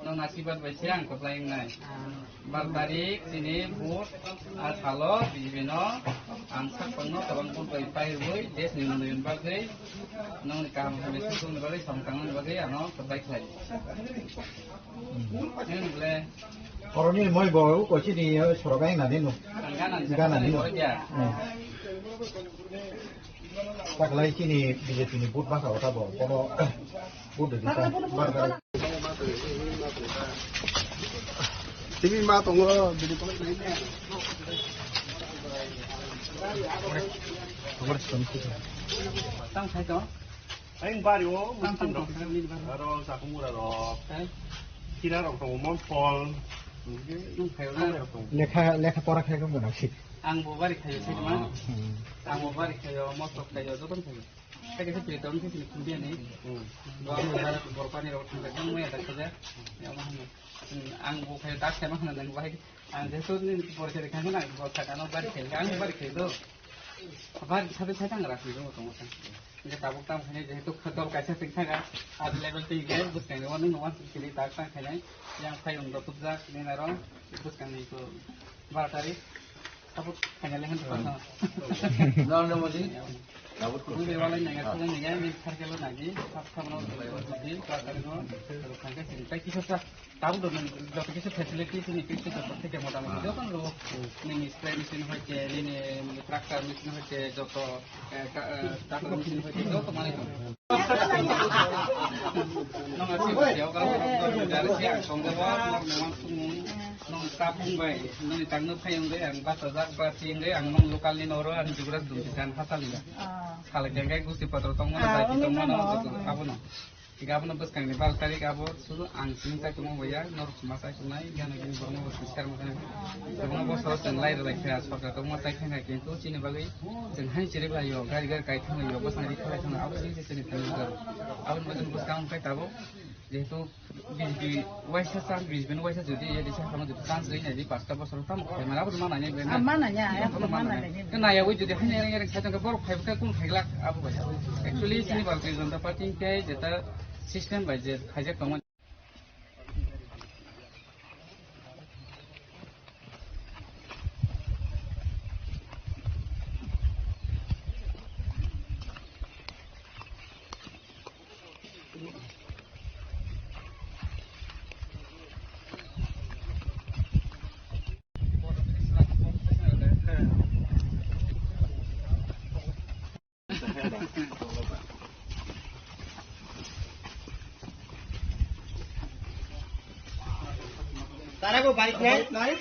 Nong asiba bai se ang kwplai wngnai. Bar tarik chini vote a salo B J P no ang sak pangno tabang vote bai pai rwui desh ni unnoi bagwi nongni kaham hamya sukung ni bagwi samung tangna ni bagwi ano kwplai khlai. Nini bole? Oroni moi bo ko chini sorok ai na dinu. Ang gana ni gana ni. Taklai chini B J P ni vote baka ota bo. Bono vote de disa. Bar bar. Tini ma tongo bini kolok nai. Tang sai to. Ayang bari o, muslim rok. Aro sakumura rok. Kira rok tongo, mon phol. Lekha, lekha pora khai khe mona si. Ang bo bari khayo, sima. Ang bo bari khayo, mosok khayo, joton khayo. Khe khe pritom khe sini khumbiya ni. Bo ang bo bari bor pani rok thang khe maya da khaja. Ya ma hanu. Ang bo khayo, tak khayo ma hanu, ang bo hai. Ang jesu ni bor khayo, khayo na, bo thakano bari khayo, ang bari khayo do. Bari khayo, khayo thang rak ni do, tongo thang. Hingke tabuk tamo khainai, jehetu dol kaisa twi thangkha, adi level twi hingke bwskang ni uanwi nungma sini tak tang khainai, yang phai wng dotokjak nini aro bwskang ni iko bara tarik tabuk khainai le hwn tong. Nang nang modi? Tabuk ko. Nang de walai nang, nang nang, nang circle nang, sab sab no, di bara tarik no, thangkhe sini tai kisa sa. Tabuk do nang joto kisa facility chini Christian joto theke motamoti joto no rwo. Nini spray machine hoite, nini tractor machine hoite, joto, eh, ka-, eh, tractor machine hoite joto manwi tongo. Nong asi basi o garo garo si ang songja ba nong nong sumung nong tapung bai nini tangno phayung bai ang basa jak ba ching bai ang nong local ni noro ang jugras dum tisan hasal ya. Sala kengkai gusti patro tongmano dai tongmano abono. Hinkhe abono bwskangni baro tarik abo sudu ang chini chaitongo boya, norok ma chaitongnai, gana gini borokno bo swngchar mokhe. Borokno bosoro chwng lai rwlai kha, sorkar tongma chai thangkha, kintu chini bagwi chwng haini chirwi lai o, gari gari kai thangwi o, bwskango ri khalai thangwi, abo chini chini thangwi wngkha. Aboni bagwi bwskang wngkha tabuk, jehetu B J P waisa chance, B J P ni waisa jodi A D C haphano jodi chance rwi nai di, pasta bosor tamo khlai mano, abo ma nai. Ah, ma nai ya, ya, ma nai. Nai ya, oi jodi haini ereng ereng khai tongkha, borok khai bwkha kung khai glak, abo bai. Actually, chini Bharatiya Janata Party hingke jeta system bai je khaijak tongmani. তারা গো বাড়িত নাই?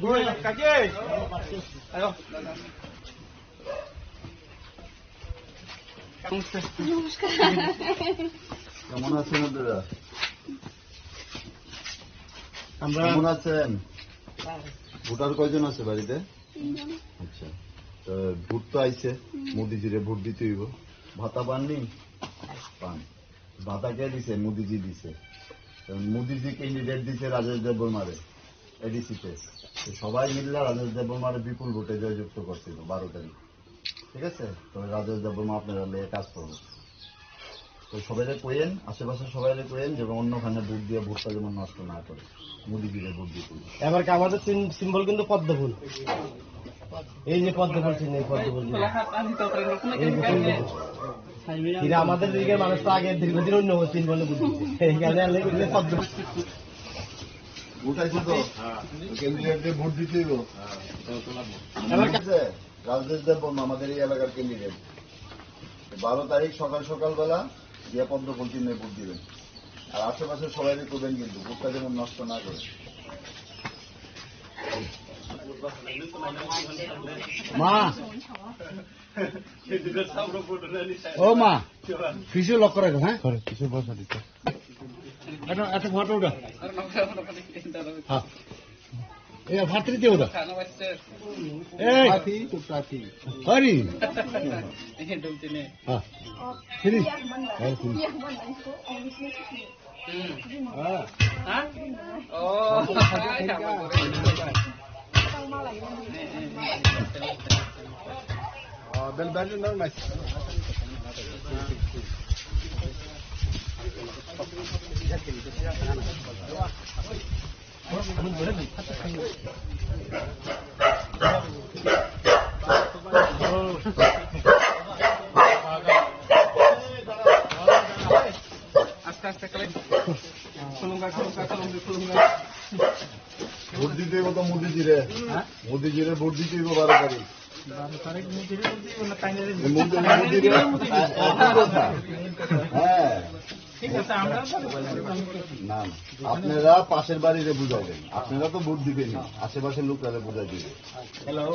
কই, কাকি? আয়ো। নমস্কার। কেমন আছেন আপনারা? আমরা কেমন আছেন? ভোটার কয়জন আছে বাড়িতে? তিনজন। আচ্ছা, তো ভোট তো আইছে, হুম। মোদিজিরে ভোট দিতে হইব। ভাতা পাননি? পান। ভাতা কে দিছে? মোদিজি দিছে। তো মোদিজি ক্যান্ডিডেট দিছে রাজেশ দেববর্মারে, এডিসিতে। তো সবাই মিললে রাজেশ দেববর্মারে বিপুল ভোটে জয়যুক্ত করতে হইব বারো তারিখ। ঠিক আছে? তো রাজেশ দেববর্মা আপনারা লইয়া কাজ করবো। তো সবাইরে কইয়েন, আশেপাশে সবাইরে কইয়েন, যেমন অন্যখানে ভোট দিয়ে ভোটটা যেমন নষ্ট না করে, মোদিজিরে ভোট দিতে। এবার কি আমাদের সিম-, সিম্বল কিন্তু পদ্ম ফুল। এই যে পদ্ম ফুল চিহ্ন, এই পদ্ম ফুল চিহ্ন। এই যে পদ্ম ফুল। কিন্তু আমাদের দিকে মানুষ তো আগে দীর্ঘদিন অন্য সিম্বলে ভোট দিচ্ছে। এই কারণে আমরা এগুলো পদ্ম ফুল। ভোট আইছে তো? ক্যান্ডিডেটকে ভোট দিতে হইব। এবার ঠিক আছে? রাজেশ দেববর্মা আমাদের এই এলাকার ক্যান্ডিডেট। বারো তারিখ সকাল সকালবেলা গিয়ে পদ্ম ফুল চিহ্নে ভোট দিবেন। আর আশেপাশে সবাই করবেন কিন্তু, ভোটটা যেমন নষ্ট না করে। মা, ও মা, কিছু লক্ষ্য রাখো, হ্যাঁ? কিছু বসা দিতে। এটা, এটা ফটো উঠা। হ্যাঁ। এই ভাতৃ দিয়ে উঠা। এই। Happy to party. Hari. হ্যাঁ। Finish. হ্যাঁ, finish. হ্যাঁ। হ্যাঁ? ও। আস্তে আস্তে খালি খুলুঙ্গা, খুলুঙ্গা, খুলুঙ্গা, খুলুঙ্গা। ভোট দিতে হইব তো মোদিজিরে। হ্যাঁ? মোদিজিরে ভোট দিতে হইব বারো তারিখ। বারো তারিখ মোদিরে ভোট দিব না, তাই না রে? এই মোদি, মোদিরে, আ-, একই কথা। হ্যাঁ। ঠিক আছে, আমরা তো না, না। আপনারা পাশের বাড়িরে বুঝাইবেন। আপনারা তো ভোট দিবেন না। আশেপাশের লোকরা বুঝাই দিবেন। হ্যালো।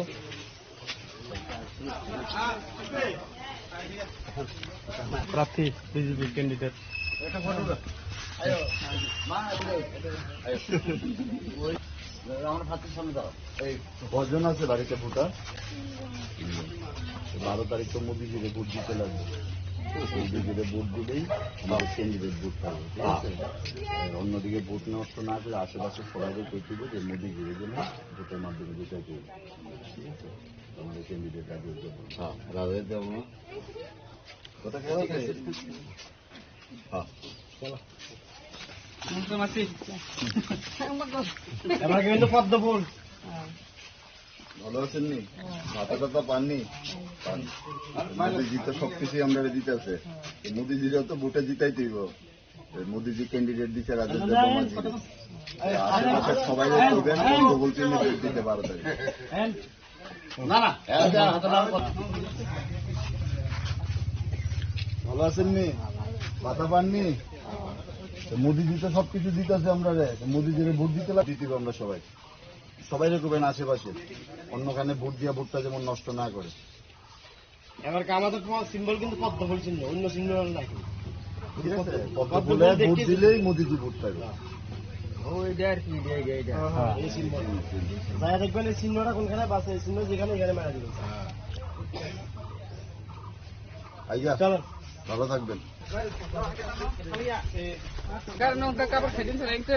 প্রার্থী বিজেপি ক্যান্ডিডেট। এই কজন আছে বাড়িতে ভোটার? বারো তারিখ তো মোদিজিরে ভোট দিতে লাগবে। মোদিজিরে ভোট দিলেই আমাদের ক্যান্ডিডেট ভোট পাবে, ঠিক আছে? আর অন্যদিকে ভোট নষ্ট না করে আশেপাশে সবাইকে কইতে হবে যে মোদিজিরে যেন ভোটের মাধ্যমে জিতাইতে হবে। ঠিক আছে? আমাদের ক্যান্ডিডেট রাজেশ দেববর্মা। হ্যাঁ, রাজেশ দেববর্মা। কথা খেয়াল আছে? হ্যাঁ। চলো। নমস্কার, মাসি। এবার কিন্তু পদ্ম ফুল। ভালো আছেন নি? ভাতা টাতা পাননি? পান। মোদিজি তো সবকিছুই আমরা দিতে আছে। মোদিজিরা তো ভোটে জিতাইতে হইব। এই মোদিজি ক্যান্ডিডেট দিছে রাজেশ দেববর্মাজি। আশেপাশে সবাই করবেন, পদ্ম ফুল চিহ্নে ভোট দিতে বারো তারিখ। না, না। ভালো আছেন নি? ভাতা পাননি? তো মোদিজি তো সবকিছু দিতেছে আমরা রে। তো মোদিজিরে ভোট দিতে লাগ-, দিতে হবে আমরা সবাই। সবাই করবেন আশেপাশে। অন্যখানে ভোট দিয়া ভোটটা যেমন নষ্ট না করে। এবার কি আমাদের তোমার সিম্বল কিন্তু পদ্ম ফুল চিহ্ন, অন্য চিহ্ন আর নাই। ঠিক আছে? পদ্ম পদ্ম ফুলে ফুল ভোট দেখতে দিলেই মোদিজি ভোট পাবে। ওইটা আর কি, এটা, এটা, এটা। হ্যাঁ, এই সিম্বল। যাই দেখবেন এই চিহ্নটা কোনখানে বাসে, এই চিহ্ন যেখানে, এখানে মারা দিবেন। আইয়া, চলো। ভালো থাকবেন। কারণ ওটা কাপড় সেদিন ধরে একটু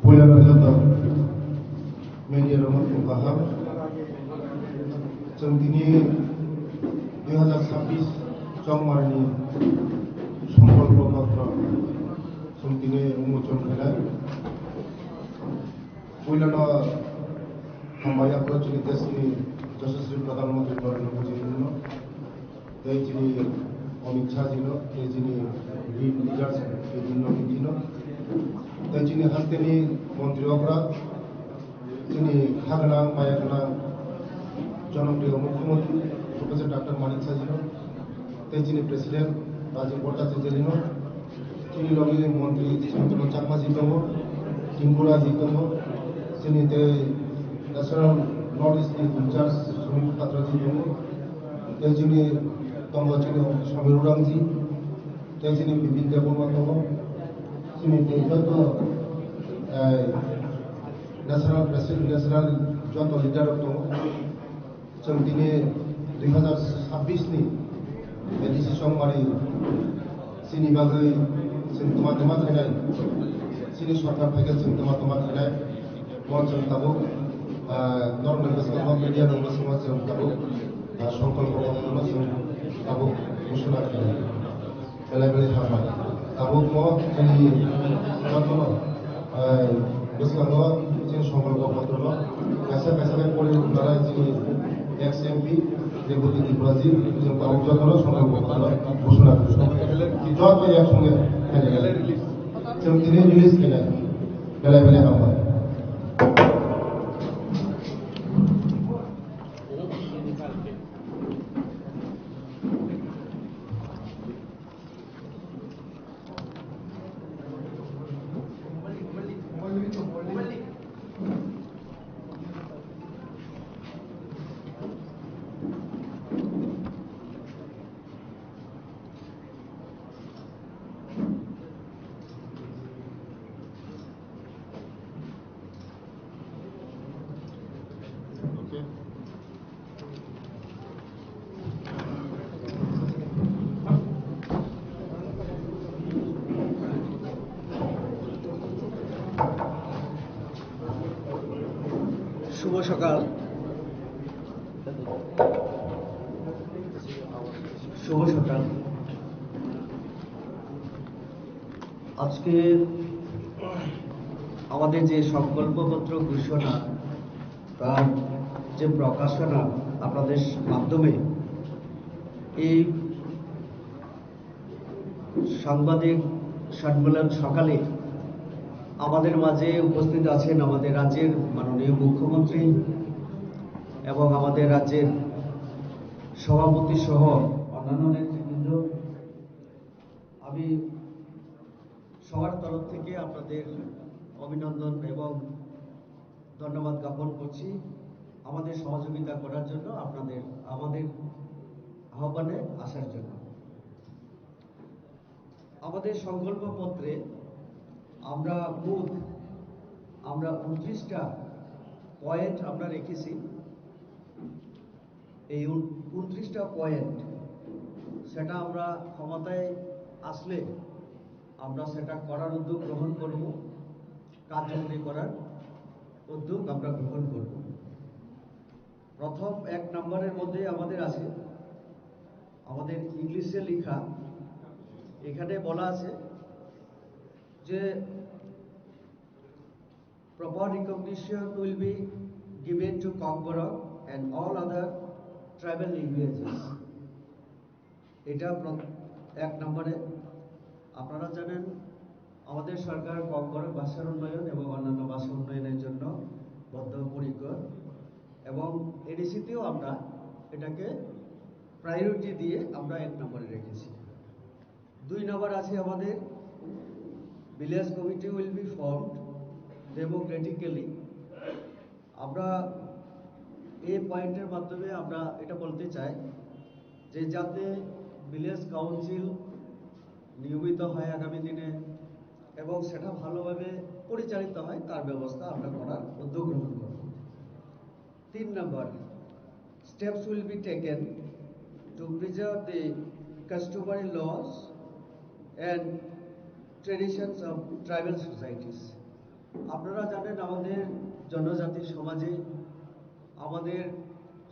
Puila no joto media rok no kaham. Chwng tini dui hazar sabbish Chongmarni Songkolpo Potro chwng tini umochon khainai. Puila no hambai yaphuru chini deshni Yashaswi Pradhan Mantri Narendra Modi no. Tei chini Amit Shah ji no, tei chini lead leaders Kevin no, Kevin no, tei chini hasteni montri okra, chini khagwnang, maya gwnang, jonopriyo mukhyamantri, Professor Doctor Manik Shah ji no, tei chini president Rajiv Bhattacharya ji no, chini logi montri Santanu Chakma ji tongo, Tingkura ji tongo, chini tei national North East ni in charge Sumit Patra ji tongo, tei chini tongo chini Samir Urang ji, tei chini Bipin Debbarma tongo, chini tei joto, eh, national president, national joto leader rok tongo. Chwng tini dui hazar sabbish ni A D C Chongmari chini bagwi chwng tama tama khainai, chini sorkar phaikhe chwng tama tama khainai. Mo chwng tabuk, ah, norok ni bwskango media rok bwskango chwng tabuk, ah, songkolpo kotorno chwng tabuk ghosona khainai. Belai belai hambai. Tabuk mo chini jotono, eh, bwskango chini songkolpo kotorno kaisa kaisa khe pori rwknai chini ex M P Rebati Tripura ji, chwng tabuk jotono songkolpo kotorno ghosona khainai. Joto ek songe khainai. Chwng tini release khainai. Belai belai hambai. শুভ সকাল। শুভ সকাল। আজকে আমাদের যে সংকল্পপত্র ঘোষণা, তার যে প্রকাশনা আপনাদের মাধ্যমে এই সাংবাদিক সম্মেলন সকালে আমাদের মাঝে উপস্থিত আছেন আমাদের রাজ্যের মাননীয় মুখ্যমন্ত্রী এবং আমাদের রাজ্যের সভাপতি সহ অন্যান্য নেতৃবৃন্দ। আমি সবার তরফ থেকে আপনাদের অভিনন্দন এবং ধন্যবাদ জ্ঞাপন করছি আমাদের সহযোগিতা করার জন্য, আপনাদের, আমাদের আহ্বানে আসার জন্য। আমাদের সংকল্পপত্রে আমরা মোট, আমরা ঊনত্রিশটা পয়েন্ট আমরা রেখেছি। এই উন-, ঊনত্রিশটা পয়েন্ট, সেটা আমরা ক্ষমতায় আসলে আমরা সেটা করার উদ্যোগ গ্রহণ করব, কার্যকরী করার উদ্যোগ আমরা গ্রহণ করব। প্রথম এক নম্বরের মধ্যে আমাদের আছে, আমাদের ইংলিশে লেখা, এখানে বলা আছে যে proper recognition will be given to Kokborok and all other tribal languages. এটা প্র-, এক নম্বরে। আপনারা জানেন, আমাদের সরকার ককবরক ভাষার উন্নয়ন এবং অন্যান্য ভাষা উন্নয়নের জন্য বদ্ধপরিকর, এবং এডিসিতেও আমরা এটাকে প্রায়োরিটি দিয়ে আমরা এক নম্বরে রেখেছি। দুই নম্বর আছে আমাদের, village committee will be formed. Democratically আমরা এই পয়েন্টের মাধ্যমে আমরা এটা বলতে চাই যে যাতে ভিলেজ কাউন্সিল নিয়মিত হয় আগামী দিনে এবং সেটা ভালোভাবে পরিচালিত হয়, তার ব্যবস্থা আমরা করার উদ্যোগ গ্রহণ করব। তিন নম্বর, steps will be taken to preserve the customary laws and traditions of tribal societies. আপনারা জানেন, আমাদের জনজাতি সমাজে আমাদের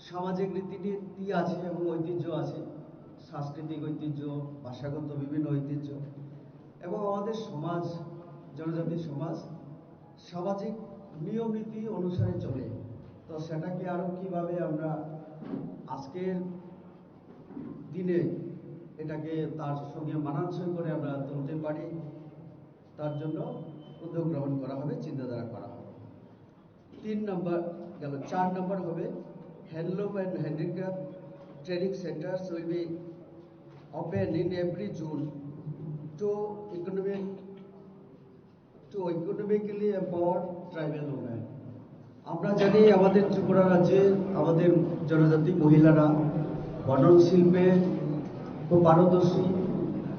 সামাজিক রীতিনীতি আছে এবং ঐতিহ্য আছে, সাংস্কৃতিক ঐতিহ্য, ভাষাগত বিভিন্ন ঐতিহ্য, এবং আমাদের সমাজ, জনজাতি সমাজ সামাজিক নিয়ম নীতি অনুসারে চলে। তো সেটাকে আরও কীভাবে আমরা আজকের দিনে এটাকে তার সঙ্গে মানানসই করে আমরা তুলতে পারি, তার জন্য উদ্যোগ গ্রহণ করা হবে, চিন্তাধারা করা হবে। তিন নম্বর গেল। চার নম্বর হবে, handloom and handicraft training centers will be open in every June to economic to economically empower tribal women. আমরা জানি, আমাদের ত্রিপুরা রাজ্যে আমাদের জনজাতি মহিলারা বনন শিল্পে খুব পারদর্শী।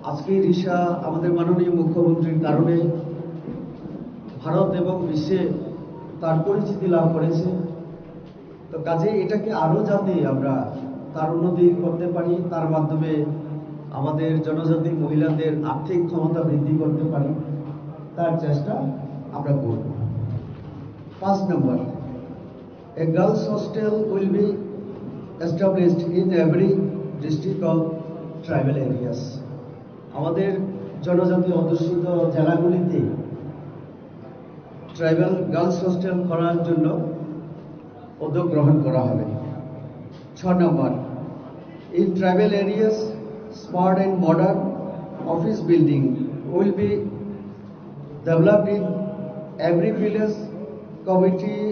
আজকে রিশা আমাদের মাননীয় মুখ্যমন্ত্রীর কারণে ভারত এবং বিশ্বে তার পরিচিতি লাভ করেছে। তো কাজে এটাকে আরও যাতে আমরা তার উন্নতি করতে পারি, তার মাধ্যমে আমাদের জনজাতি মহিলাদের আর্থিক ক্ষমতা বৃদ্ধি করতে পারি, তার চেষ্টা আমরা করব। পাঁচ নম্বর, a girls hostel will be established in every district of tribal areas. আমাদের জনজাতি অধ্যুষিত জেলাগুলিতে ট্রাইবাল গার্লস হোস্টেল করার জন্য উদ্যোগ গ্রহণ করা হবে। ছ নম্বর, in tribal areas, smart and modern office building will be developed in every village committee,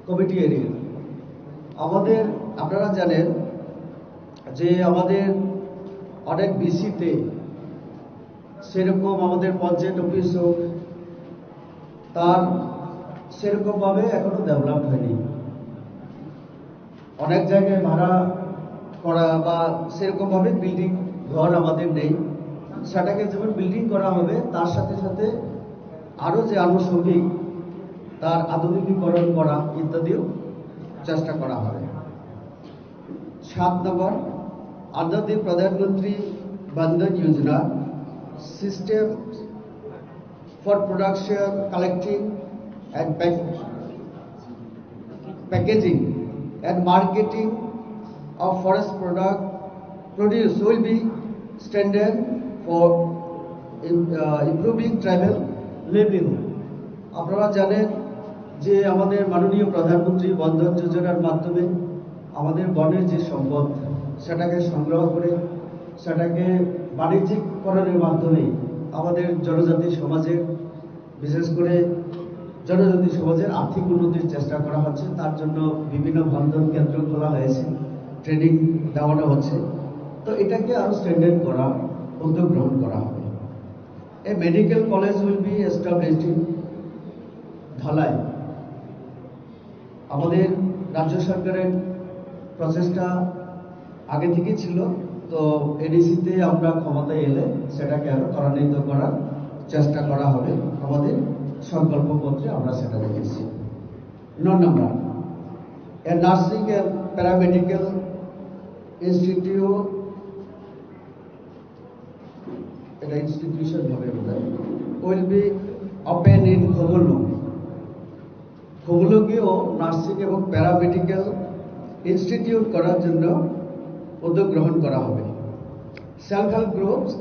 committee area. আমাদের, আপনারা জানেন যে আমাদের অনেক বিসিতে সেরকম আমাদের পঞ্চায়েত অফিস হোক, তার সেরকমভাবে এখনো ডেভেলপ হয়নি। অনেক জায়গায় ভাড়া করা বা সেরকমভাবে বিল্ডিং ঘর আমাদের নেই। সেটাকে যেমন বিল্ডিং করা হবে, তার সাথে সাথে আরও যে আনুষঙ্গিক তার আধুনিকীকরণ করা ইত্যাদিও চেষ্টা করা হবে। সাত নম্বর, under the Pradhan Mantri Van Dhan Yojana, system for production, collecting and pack-, packaging and marketing of forest product produce will be strengthened for im-, uh, improving tribal livelihood. আপনারা জানেন যে আমাদের মাননীয় প্রধানমন্ত্রী বন ধন যোজনার মাধ্যমে আমাদের বনের যে সম্পদ, সেটাকে সংগ্রহ করে সেটাকে বাণিজ্যিককরণের মাধ্যমে আমাদের জনজাতি সমাজের, বিশেষ করে জনজাতি সমাজের আর্থিক উন্নতির চেষ্টা করা হচ্ছে। তার জন্য বিভিন্ন বন ধন কেন্দ্র খোলা হয়েছে, ট্রেনিং দেওয়ানো হচ্ছে। তো এটাকে আরও স্ট্রেন্থেন করা, উদ্যোগ গ্রহণ করা হবে। A medical college will be established in Dhalai. আমাদের রাজ্য সরকারের প্রচেষ্টা আগে থেকে ছিল, তো এডিসিতে আমরা ক্ষমতায় এলে সেটাকে আরো ত্বরান্বিত করার চেষ্টা করা হবে। আমাদের সংকল্পপত্রে আমরা সেটা রেখেছি। ন নম্বর, a nursing and paramedical institute, এটা ইনস্টিটিউশন হবে বোধহয়, will be open in Khumulwng. খুবলুঙ্গিও নার্সিং এবং প্যারামেডিকেল ইনস্টিটিউট করার জন্য উদ্যোগ গ্রহণ করা হবে। Self help groups,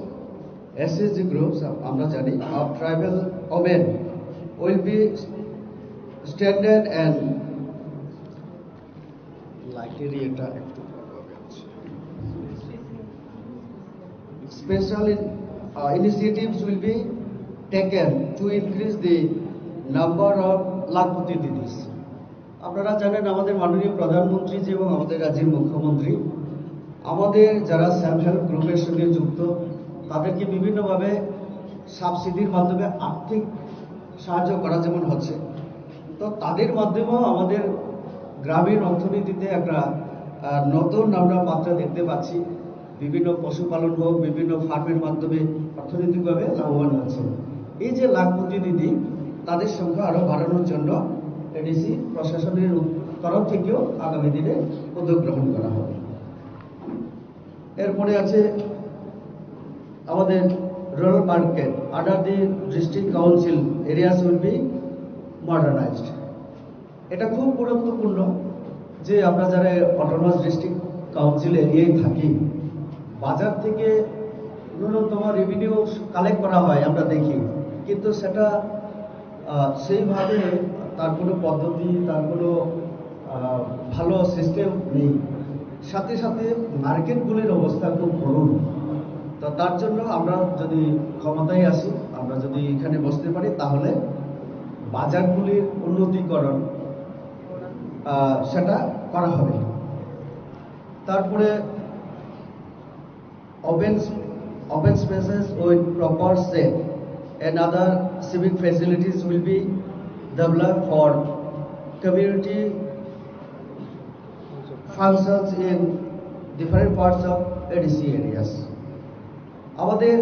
S H G groups, আমরা জানি, of tribal women will be strengthened and লাইটের ইয়েটা একটু ভালোভাবে আছে। Special in-, uh, initiatives will be taken to increase the number of Lakhpati Didis. আপনারা জানেন, আমাদের মাননীয় প্রধানমন্ত্রী যে এবং আমাদের রাজ্যের মুখ্যমন্ত্রী আমাদের যারা সেলফ হেল্প গ্রুপের সঙ্গে যুক্ত, তাদেরকে বিভিন্নভাবে সাবসিডির মাধ্যমে আর্থিক সাহায্য করা যেমন হচ্ছে, তো তাদের মাধ্যমেও আমাদের গ্রামীণ অর্থনীতিতে একটা আহ, নতুন আমরা মাত্রা দেখতে পাচ্ছি। বিভিন্ন পশুপালন হোক, বিভিন্ন ফার্মের মাধ্যমে অর্থনৈতিকভাবে লাভবান হচ্ছে। এই যে লাখপতি দিদি, তাদের সংখ্যা আরো বাড়ানোর জন্য এডিসি প্রশাসনের তরফ থেকেও আগামী দিনে উদ্যোগ গ্রহণ করা হবে। এরপরে আছে আমাদের rural market, under the district council areas will be modernized। এটা খুব গুরুত্বপূর্ণ যে আমরা যারা অটোনমাস ডিস্ট্রিক্ট কাউন্সিল এরিয়ায় থাকি, বাজার থেকে ন্যূনতম রেভিনিউ কালেক্ট করা হয়, আমরা দেখি, কিন্তু সেটা আহ, সেইভাবে তার কোনো পদ্ধতি, তার কোনো আহ, ভালো সিস্টেম নেই। সাথে সাথে মার্কেটগুলির অবস্থা খুব করুণ। তো তার জন্য আমরা যদি ক্ষমতায় আসি, আমরা যদি এখানে বসতে পারি, তাহলে বাজারগুলির উন্নতিকরণ আহ, সেটা করা হবে। তারপরে open, open spaces with proper shade and other civic facilities will be developed for community functions in different parts of ADC areas। আমাদের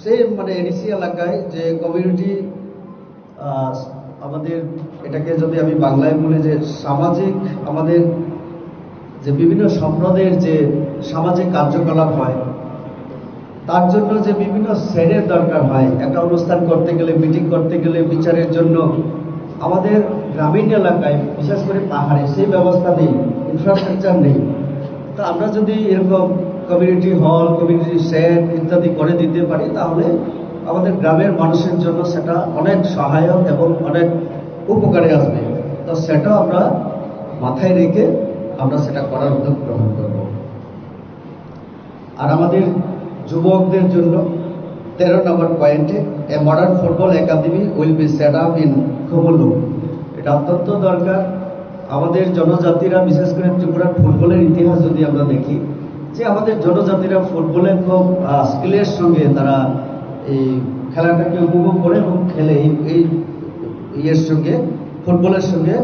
সেম মানে এডিসি এলাকায় যে কমিউনিটি, আহ, আমাদের এটাকে যদি আমি বাংলায় বলি যে সামাজিক, আমাদের যে বিভিন্ন সম্প্রদায়ের যে সামাজিক কার্যকলাপ হয়, তার জন্য যে বিভিন্ন শেডের দরকার হয়, একটা অনুষ্ঠান করতে গেলে, মিটিং করতে গেলে, বিচারের জন্য আমাদের গ্রামীণ এলাকায়, বিশেষ করে পাহাড়ে, সেই ব্যবস্থা নেই, ইনফ্রাস্ট্রাকচার নেই। তো আমরা যদি এরকম কমিউনিটি হল, কমিউনিটি শেড ইত্যাদি করে দিতে পারি, তাহলে আমাদের গ্রামের মানুষের জন্য সেটা অনেক সহায়ক এবং অনেক উপকারে আসবে। তো সেটা আমরা মাথায় রেখে আমরা সেটা করার উদ্যোগ গ্রহণ করব। আর আমাদের যুবকদের জন্য তেরো নম্বর পয়েন্টে, a modern football academy will be set up in Khumulwng। এটা অত্যন্ত দরকার। আমাদের জনজাতিরা, বিশেষ করে ত্রিপুরার ফুটবলের ইতিহাস যদি আমরা দেখি, যে আমাদের জনজাতিরা ফুটবলে খুব আহ, স্কিলের সঙ্গে তারা এই খেলাটাকে উপভোগ করে এবং খেলে এই এই ইয়ের সঙ্গে, ফুটবলের সঙ্গে।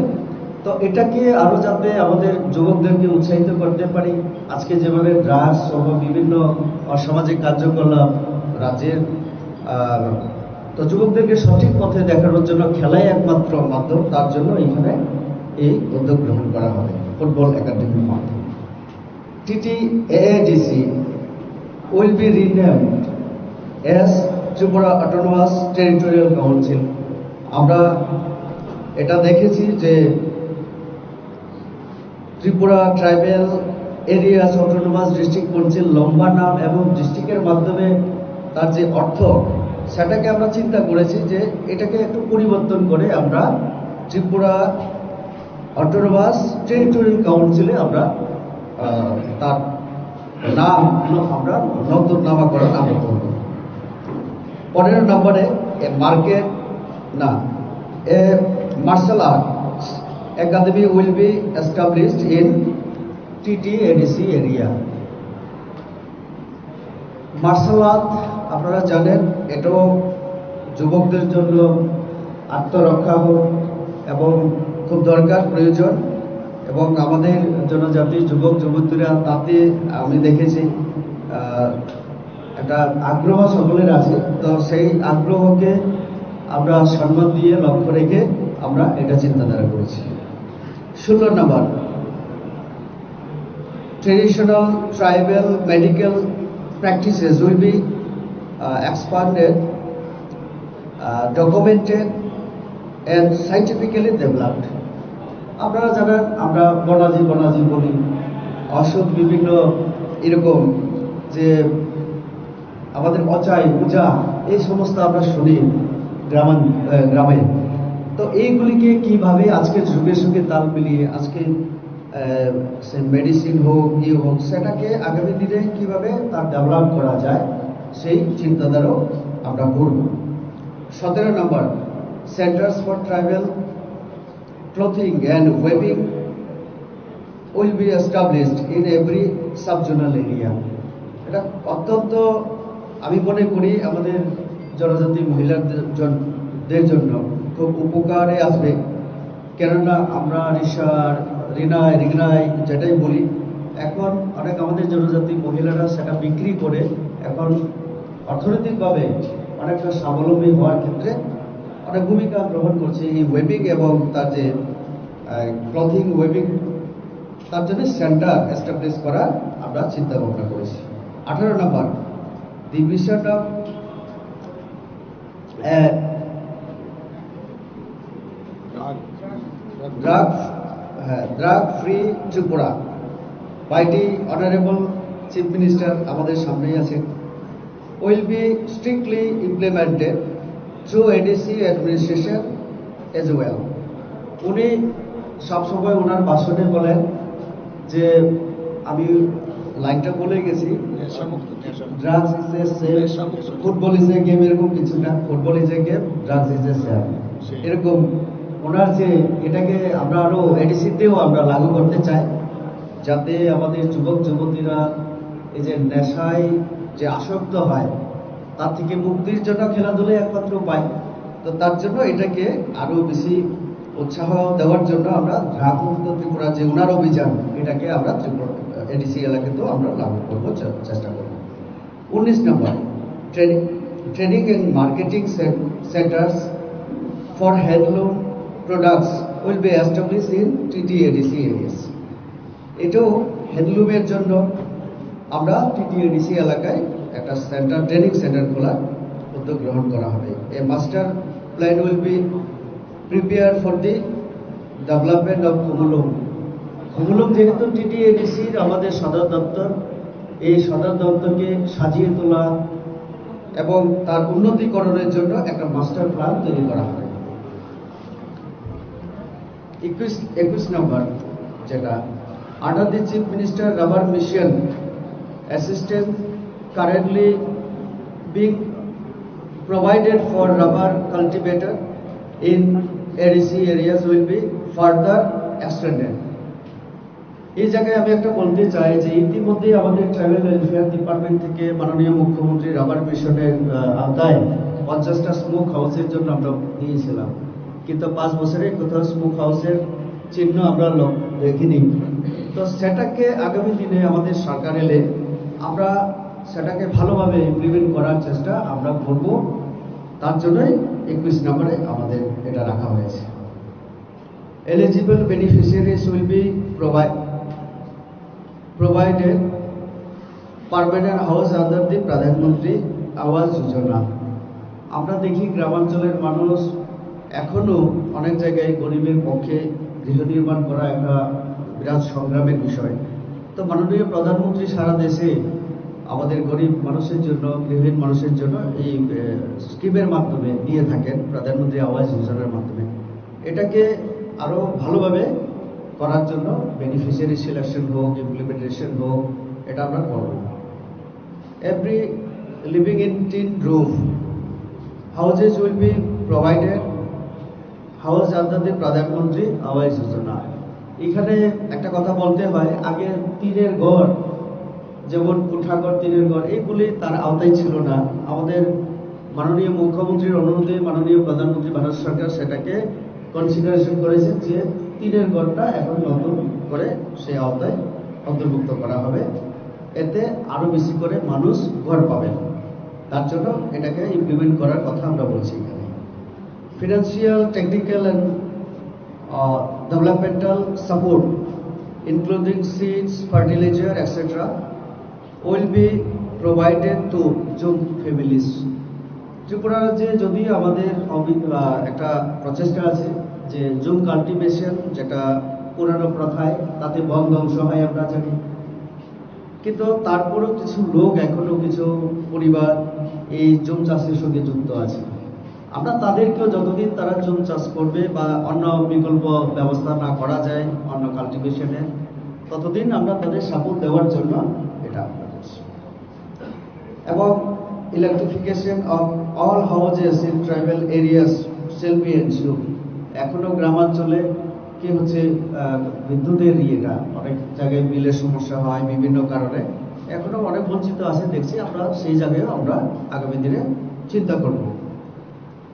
তো এটাকে আরো যাতে আমাদের যুবকদেরকে উৎসাহিত করতে পারি, আজকে যেভাবে ড্রাগস সহ বিভিন্ন অসামাজিক কার্যকলাপ রাজ্যের, আহ, তো যুবকদেরকে সঠিক পথে দেখানোর জন্য খেলাই একমাত্র মাধ্যম, তার জন্য এখানে এই উদ্যোগ গ্রহণ করা হবে ফুটবল একাডেমির মাধ্যমে। T T A A D C will be renamed as Tripura Autonomous Territorial Council। আমরা এটা দেখেছি যে Tripura tribal areas autonomous district council লম্বা নাম এবং ডিস্ট্রিক্টের মাধ্যমে তার যে অর্থ, সেটাকে আমরা চিন্তা করেছি যে এটাকে একটু পরিবর্তন করে আমরা ত্রিপুরা অটোনমাস টেরিটোরিয়াল কাউন্সিলে আমরা আহ, তার নাম আমরা নতুন নামকরণ আমরা করব। পনেরো নম্বরে এ মার্কেট না, a martial arts academy will be established in T T A D C area। Martial art আপনারা জানেন, এটাও যুবকদের জন্য আত্মরক্ষা হোক এবং খুব দরকার, প্রয়োজন। এবং আমাদের জনজাতির যুবক যুবতীরা তাতে আমি দেখেছি আহ, একটা আগ্রহ সকলের আছে। তো সেই আগ্রহকে আমরা সম্মান দিয়ে লক্ষ্য রেখে আমরা এটা চিন্তাধারা করেছি। ষোলো নম্বর, traditional tribal medical practices will be uh, expanded, uh, documented and scientifically developed। আপনারা জানেন, আমরা বনাজি বনাজি বলি, অসুখ বিভিন্ন এরকম যে আমাদের অচাই পূজা, এই সমস্ত আমরা শুনি গ্রামান আহ, গ্রামে। তো এইগুলিকে কিভাবে আজকের যুগের সঙ্গে তাল মিলিয়ে আজকে আহ, সে মেডিসিন হোক, ইয়ে হোক, সেটাকে আগামী দিনে কিভাবে তার ডেভেলপ করা যায়, সেই চিন্তাধারাও আমরা করব। সতেরো নম্বর, Centres for Tribal Clothing and Weaving will be established in every sub-zonal area। এটা অত্যন্ত, আমি মনে করি, আমাদের জনজাতি মহিলাদের জন-, দের জন্য খুব উপকারে আসবে। কেননা আমরা রিসার, রিনাই, রিগনাই যেটাই বলি, এখন অনেক আমাদের জনজাতি মহিলারা সেটা বিক্রি করে এখন অর্থনৈতিকভাবে অনেকটা স্বাবলম্বী হওয়ার ক্ষেত্রে অনেক ভূমিকা গ্রহণ করছে এই ওয়েবিং এবং তার যে, আহ, ক্লথিং ওয়েবিং, তার জন্য সেন্টার এস্টাবলিশ করার আমরা চিন্তা ভাবনা করেছি। আঠারো নম্বর, the mission of, আহ, drug, হ্যাঁ, drug free Tripura by the honorable Chief Minister আমাদের সামনেই আছে, will be strictly implemented through ADC administration as well. উনি সবসময় ওনার ভাষণে বলেন যে, আমি লাইনটা বলে গেছি, drugs is a safe, football is a game, এরকম কিছু না, football is a game, drugs is a safe। এরকম ওনার যে এটাকে আমরা আরো এডিসিতেও আমরা লাগু করতে চাই, যাতে আমাদের যুবক যুবতীরা এই যে নেশায় যে আসক্ত হয়, তার থেকে মুক্তির জন্য খেলাধুলাই একমাত্র উপায়। তো তার জন্য এটাকে আরো বেশি উৎসাহ দেওয়ার জন্য আমরা ড্রাগ মুক্ত ত্রিপুরা যে উনার অভিযান, এটাকে আমরা ত্রিপুরা এডিসি এলাকাতেও আমরা লাগু করবো, চে-, চেষ্টা করবো। উনিশ নম্বর, training, training and marketing cen-, centers for handloom products will be established in TT ADC areas. এটাও হ্যান্ডলুমের জন্য আমরা টিটি এডিসি এলাকায় একটা সেন্টার, ট্রেনিং সেন্টার খোলার উদ্যোগ গ্রহণ করা হবে। A master plan will be prepared for the development of Khumulwng। খুমুলুং যেহেতু টিটি এডিসির আমাদের সদর দপ্তর, এই সদর দপ্তরকে সাজিয়ে তোলা এবং তার উন্নতিকরণের জন্য একটা মাস্টার প্ল্যান তৈরি করা হবে। একুশ, একুশ নম্বর, যেটা under the Chief Minister Rubber Mission, assistance currently being provided for rubber cultivator in ADC areas will be further extended। এই জায়গায় আমি একটা বলতে চাই যে ইতিমধ্যেই আমাদের ট্রাইবাল ওয়েলফেয়ার ডিপার্টমেন্ট থেকে মাননীয় মুখ্যমন্ত্রী রাবার মিশনের, আহ, আওতায় পঞ্চাশটা স্মোক হাউসের জন্য আমরা দিয়েছিলাম, কিন্তু পাঁচ বছরে কোথাও স্মোক হাউসের চিহ্ন আমরা ল-, দেখিনি। তো সেটাকে আগামী দিনে আমাদের সরকার এলে আমরা সেটাকে ভালোভাবে ইমপ্লিমেন্ট করার চেষ্টা আমরা করব। তার জন্যই একুশ নম্বরে আমাদের এটা রাখা হয়েছে। Eligible beneficiaries will be provi-, provided permanent house under the প্রধানমন্ত্রী আবাস যোজনা। আমরা দেখি গ্রামাঞ্চলের মানুষ এখনো অনেক জায়গায় গরিবের পক্ষে গৃহ নির্মাণ করা একটা বিরাট সংগ্রামের বিষয়। তো মাননীয় প্রধানমন্ত্রী সারা দেশে আমাদের গরিব মানুষের জন্য, গৃহহীন মানুষের জন্য এই, এ, স্কিমের মাধ্যমে দিয়ে থাকেন, প্রধানমন্ত্রী আবাস যোজনার মাধ্যমে। এটাকে আরো ভালোভাবে করার জন্য বেনিফিশিয়ারি সিলেকশন হোক, ইমপ্লিমেন্টেশন হোক, এটা আমরা করব। Every living in tin roof houses will be provided house under the প্রধানমন্ত্রী আবাস যোজনা। এখানে একটা কথা বলতে হয়, আগে টিনের ঘর, যেমন কোঠাঘর, টিনের ঘর, এইগুলি তার আওতায় ছিল না। আমাদের মাননীয় মুখ্যমন্ত্রীর অনুরোধে মাননীয় প্রধানমন্ত্রী ভারত সরকার সেটাকে কনসিডারেশন করেছেন যে টিনের ঘরটা এখন নতুন করে সেই আওতায় অন্তর্ভুক্ত করা হবে, এতে আরো বেশি করে মানুষ ঘর পাবেন। তার জন্য এটাকে ইমপ্লিমেন্ট করার কথা আমরা বলছি এখানে। Financial, technical and, uh, developmental support, including seeds, fertilizer, et cetera, will be provided to zoom families। Tripura রাজ্যে যদি আমাদের অবি-, আহ, একটা প্রচেষ্টা আছে যে জুম কাল্টিভেশন, যেটা পুরানো প্রথায়, তাতে বন ধ্বংস হয় আমরা জানি, কিন্তু তারপরেও কিছু লোক, এখনো কিছু পরিবার এই জুম চাষের সঙ্গে যুক্ত আছে। আমরা তাদেরকেও যতদিন তারা জুম চাষ করবে বা অন্য বিকল্প ব্যবস্থা না করা যায় অন্য কাল্টিভেশনের, ততদিন আমরা তাদের সাপোর্ট দেওয়ার জন্য এটা আমরা করছি। এবং electrification of all houses in tribal areas shall be ensured। এখনো গ্রামাঞ্চলে কি হচ্ছে, আহ, বিদ্যুতের ইয়েটা অনেক জায়গায় বিলের সমস্যা হয় বিভিন্ন কারণে, এখনো অনেক বঞ্চিত আছে দেখছি আমরা, সেই জায়গায় আমরা আগামী দিনে চিন্তা করব।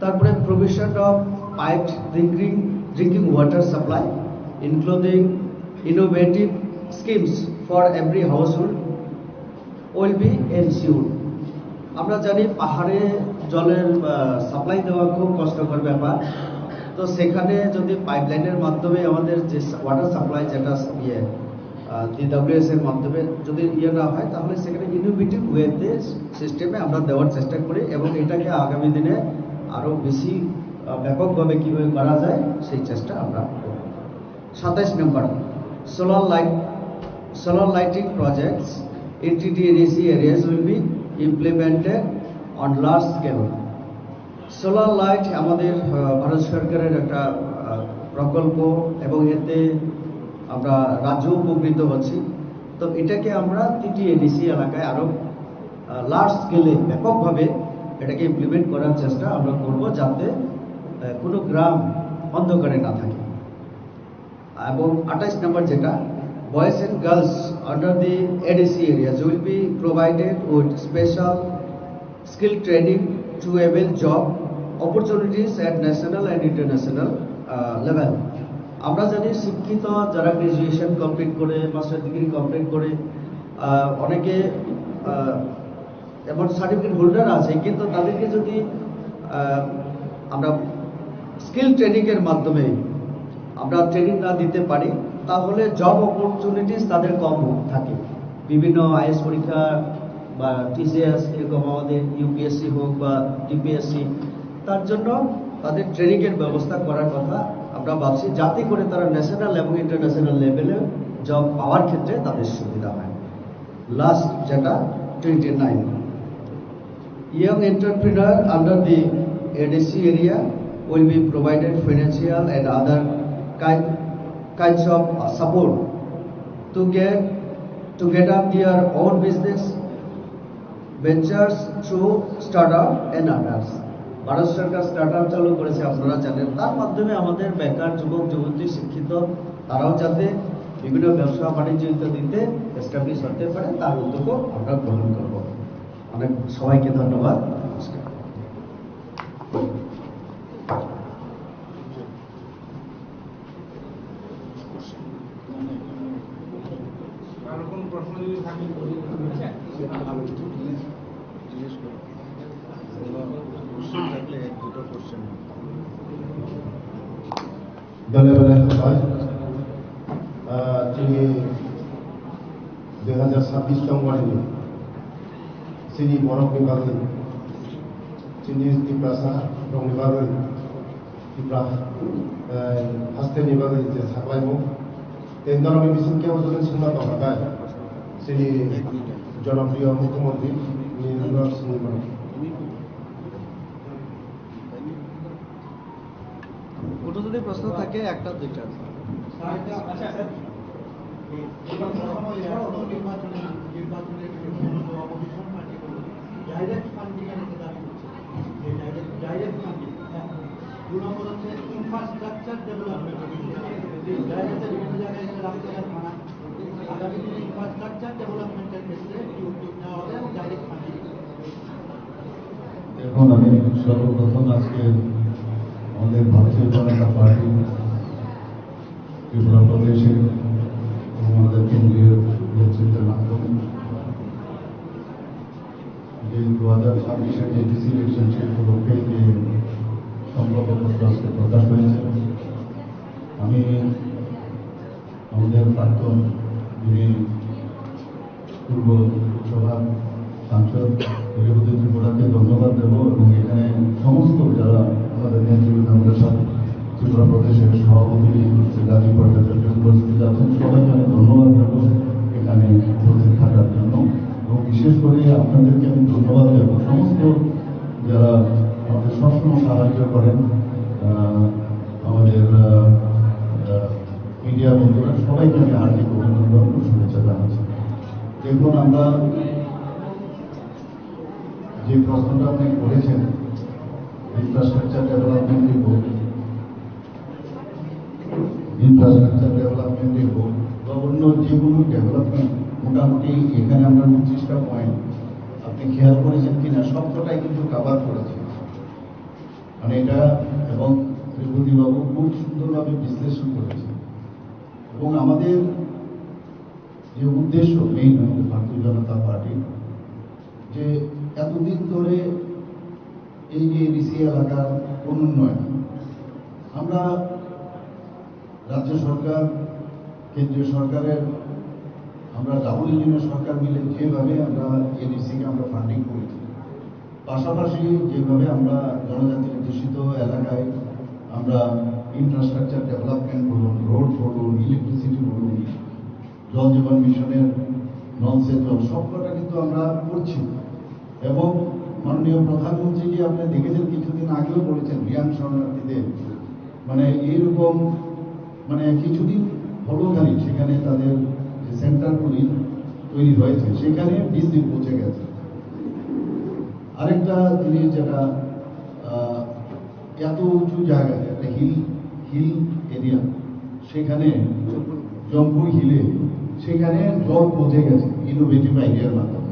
তারপরে provision of piped drinking drinking water supply, including innovative schemes for every household, will be ensured. আমরা জানি পাহাড়ে জলের সাপ্লাই দেওয়া খুব কষ্টকর ব্যাপার। তো সেখানে যদি পাইপলাইনের মাধ্যমে আমাদের যে ওয়াটার সাপ্লাই, যেটা ইয়ে ডিডব্লিউএস এর মাধ্যমে যদি ইয়ে না হয়, তাহলে সেখানে ইনোভেটিভ ওয়েতে সিস্টেমে আমরা দেওয়ার চেষ্টা করি এবং এটাকে আগামী দিনে আরও বেশি আহ, ব্যাপকভাবে কীভাবে করা যায়, সেই চেষ্টা আমরা করব। সাতাইশ নম্বর, solar light, solar lighting projects in T T A D C areas will be implemented on large scale. Solar light আমাদের আহ, ভারত সরকারের একটা আহ, প্রকল্প এবং এতে আমরা রাজ্য উপকৃত হচ্ছি। তো এটাকে আমরা টিটিএডিসি এলাকায় আরও লার্জ স্কেলে ব্যাপকভাবে এটাকে ইমপ্লিমেন্ট করার চেষ্টা আমরা করব, যাতে আহ, কোনো গ্রাম অন্ধকারে না থাকে। এবং আঠাইশ নম্বর যেটা, boys and girls under the ADC areas will be provided with special skill training to avail job opportunities at national and international level. আমরা জানি শিক্ষিত যারা গ্র্যাজুয়েশন কমপ্লিট করে, মাস্টার ডিগ্রি কমপ্লিট করে, আহ, অনেকে আহ, এমন সার্টিফিকেট হোল্ডার আছে, কিন্তু তাদেরকে যদি আহ, আমরা স্কিল ট্রেনিংয়ের মাধ্যমে আমরা ট্রেনিং না দিতে পারি, তাহলে জব অপরচুনিটিস তাদের কম থাকে। বিভিন্ন আইএস পরীক্ষা বা টিসিএস, এরকম আমাদের ইউপিএসসি হোক বা ডিপিএসসি, তার জন্য তাদের ট্রেনিংয়ের ব্যবস্থা করার কথা আমরা ভাবছি, যাতে করে তারা ন্যাশনাল এবং ইন্টারন্যাশনাল লেভেলে জব পাওয়ার ক্ষেত্রে তাদের সুবিধা হয়। লাস্ট যেটা, twenty nine, young entrepreneur under the ADC area will be provided financial and other kind kinds of uh, support to get to get up their own business ventures through startup and others. Bharat সরকার startup চালু করেছে, আপনারা জানেন। তার মাধ্যমে আমাদের বেকার যুবক যুবতী, শিক্ষিত, তারাও যাতে বিভিন্ন ব্যবসা বাণিজ্য ইত্যাদিতে এস্টাবলিশ হতে পারে, তার উদ্যোগও আমরা গ্রহণ করব। অনেক সবাইকে ধন্যবাদ। নমস্কার। কারো কোনো প্রশ্ন যদি থাকে, জিজ্ঞেস করো। কোনো কোশ্চেন থাকলে এক দুটো question. Dole dole hambai. Ah, chini dui hazar sabbish tongmani chini borok ni bagwi, chini Tiprasa rok ni bagwi, Tipra, eh, haste ni bagwi je saklaimung. Tei norok ni bising kebo jodi swngna tongkha khe, chini jonopriyo mukhyamantri ni norok swngwi mano. কোনো যদি প্রশ্ন থাকে, একটা দুইটা। আচ্ছা, স্যার। এই নির্বাচনে, নির্বাচনের জন্য অপোজিশন পার্টিগুলো ডাইরেক্ট ফান্ডিং এর একটা দাবি করছে। যে ডাইরেক্ট, ডাইরেক্ট ফান্ডিং। হ্যাঁ। দু নম্বর হচ্ছে ইনফ্রাস্ট্রাকচার ডেভেলপমেন্ট। ডাইরেক্ট বিভিন্ন জায়গায় এখানে রাস্তাঘাট বানায়। আগামী দিনে ইনফ্রাস্ট্রাকচার ডেভেলপমেন্টের ক্ষেত্রে কি উদ্যোগ নেওয়া হবে এবং ডাইরেক্ট ফান্ডিং? এখন আমি সর্বপ্রথম আজকে আমাদের ভারতীয় জনতা পার্টি ত্রিপুরা প্রদেশে এবং আমাদের কেন্দ্রীয় নেতৃত্বের মাধ্যমে যে দু হাজার ছাব্বিশের এডিসি ইলেকশন, সেই উপলক্ষে যে সংকল্পপত্র আজকে প্রকাশ হয়েছে, আমি আমাদের প্রাক্তন যিনি পূর্ব লোকসভার সাংসদ গিরিপতি ত্রিপুরাকে ধন্যবাদ দেব এবং এখানে সমস্ত যারা আমাদের নেতৃবৃন্দ, আমাদের সাথে ত্রিপুরা প্রদেশের সভাপতি রাজীব ভট্টাচার্য উপস্থিত আছেন, সবাইকে আমি ধন্যবাদ দেব এখানে উপস্থিত থাকার জন্য। এবং বিশেষ করে আপনাদেরকে আমি ধন্যবাদ দেব সমস্ত যারা আমাদের সবসময় সাহায্য করেন, আহ, আমাদের, আহ, আহ, মিডিয়া বন্ধুরা, সবাইকে আমি হার্দিক অভিনন্দন ও শুভেচ্ছা জানাচ্ছি। দেখুন, আমরা যে প্রশ্নটা আপনি করেছেন, infrastructure development report, infrastructure development report বা অন্য যে কোনো ডেভেলপমেন্ট, মোটামুটি এখানে আমরা পঁচিশটা পয়েন্ট আপনি খেয়াল করেছেন কিনা, সবকটাই কিন্তু কভার করেছে। মানে এটা, এবং ত্রিপতি বাবু খুব সুন্দরভাবে বিশ্লেষণ করেছে। এবং আমাদের যে উদ্দেশ্য মেইন, আমাদের ভারতীয় জনতা পার্টি, যে এতদিন ধরে এই যে এডিসি এলাকার অনুন্নয়ন, আমরা রাজ্য সরকার, কেন্দ্রীয় সরকারের, আমরা ডাবল ইঞ্জিনের সরকার মিলে যেভাবে আমরা এডিসিকে আমরা ফান্ডিং করেছি, পাশাপাশি যেভাবে আমরা জনজাতি অধ্যুষিত এলাকায় আমরা ইনফ্রাস্ট্রাকচার ডেভেলপমেন্ট বলুন, রোড বলুন, ইলেকট্রিসিটি বলুন, জল জীবন মিশনের নলসে জল, সবকটা কিন্তু আমরা করছি। এবং মাননীয় প্রধানমন্ত্রীজি, আপনি দেখেছেন, কিছুদিন আগেও বলেছেন রিয়াং শরণার্থীদের, মানে এইরকম, মানে কিছুদিন হলো খালি সেখানে তাদের যে সেন্টারগুলি তৈরি হয়েছে, সেখানে বিশ দিন পৌঁছে গেছে। আরেকটা জিনিস যেটা, আহ, এত উঁচু জায়গা, একটা হিল, হিল এরিয়া, সেখানে জম্পুই হিলে, সেখানে জল পৌঁছে গেছে ইনোভেটিভ আইডিয়ার মাধ্যমে।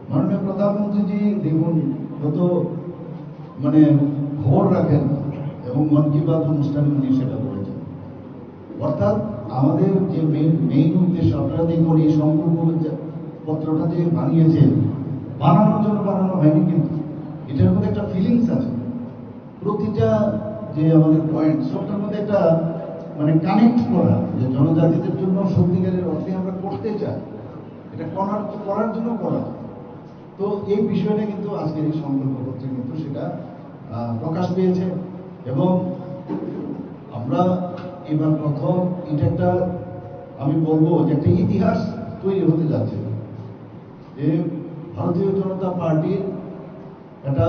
মাননীয় প্রধানমন্ত্রীজি দেখুন, যত মানে খবর রাখেন এবং মন কি বাত অনুষ্ঠানে উনি সেটা বলেছেন। অর্থাৎ আমাদের যে মেইন, মেইন উদ্দেশ্য, আপনারা দেখুন এই সংকল্প যে পত্রটা যে বানিয়েছেন, বানানোর জন্য বানানো হয়নি, কিন্তু এটার মধ্যে একটা ফিলিংস আছে। প্রতিটা যে আমাদের পয়েন্ট, সবটার মধ্যে একটা মানে কানেক্ট করা, যে জনজাতিদের জন্য সত্যিকারের অর্থে আমরা করতে চাই, এটা করার, করার জন্য করা। তো এই বিষয়টা কিন্তু আজকের এই সংকল্পপত্রে কিন্তু সেটা, আহ, প্রকাশ পেয়েছে। এবং আমরা এবার প্রথম, এটা একটা, আমি বলবো যে একটা ইতিহাস তৈরি হতে যাচ্ছে, যে ভারতীয় জনতা পার্টির একটা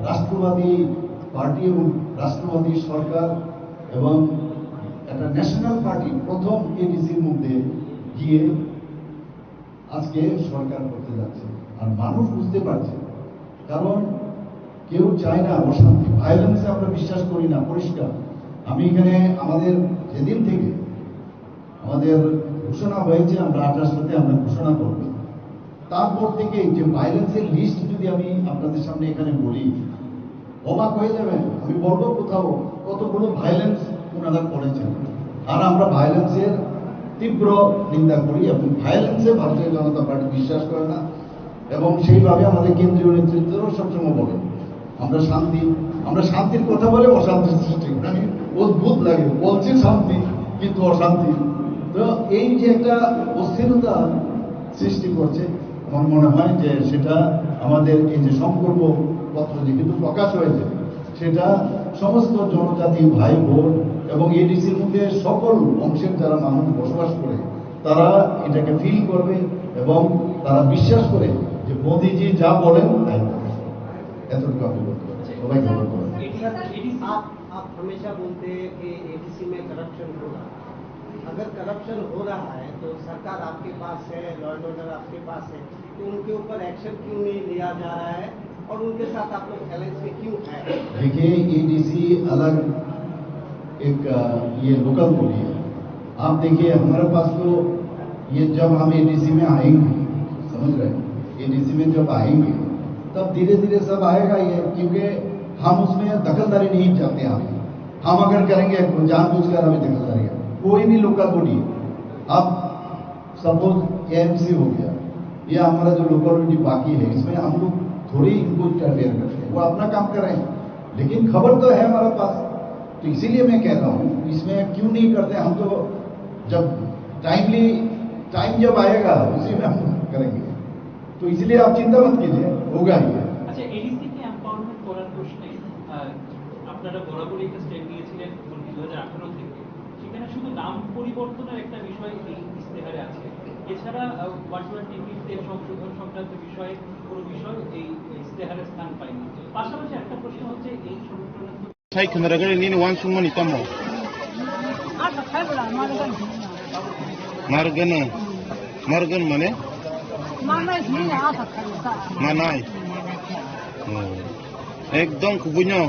রাষ্ট্রবাদী পার্টি এবং রাষ্ট্রবাদী সরকার এবং একটা ন্যাশনাল পার্টি প্রথম এডিসির মধ্যে গিয়ে আজকে সরকার করতে যাচ্ছে। আর মানুষ বুঝতে পারছে, কারণ কেউ চায় না অশান্তি, ভায়োলেন্সে আমরা বিশ্বাস করি না। পরিষ্কার, আমি এখানে আমাদের যেদিন থেকে আমাদের ঘোষণা হয়েছে, আমরা আঠাশটাতে আমরা ঘোষণা করব, তারপর থেকে যে ভায়োলেন্সের লিস্ট যদি আমি আপনাদের সামনে এখানে বলি, অবাক হয়ে যাবেন। আমি বলবো কোথাও কতগুলো ভায়োলেন্স ওনারা করেছেন। আর আমরা ভায়োলেন্সের তীব্র নিন্দা করি এবং ভায়োলেন্সে ভারতীয় জনতা পার্টি বিশ্বাস করে না। এবং সেইভাবে আমাদের কেন্দ্রীয় নেতৃত্বরাও সবসময় বলে, আমরা শান্তি, আমরা শান্তির কথা বলে অশান্তি সৃষ্টি করি। আমি অদ্ভুত লাগে, বলছে শান্তি কিন্তু অশান্তি। তো এই যে একটা অস্থিরতা সৃষ্টি করছে, আমার মনে হয় যে সেটা আমাদের এই যে সংকল্প পত্র যেহেতু প্রকাশ হয়েছে, সেটা সমস্ত জনজাতি ভাই বোন এবং এডিসির মধ্যে সকল অংশের যারা মানুষ বসবাস করে, তারা এটাকে ফিল করবে এবং তারা বিশ্বাস করে যে মোদিজি যা বলেন তাই করবে। এতটুকু আমি বলতে পারি। সবাইকে ধন্যবাদ। आप, आप हमेशा बोलते हैं कि एडीसी में करप्शन हो रहा है। अगर करप्शन हो रहा है तो सरकार आपके पास है, लॉ एंड ऑर्डर आपके पास है, तो उनके ऊपर एक्शन क्यों नहीं लिया जा रहा है और उनके साथ आप लोग अलायंस में क्यों हैं? देखिए, एडीसी अलग एक, अ, ये लोकल बॉडी है। आप देखिए, हमारे पास तो ये, जब हम एडीसी में आएंगे, समझ रहे हैं, एडीसी में जब आएंगे, तब धीरे धीरे सब आएगा ये, क्योंकि हम उसमें दखलदारी नहीं चाहते हैं। हम अगर करेंगे, जानबूझकर हमें दखलदारी है। कोई भी लोकल बॉडी, आप सपोज एएमसी हो गया, या हमारा जो लोकल बॉडी बाकी है, इसमें हम लोग थोड़ी इनको इंटरफेयर करते हैं, वो अपना काम कर रहे हैं, लेकिन खबर तो है हमारे पास। तो इसीलिए मैं कह रहा हूँ, इसमें क्यों नहीं करते? हम तो जब टाइमली, टाइम जब आएगा, उसी में हम करेंगे। तो इसलिए आप चिंता मत कीजिए, होगा ही। আচ্ছা, এডিসি কে এমপাওয়ারমেন্ট করার প্রশ্নে, আহ, আপনারা বরাবরই একটা স্ট্যান্ড নিয়েছিলেন দু হাজার আঠারো থেকে। সেখানে শুধু নাম পরিবর্তনের একটা বিষয় এই ইশতেহারে আছে। এছাড়া, আহ, ওয়াটওয়ার টিভিতে সংশোধন সংক্রান্ত বিষয়ে কোনো বিষয় এই ইশতেহারে স্থান পায়নি। পাশাপাশি একটা প্রশ্ন হচ্ছে, এই সংগঠনের তো Sai khwnaragani nini uansukmani tamo? Margano. Margan mane? Manai. Oh. Ekdom kubuino.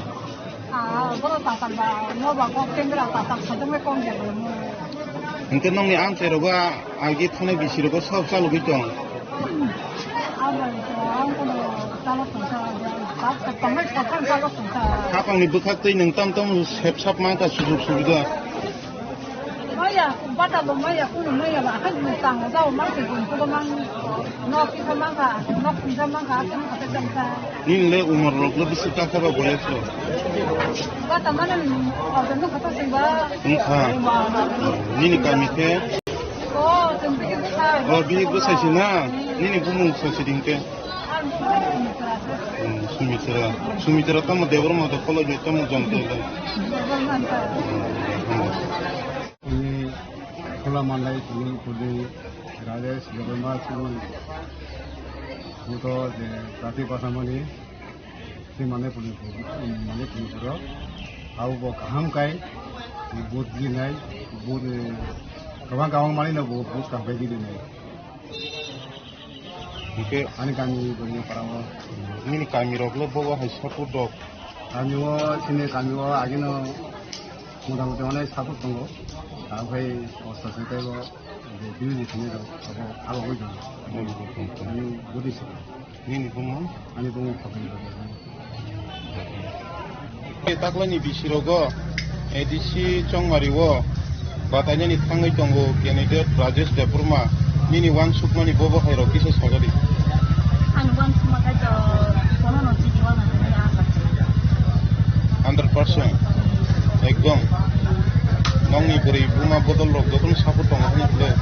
Hingke nongni amchai rogo agi thani bisi rogo sab chalogoi tong. Hapangni bwkhak twi nwng tam tam sep sap mankha sujug subida. Maya, bata bo maya, kunu maya ba, akhai ni tang jao mang se gun ko mang, nok ki mang ka, nok ki mang ka, kunu ka jang ka. Nini le umar rok le bisi ta kha ba boyas rok. Bata mana ni, o jang ka ta sing ba. Wngkha. Nini kami khe? O, jang ka. O, bi bwsai si na. Nini bumung so si ding khe. Hmm, Sumitra. Sumitra tamo Debbarma to kolo je tamo jom to. Ini Khula Mandai Sumitra Pudi Rajesh Debbarma Sumitra Puto je Prati Pasamani si Mandai Pudi Mandai Pudi Puro. Au bo kaham kai bud di nai bud kabang kabang mani na bud kabang di nai. Hingke ani kami bwrwi parao. Nini kami rok le bobo hai support rok. Kami o chini kami o agino mota moti onek support tongo. Tamo khai osta se tei bo je biu je chini rok abo abo oi tongo. Ani budi se. Nini bumung? Ani bumung Khokri Bajor. Taklani bisirogo A D C Chongmari o batainani thangwi tongo candidate Rajesh Debbarma. Nini wansukmani bobo hai rok kisa sagadi. Ani wansukma khai to kono no chini wana ni a kachila. Hundred percent. Ekdom. Nongni bwrwi buma bodol rok jotono support tongo hwnwi khlai.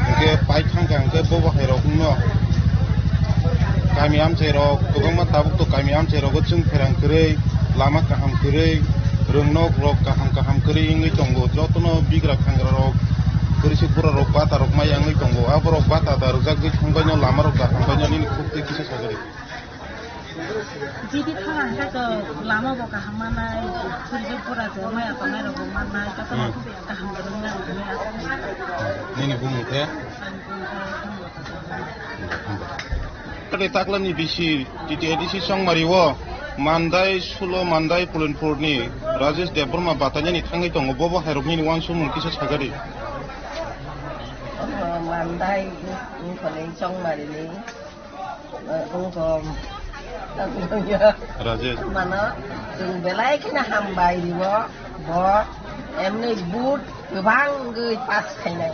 Hwnkhe pai thangkha hwnkhe bobo hai rok no kami amchai rok kwbangma tabuk to kami amchai rogo chwng pherang kwrwi, lama kaham kwrwi, rwngnok rok kaham kaham kwrwi wngwi tongo. Jotono bigra khangra rok, kwrwi se bura rok bata rok maya wngwi tongo. Aborok bata da rwjagwi thangbaino lama rok da hambaino nini khuk twi kisa sagadi. Jiti thang ang khe to lama bo kaham manai, surjo pura je maya tongnai rok bo manai, joto no kaham kwrwng nai rok maya. Nini bumung khe? Ani bumung khe Tanglo Kajal. Tei taklani bisi T T A D C Chongmari o Mandai, Sulo Mandai, Pulinpur ni Rajesh Debbarma batainani thangwi tongo, bobo hai rok nini wansukmung kisa sagadi. Omo Mandai wngkha ni Chongmari ni. Wngkha Rajesh. Mano, chwng belai kheno hambai ribo, bo emni vote kwbangwi pass khainai.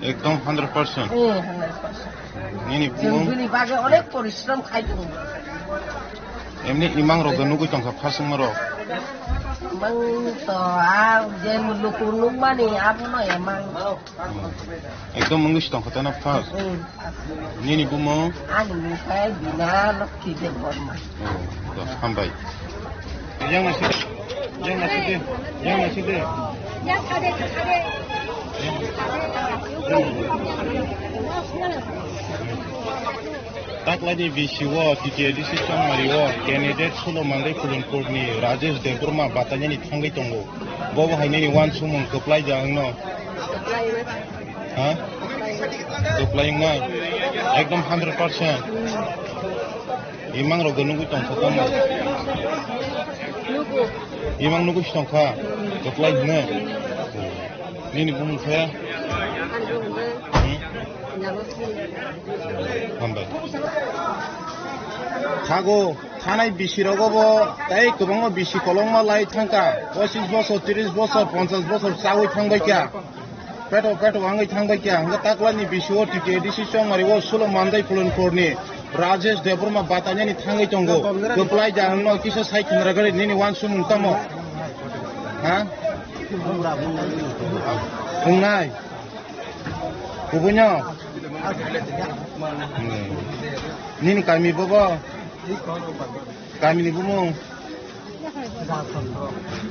Ekdom hundred percent. Hmm, hundred percent. Nini chwng bumung? Bini bagwi onek porishrom khai tongo. Emni imang rok nugwi tongkha phasingma rok. Mang to a je luku nukmani abono emang. Ekdom wngwi si tongkha tana first. Hmm. Nini bumung? Ani bumung khe Bina Lokhi Debbarma. Oh, to, hambai. Yang nasi, yang nasi de, yang nasi de. Taklai ni bisi o T T A D C Chongmari o candidate Sulo Mandai Pulinpur ni Rajesh Debbarma batainani thangwi tongo. Bobo hai nini wansukmung kwplai ja wngno. Ha? Kwplai wngnai? Ekdom hundred percent. Imang rok nugwi tongkha tamo. Imang nugwi si tongkha. Kwplai hwnwi. Nini bumung khe? Hmm? Hambai. Thago, thanai bisi rogo bo tei kwbangma bisi kolokma lai thangkha. Pochis bosor, tris bosor, ponchas bosor chaui thangbai kha. Peto peto wngwi thangbai kha. Hwnkhe taklani bisi o T T A D C Chongmari o Sulo Mandai Pulinpur ni Rajesh Debbarma batainani thangwi tongo. Kwplai ja wngno kisa sai khna rwgwi nini wansukmung tamo. Ha? Wngnai. Kubuino? Nini kami bobo? Kami ni bumung?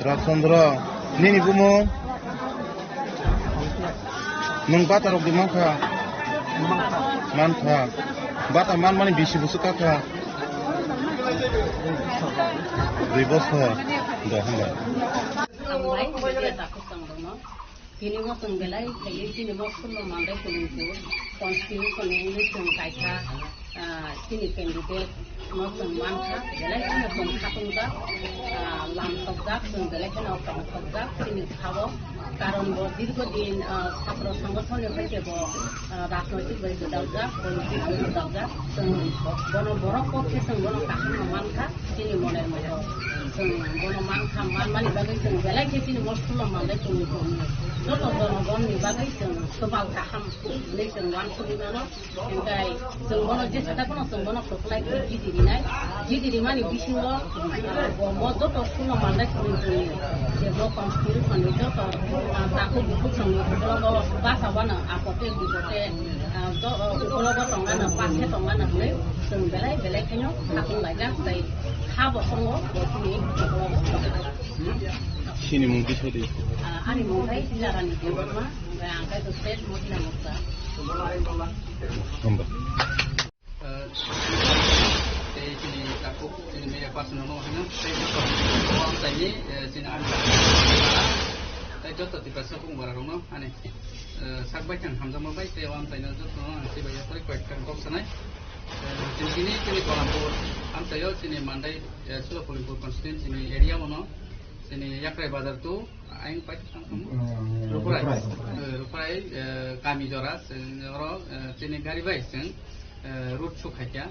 Rajchandra. Nini bumung? Nwng bata rok di mankha? Mankha. Bata man mani bisi bwswk kakha? Dui bosor. Do hwnba. Tini o chwng belai khaiwi chini Moksolno Mandai Pulinpur constitution ni wngwi chwng kaisa, ah, chini candidate no chwng mankha, belai kheno chwng khatungkha, ah, Ang sokjak, chwng belai kheno tong sokjak, chini sabo. Karon bo dirgo din, ah, chhatro songgothon ni hoite bo, ah, rajnoitik bai gwdaljak, politik bai gwdaljak. Chwng bono borok pokhe chwng bono kaham no mankha, chini mone moto. Chwng bono mankha, manmani bagwi chwng belai khe chini moskulo manle chwngni tongmani. Joto jonogonni bagwi chwng swpal kaham hinwi chwng uansugwi mano. Hingkai chwng bono jesa da phano chwng bono kwplai khe jidi rinai. Jidi rimani bisingo, ah, bo, bo joto school-o manlai chwng chwngni je bo constitution ni joto, ah, takhuk bukhuk chwngni ukologo basa wano apote bipote, ah, jo-, ah, ukologo tongmano, passe tongmano hinwi chwng belai belai khaino khakung laijak tei kha bo tongo bo chini ukologo. Chini mung kisa di. Ah, ani mung khe Jila Rani Debbarma, hingkai ang khe State Mohila Morcha. Hambai. Eh, tei chini takhuk, chini media person rokno hino, tei joto o amchaini, eh, chini ani, tei joto Tiprasa Bungbararokno ani, eh, sak baithang hamjakma bai, tei o amchaino jotono ang chibai yaphari koyekta kok sanai. Eh, chini, chini, chini Balampur amchaio chini Mandai, eh, Sulapulinpur constituency ni area ono, chini Yakrai Bazar tu, Ayang pai, mm, Rukurai. Rukurai. Eh, Rukurai, eh, kami jora, chwng oro, eh, chini gari bai chwng, eh, road show khaikha.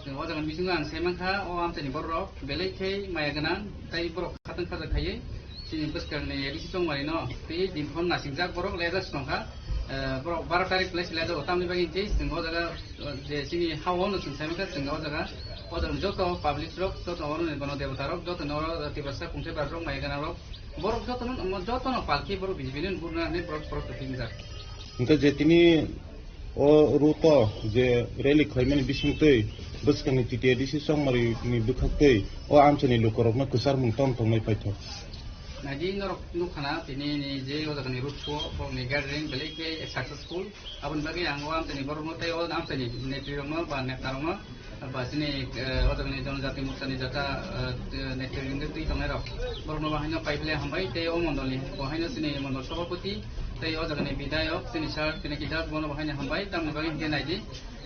Chwng o jaga bisingo ang sai mankha, o amchaini borok belai khe maya gwnang, tei borok khatang khaja khaiwi chini bwskangni A D C chongmani no tei din phone nasingjak borok leja se tongkha. Eh, borok baro tarik le se leja o tamni bagwi tei chwng o jaga, eh, je chini hao no chwng sai mankha, chwng o jaga, o jaga joto public rok, joto oro ni bono debota rok, joto ni oro Tiprasa kungthai bar rok maya gwnang rok, Borok jotono, omo jotono palki borok B J P ni burna hinwi borok, borok kwthwi wngjak. Hwnkhe je tini o route o je rally khlaimani bisingtwi bwskangni T T A D C chongmari ni bwkhaktwi o amchaini lukurokno kwcharmung tong tongnai paithak. Naidi norok nukha na tini ni je o jagani route show borokni gathering belai khe successful. Aboni bagwi ang o amchaini borokno tei o amchaini netrirokno ba netarokno ba chini, eh, o jagani Jonojati Morchani jata, eh, netri wngwi twi tongnairok borokno bo haino paiphle hambai tei o mondolni bo haino chini mondol sabhapati tei o jagani bidhayok chini sir Pinaki Das bono bo haino hambai tamni bagwi hinkhe naidi,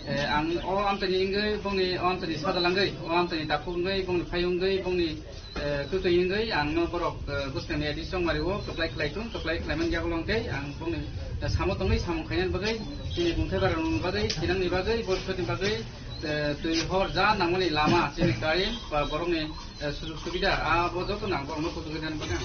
eh, ang o amchaini wngwi bongni o amchaini sajalangwi o amchaini takhuk wngwi bongni phai wngwi bongni eh, twtwi wngwi ang no borok, eh, bwskangni A D C chongmari o kwplai khlai thung, kwplai khlaimani yagulo hwnkhe ang bongni, eh, samo tongwi samung khainani bagwi, chini kungthai barani bagwi, thinangni bagwi, borchotni bagwi, eh, twi hor ja nangmani lama, chini current ba borokni, eh, sujog subida, abo joto nang borokno kuchuk khainani bagwi ang.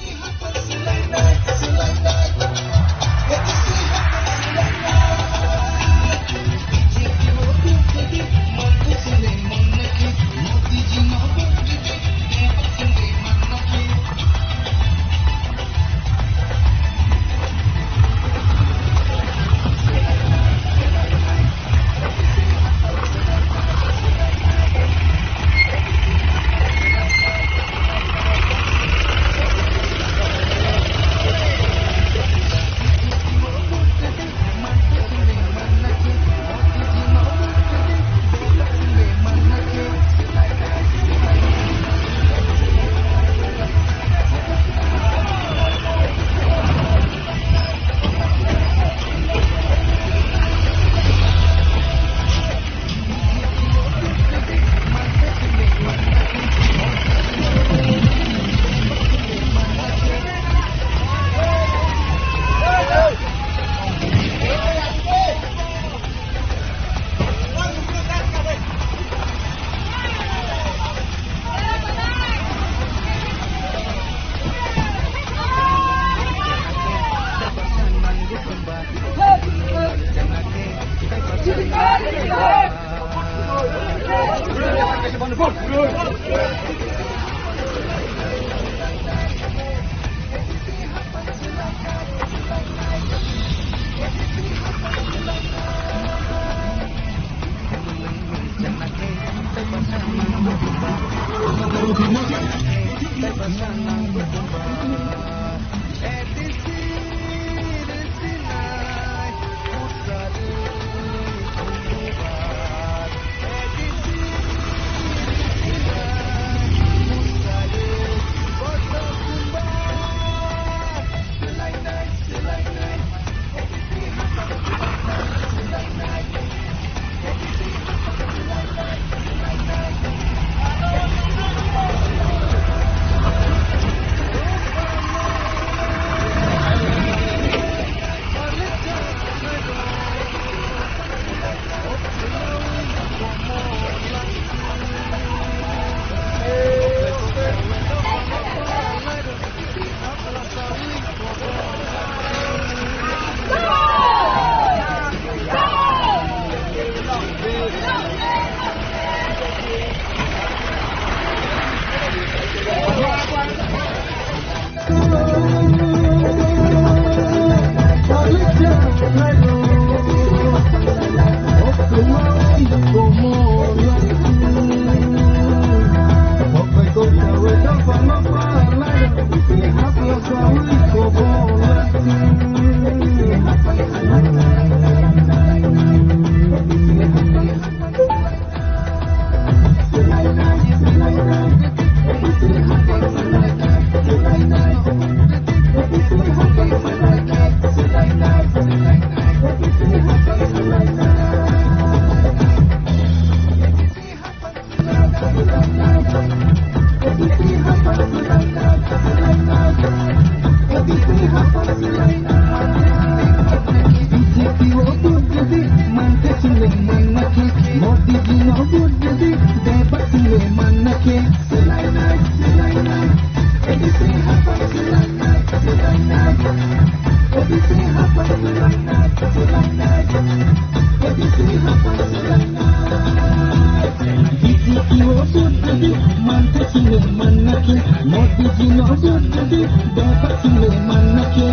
Modi ji no vote di, bebak sile manna khe.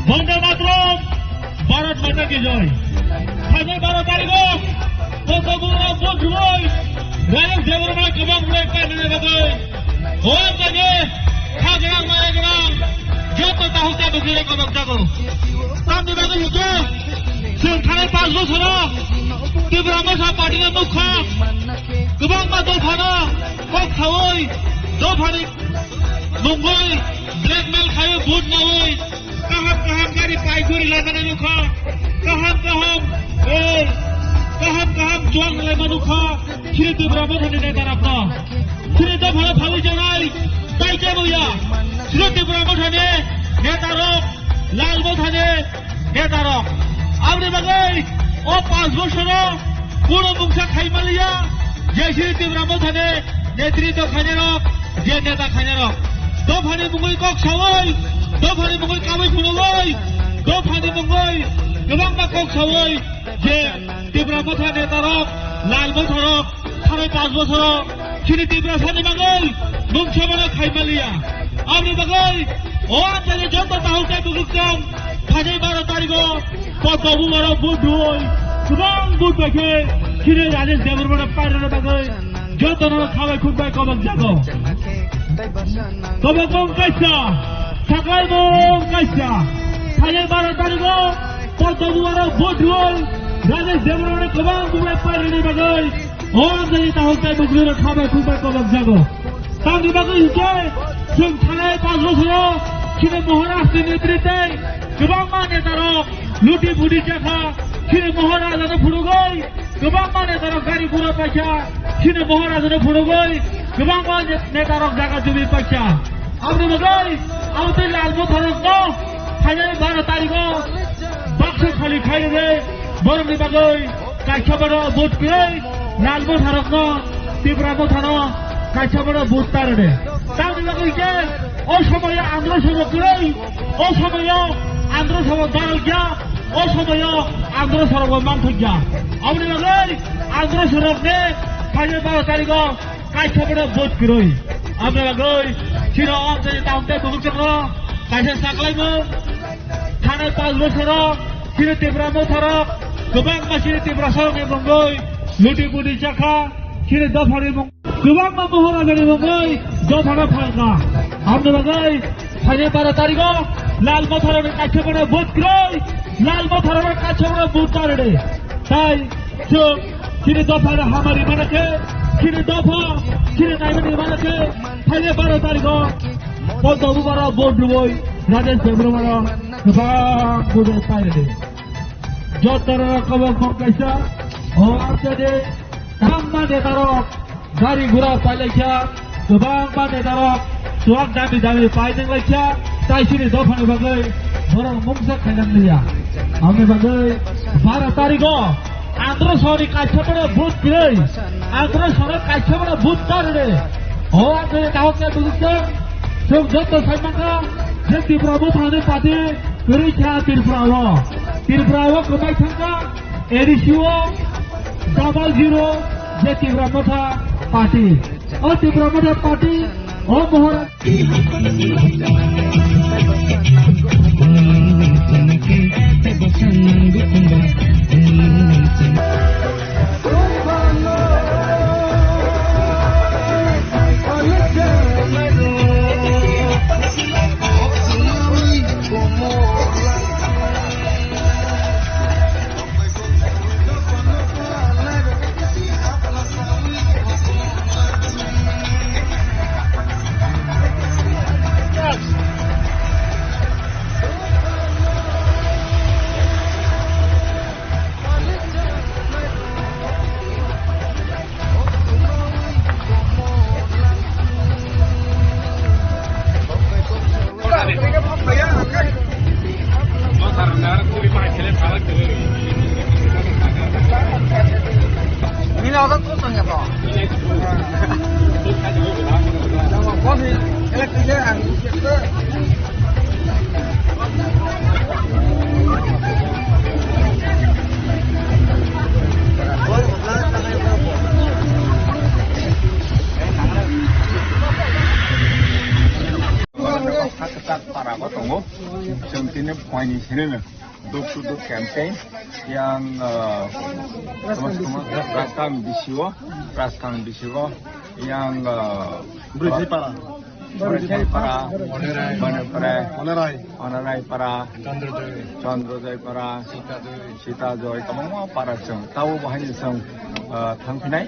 Bande Mataram, Bharat Mata ki Jai. Phainai baro tarigo, Poddo Bubaro vote rwui, Rajendra Debbarma kwbang rwui painani bagwi, o jaga, kha gwnang, maya gwnang, joto tahuk tabuk rwui kobok jago. Tamni bagwi hwnkhe, chwng thanai panch bosoro, Tipra Motha Party ni nukha, kwbangma dophano kok saui, dophani mungwi blackmail khaiwi vote naui, kaham kaham gari pai guri laimani nukha, kaham kaham, eh, kaham kaham chuang laimani nukha, chini Tipra Mothani netarokno. Chini dophano phalwi janai, tai keboya, chini Tipra Mothani netarok, Lal Mothani netarok. Aboni bagwi o panch bosoro kuno mungsa khaimaliya, je chini Tipra Mothani netritw khainarok, je neta khainarok. Dophani mungwi kok saui, dophani mungwi kamui phunugwi, dophani mungwi kwbangma kok saui, je Tipra Motha netarok, Lal Motharok, thanai panch bosoro chini Tiprasani bagwi mungsa mano khaimaliya. Aboni bagwi o amchani joto tahuk tei bukrukchwng phainai baro tarigo Poddo Bubaro vote rwui kwbang vote bai khe chini Rajesh Debbarmano pairwna bagwi jotono khabai khukbai kobok jago. Kobok bong kaisa, saklai bong kaisa. Phainai baro tarigo Poddo Bubaro vote rwui Rajesh Debbarmano kwbang bubai pairwna bagwi o amchani tahuk tei bukrukno khabai khukbai kobok jago. Tamni bagwi hwnkhe chwng thanai panch bosoro chini Maharaj ni netritwe kwbangma netarok luti buti chakha, chini Maharaj no phunugwi kwbangma netarok gari gura paikha, chini Maharaj no phunugwi kwbangma ne-, netarok jaga jumi paikha. Aboni bagwi abo tei Lal Motharokno phainai baro tarigo baksa khali khairwgwi borokni bagwi kaisa baro vote kwrwi Lal Motharokno Tipra Mothano kaisa baro vote ta rwdi. Tamni bagwi khe o somoyo Andhra Sorok kwrwi, o somoyo Andhra Sorok dalgya, o somoyo Andhra Sorok bo manthokya. Aboni bagwi Andhra Sorokni phainai baro tarigo kaisa boro vote kwrwi. Aboni bagwi chini o amchani town tei bukuchwngno kaisa saklaimung. Thanai panch bosoro chini Tipra Motharok kwbangma chini Tiprasarokni mungwi luti buti chakha, chini dophani mung-, kwbangma Maharajani mungwi dophano phalkha. Aboni bagwi phainai baro tarigo Lal Motharokni kaisa boro vote kwrwi, Lal Motharokno kaisa boro vote ta rwdi. Tai chwng chini dopha hamari mana khe, chini dopha, chini naimani mana khe, phainai baro tarigo Poddo Bubaro vote rwui Rajesh Debbarmano kwbang bujai pairwdi. Jotorok kobok bong kaisa, o amchani tangma netarok gari gura pailaikha, kwbangma netarok chuak dami dami painang laikha, tai chini dophani bagwi borok mungsa khainang liya. Aboni bagwi Baro tarigo andro sori kaisa mane vote kwrwi, andro sori kaisa mane vote kwrwi. O andro kahok ke bujukjak, chwng joto saimangkha je Tipra Mothani party kwrwi kha Tripura o. Tripura o kwbai thangkha A D C o double zero je Tipra Motha party. O Tipra Motha party, o Mohora. Para bo tongo, chwng tini phoini sinino door to door campaign yang, ah, Raskang bisi o, Raskang bisi o yang, ah, Brithai para. Brithai para, Brithai para, Onorai. Onorai para, Chandra Joy. Chandra Joy para, Sita Joy. Sita Joy, kwbangma para chwng. Tabo bahai ni chwng, ah, thangphinai.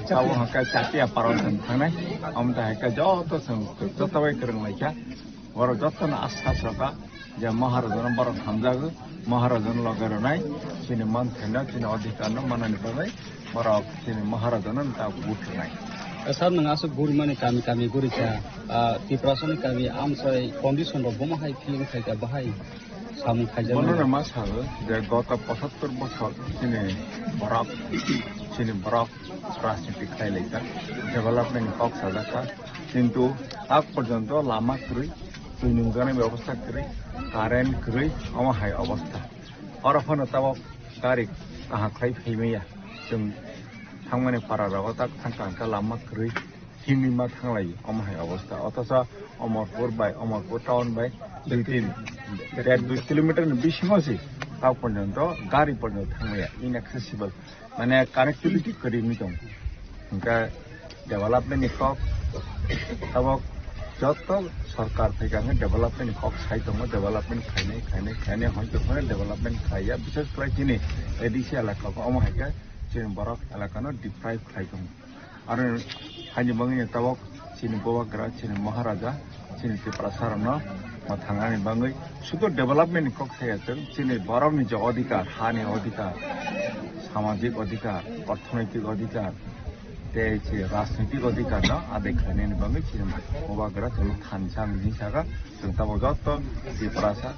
Tabo hwnkhe Chatia para chwng thangnai. Omo tai hai khe joto chwng joto bai kwrwng lai kha. Borok jotono asa saka je Maharajano borok hamjago, Maharajano loge rwnai, chini manthaino, chini adhikarno manani bagwi borok chini Maharajano ta vote rwnai. Sir, nwng aswk gurimani kami kami gurikha, ah, Tiprasani kami amchai condition rok bomo hai feeling khaikha, bahai samung khaijak. Bono no ma salo je goto pochottor bochor chini borok, chini borok rajniti khlai laikha, development ni kok sajak kha, kintu tak porjonto lama kwrwi, twi nungjaknai bebostha kwrwi, current kwrwi, omo hai obostha. Oro phano tabok gari kaham khlai phaimaya, chwng thangmani para rogo tak thang kaham khe lama kwrwi, himwi ma thanglai, omo hai obostha. Othocho Omorpur bai, Omorpur town bai dui tin, der dui kilometer ni bisingo se tak porjonto gari porjonto thangmaya, inaccessible. Mane connectivity kwrwi wngwi tongo. Hwnkhe development ni kok tabok joto sorkar phaikha hwnkhe development ni kok sai tongo, development khainai, khainai, khainai, hwnkhe phano development khlaiya. Bishes khlai chini A D C elaka o omo hai khe chini borok elaka no deprive khlai tongo. Aro haini bagwi tabok chini bubagra, chini Maharaja, chini Tiprasa rokno ma thangnani bagwi sudu development ni kok saya chwng, chini borokni je odhikar, hani odhikar, samajik odhikar, orthonoitik odhikar, tei se rajnoitik odhikar no adai khlainani bagwi chini bubagra chwng thansa wngwi saka, chwng tabok joto Tiprasa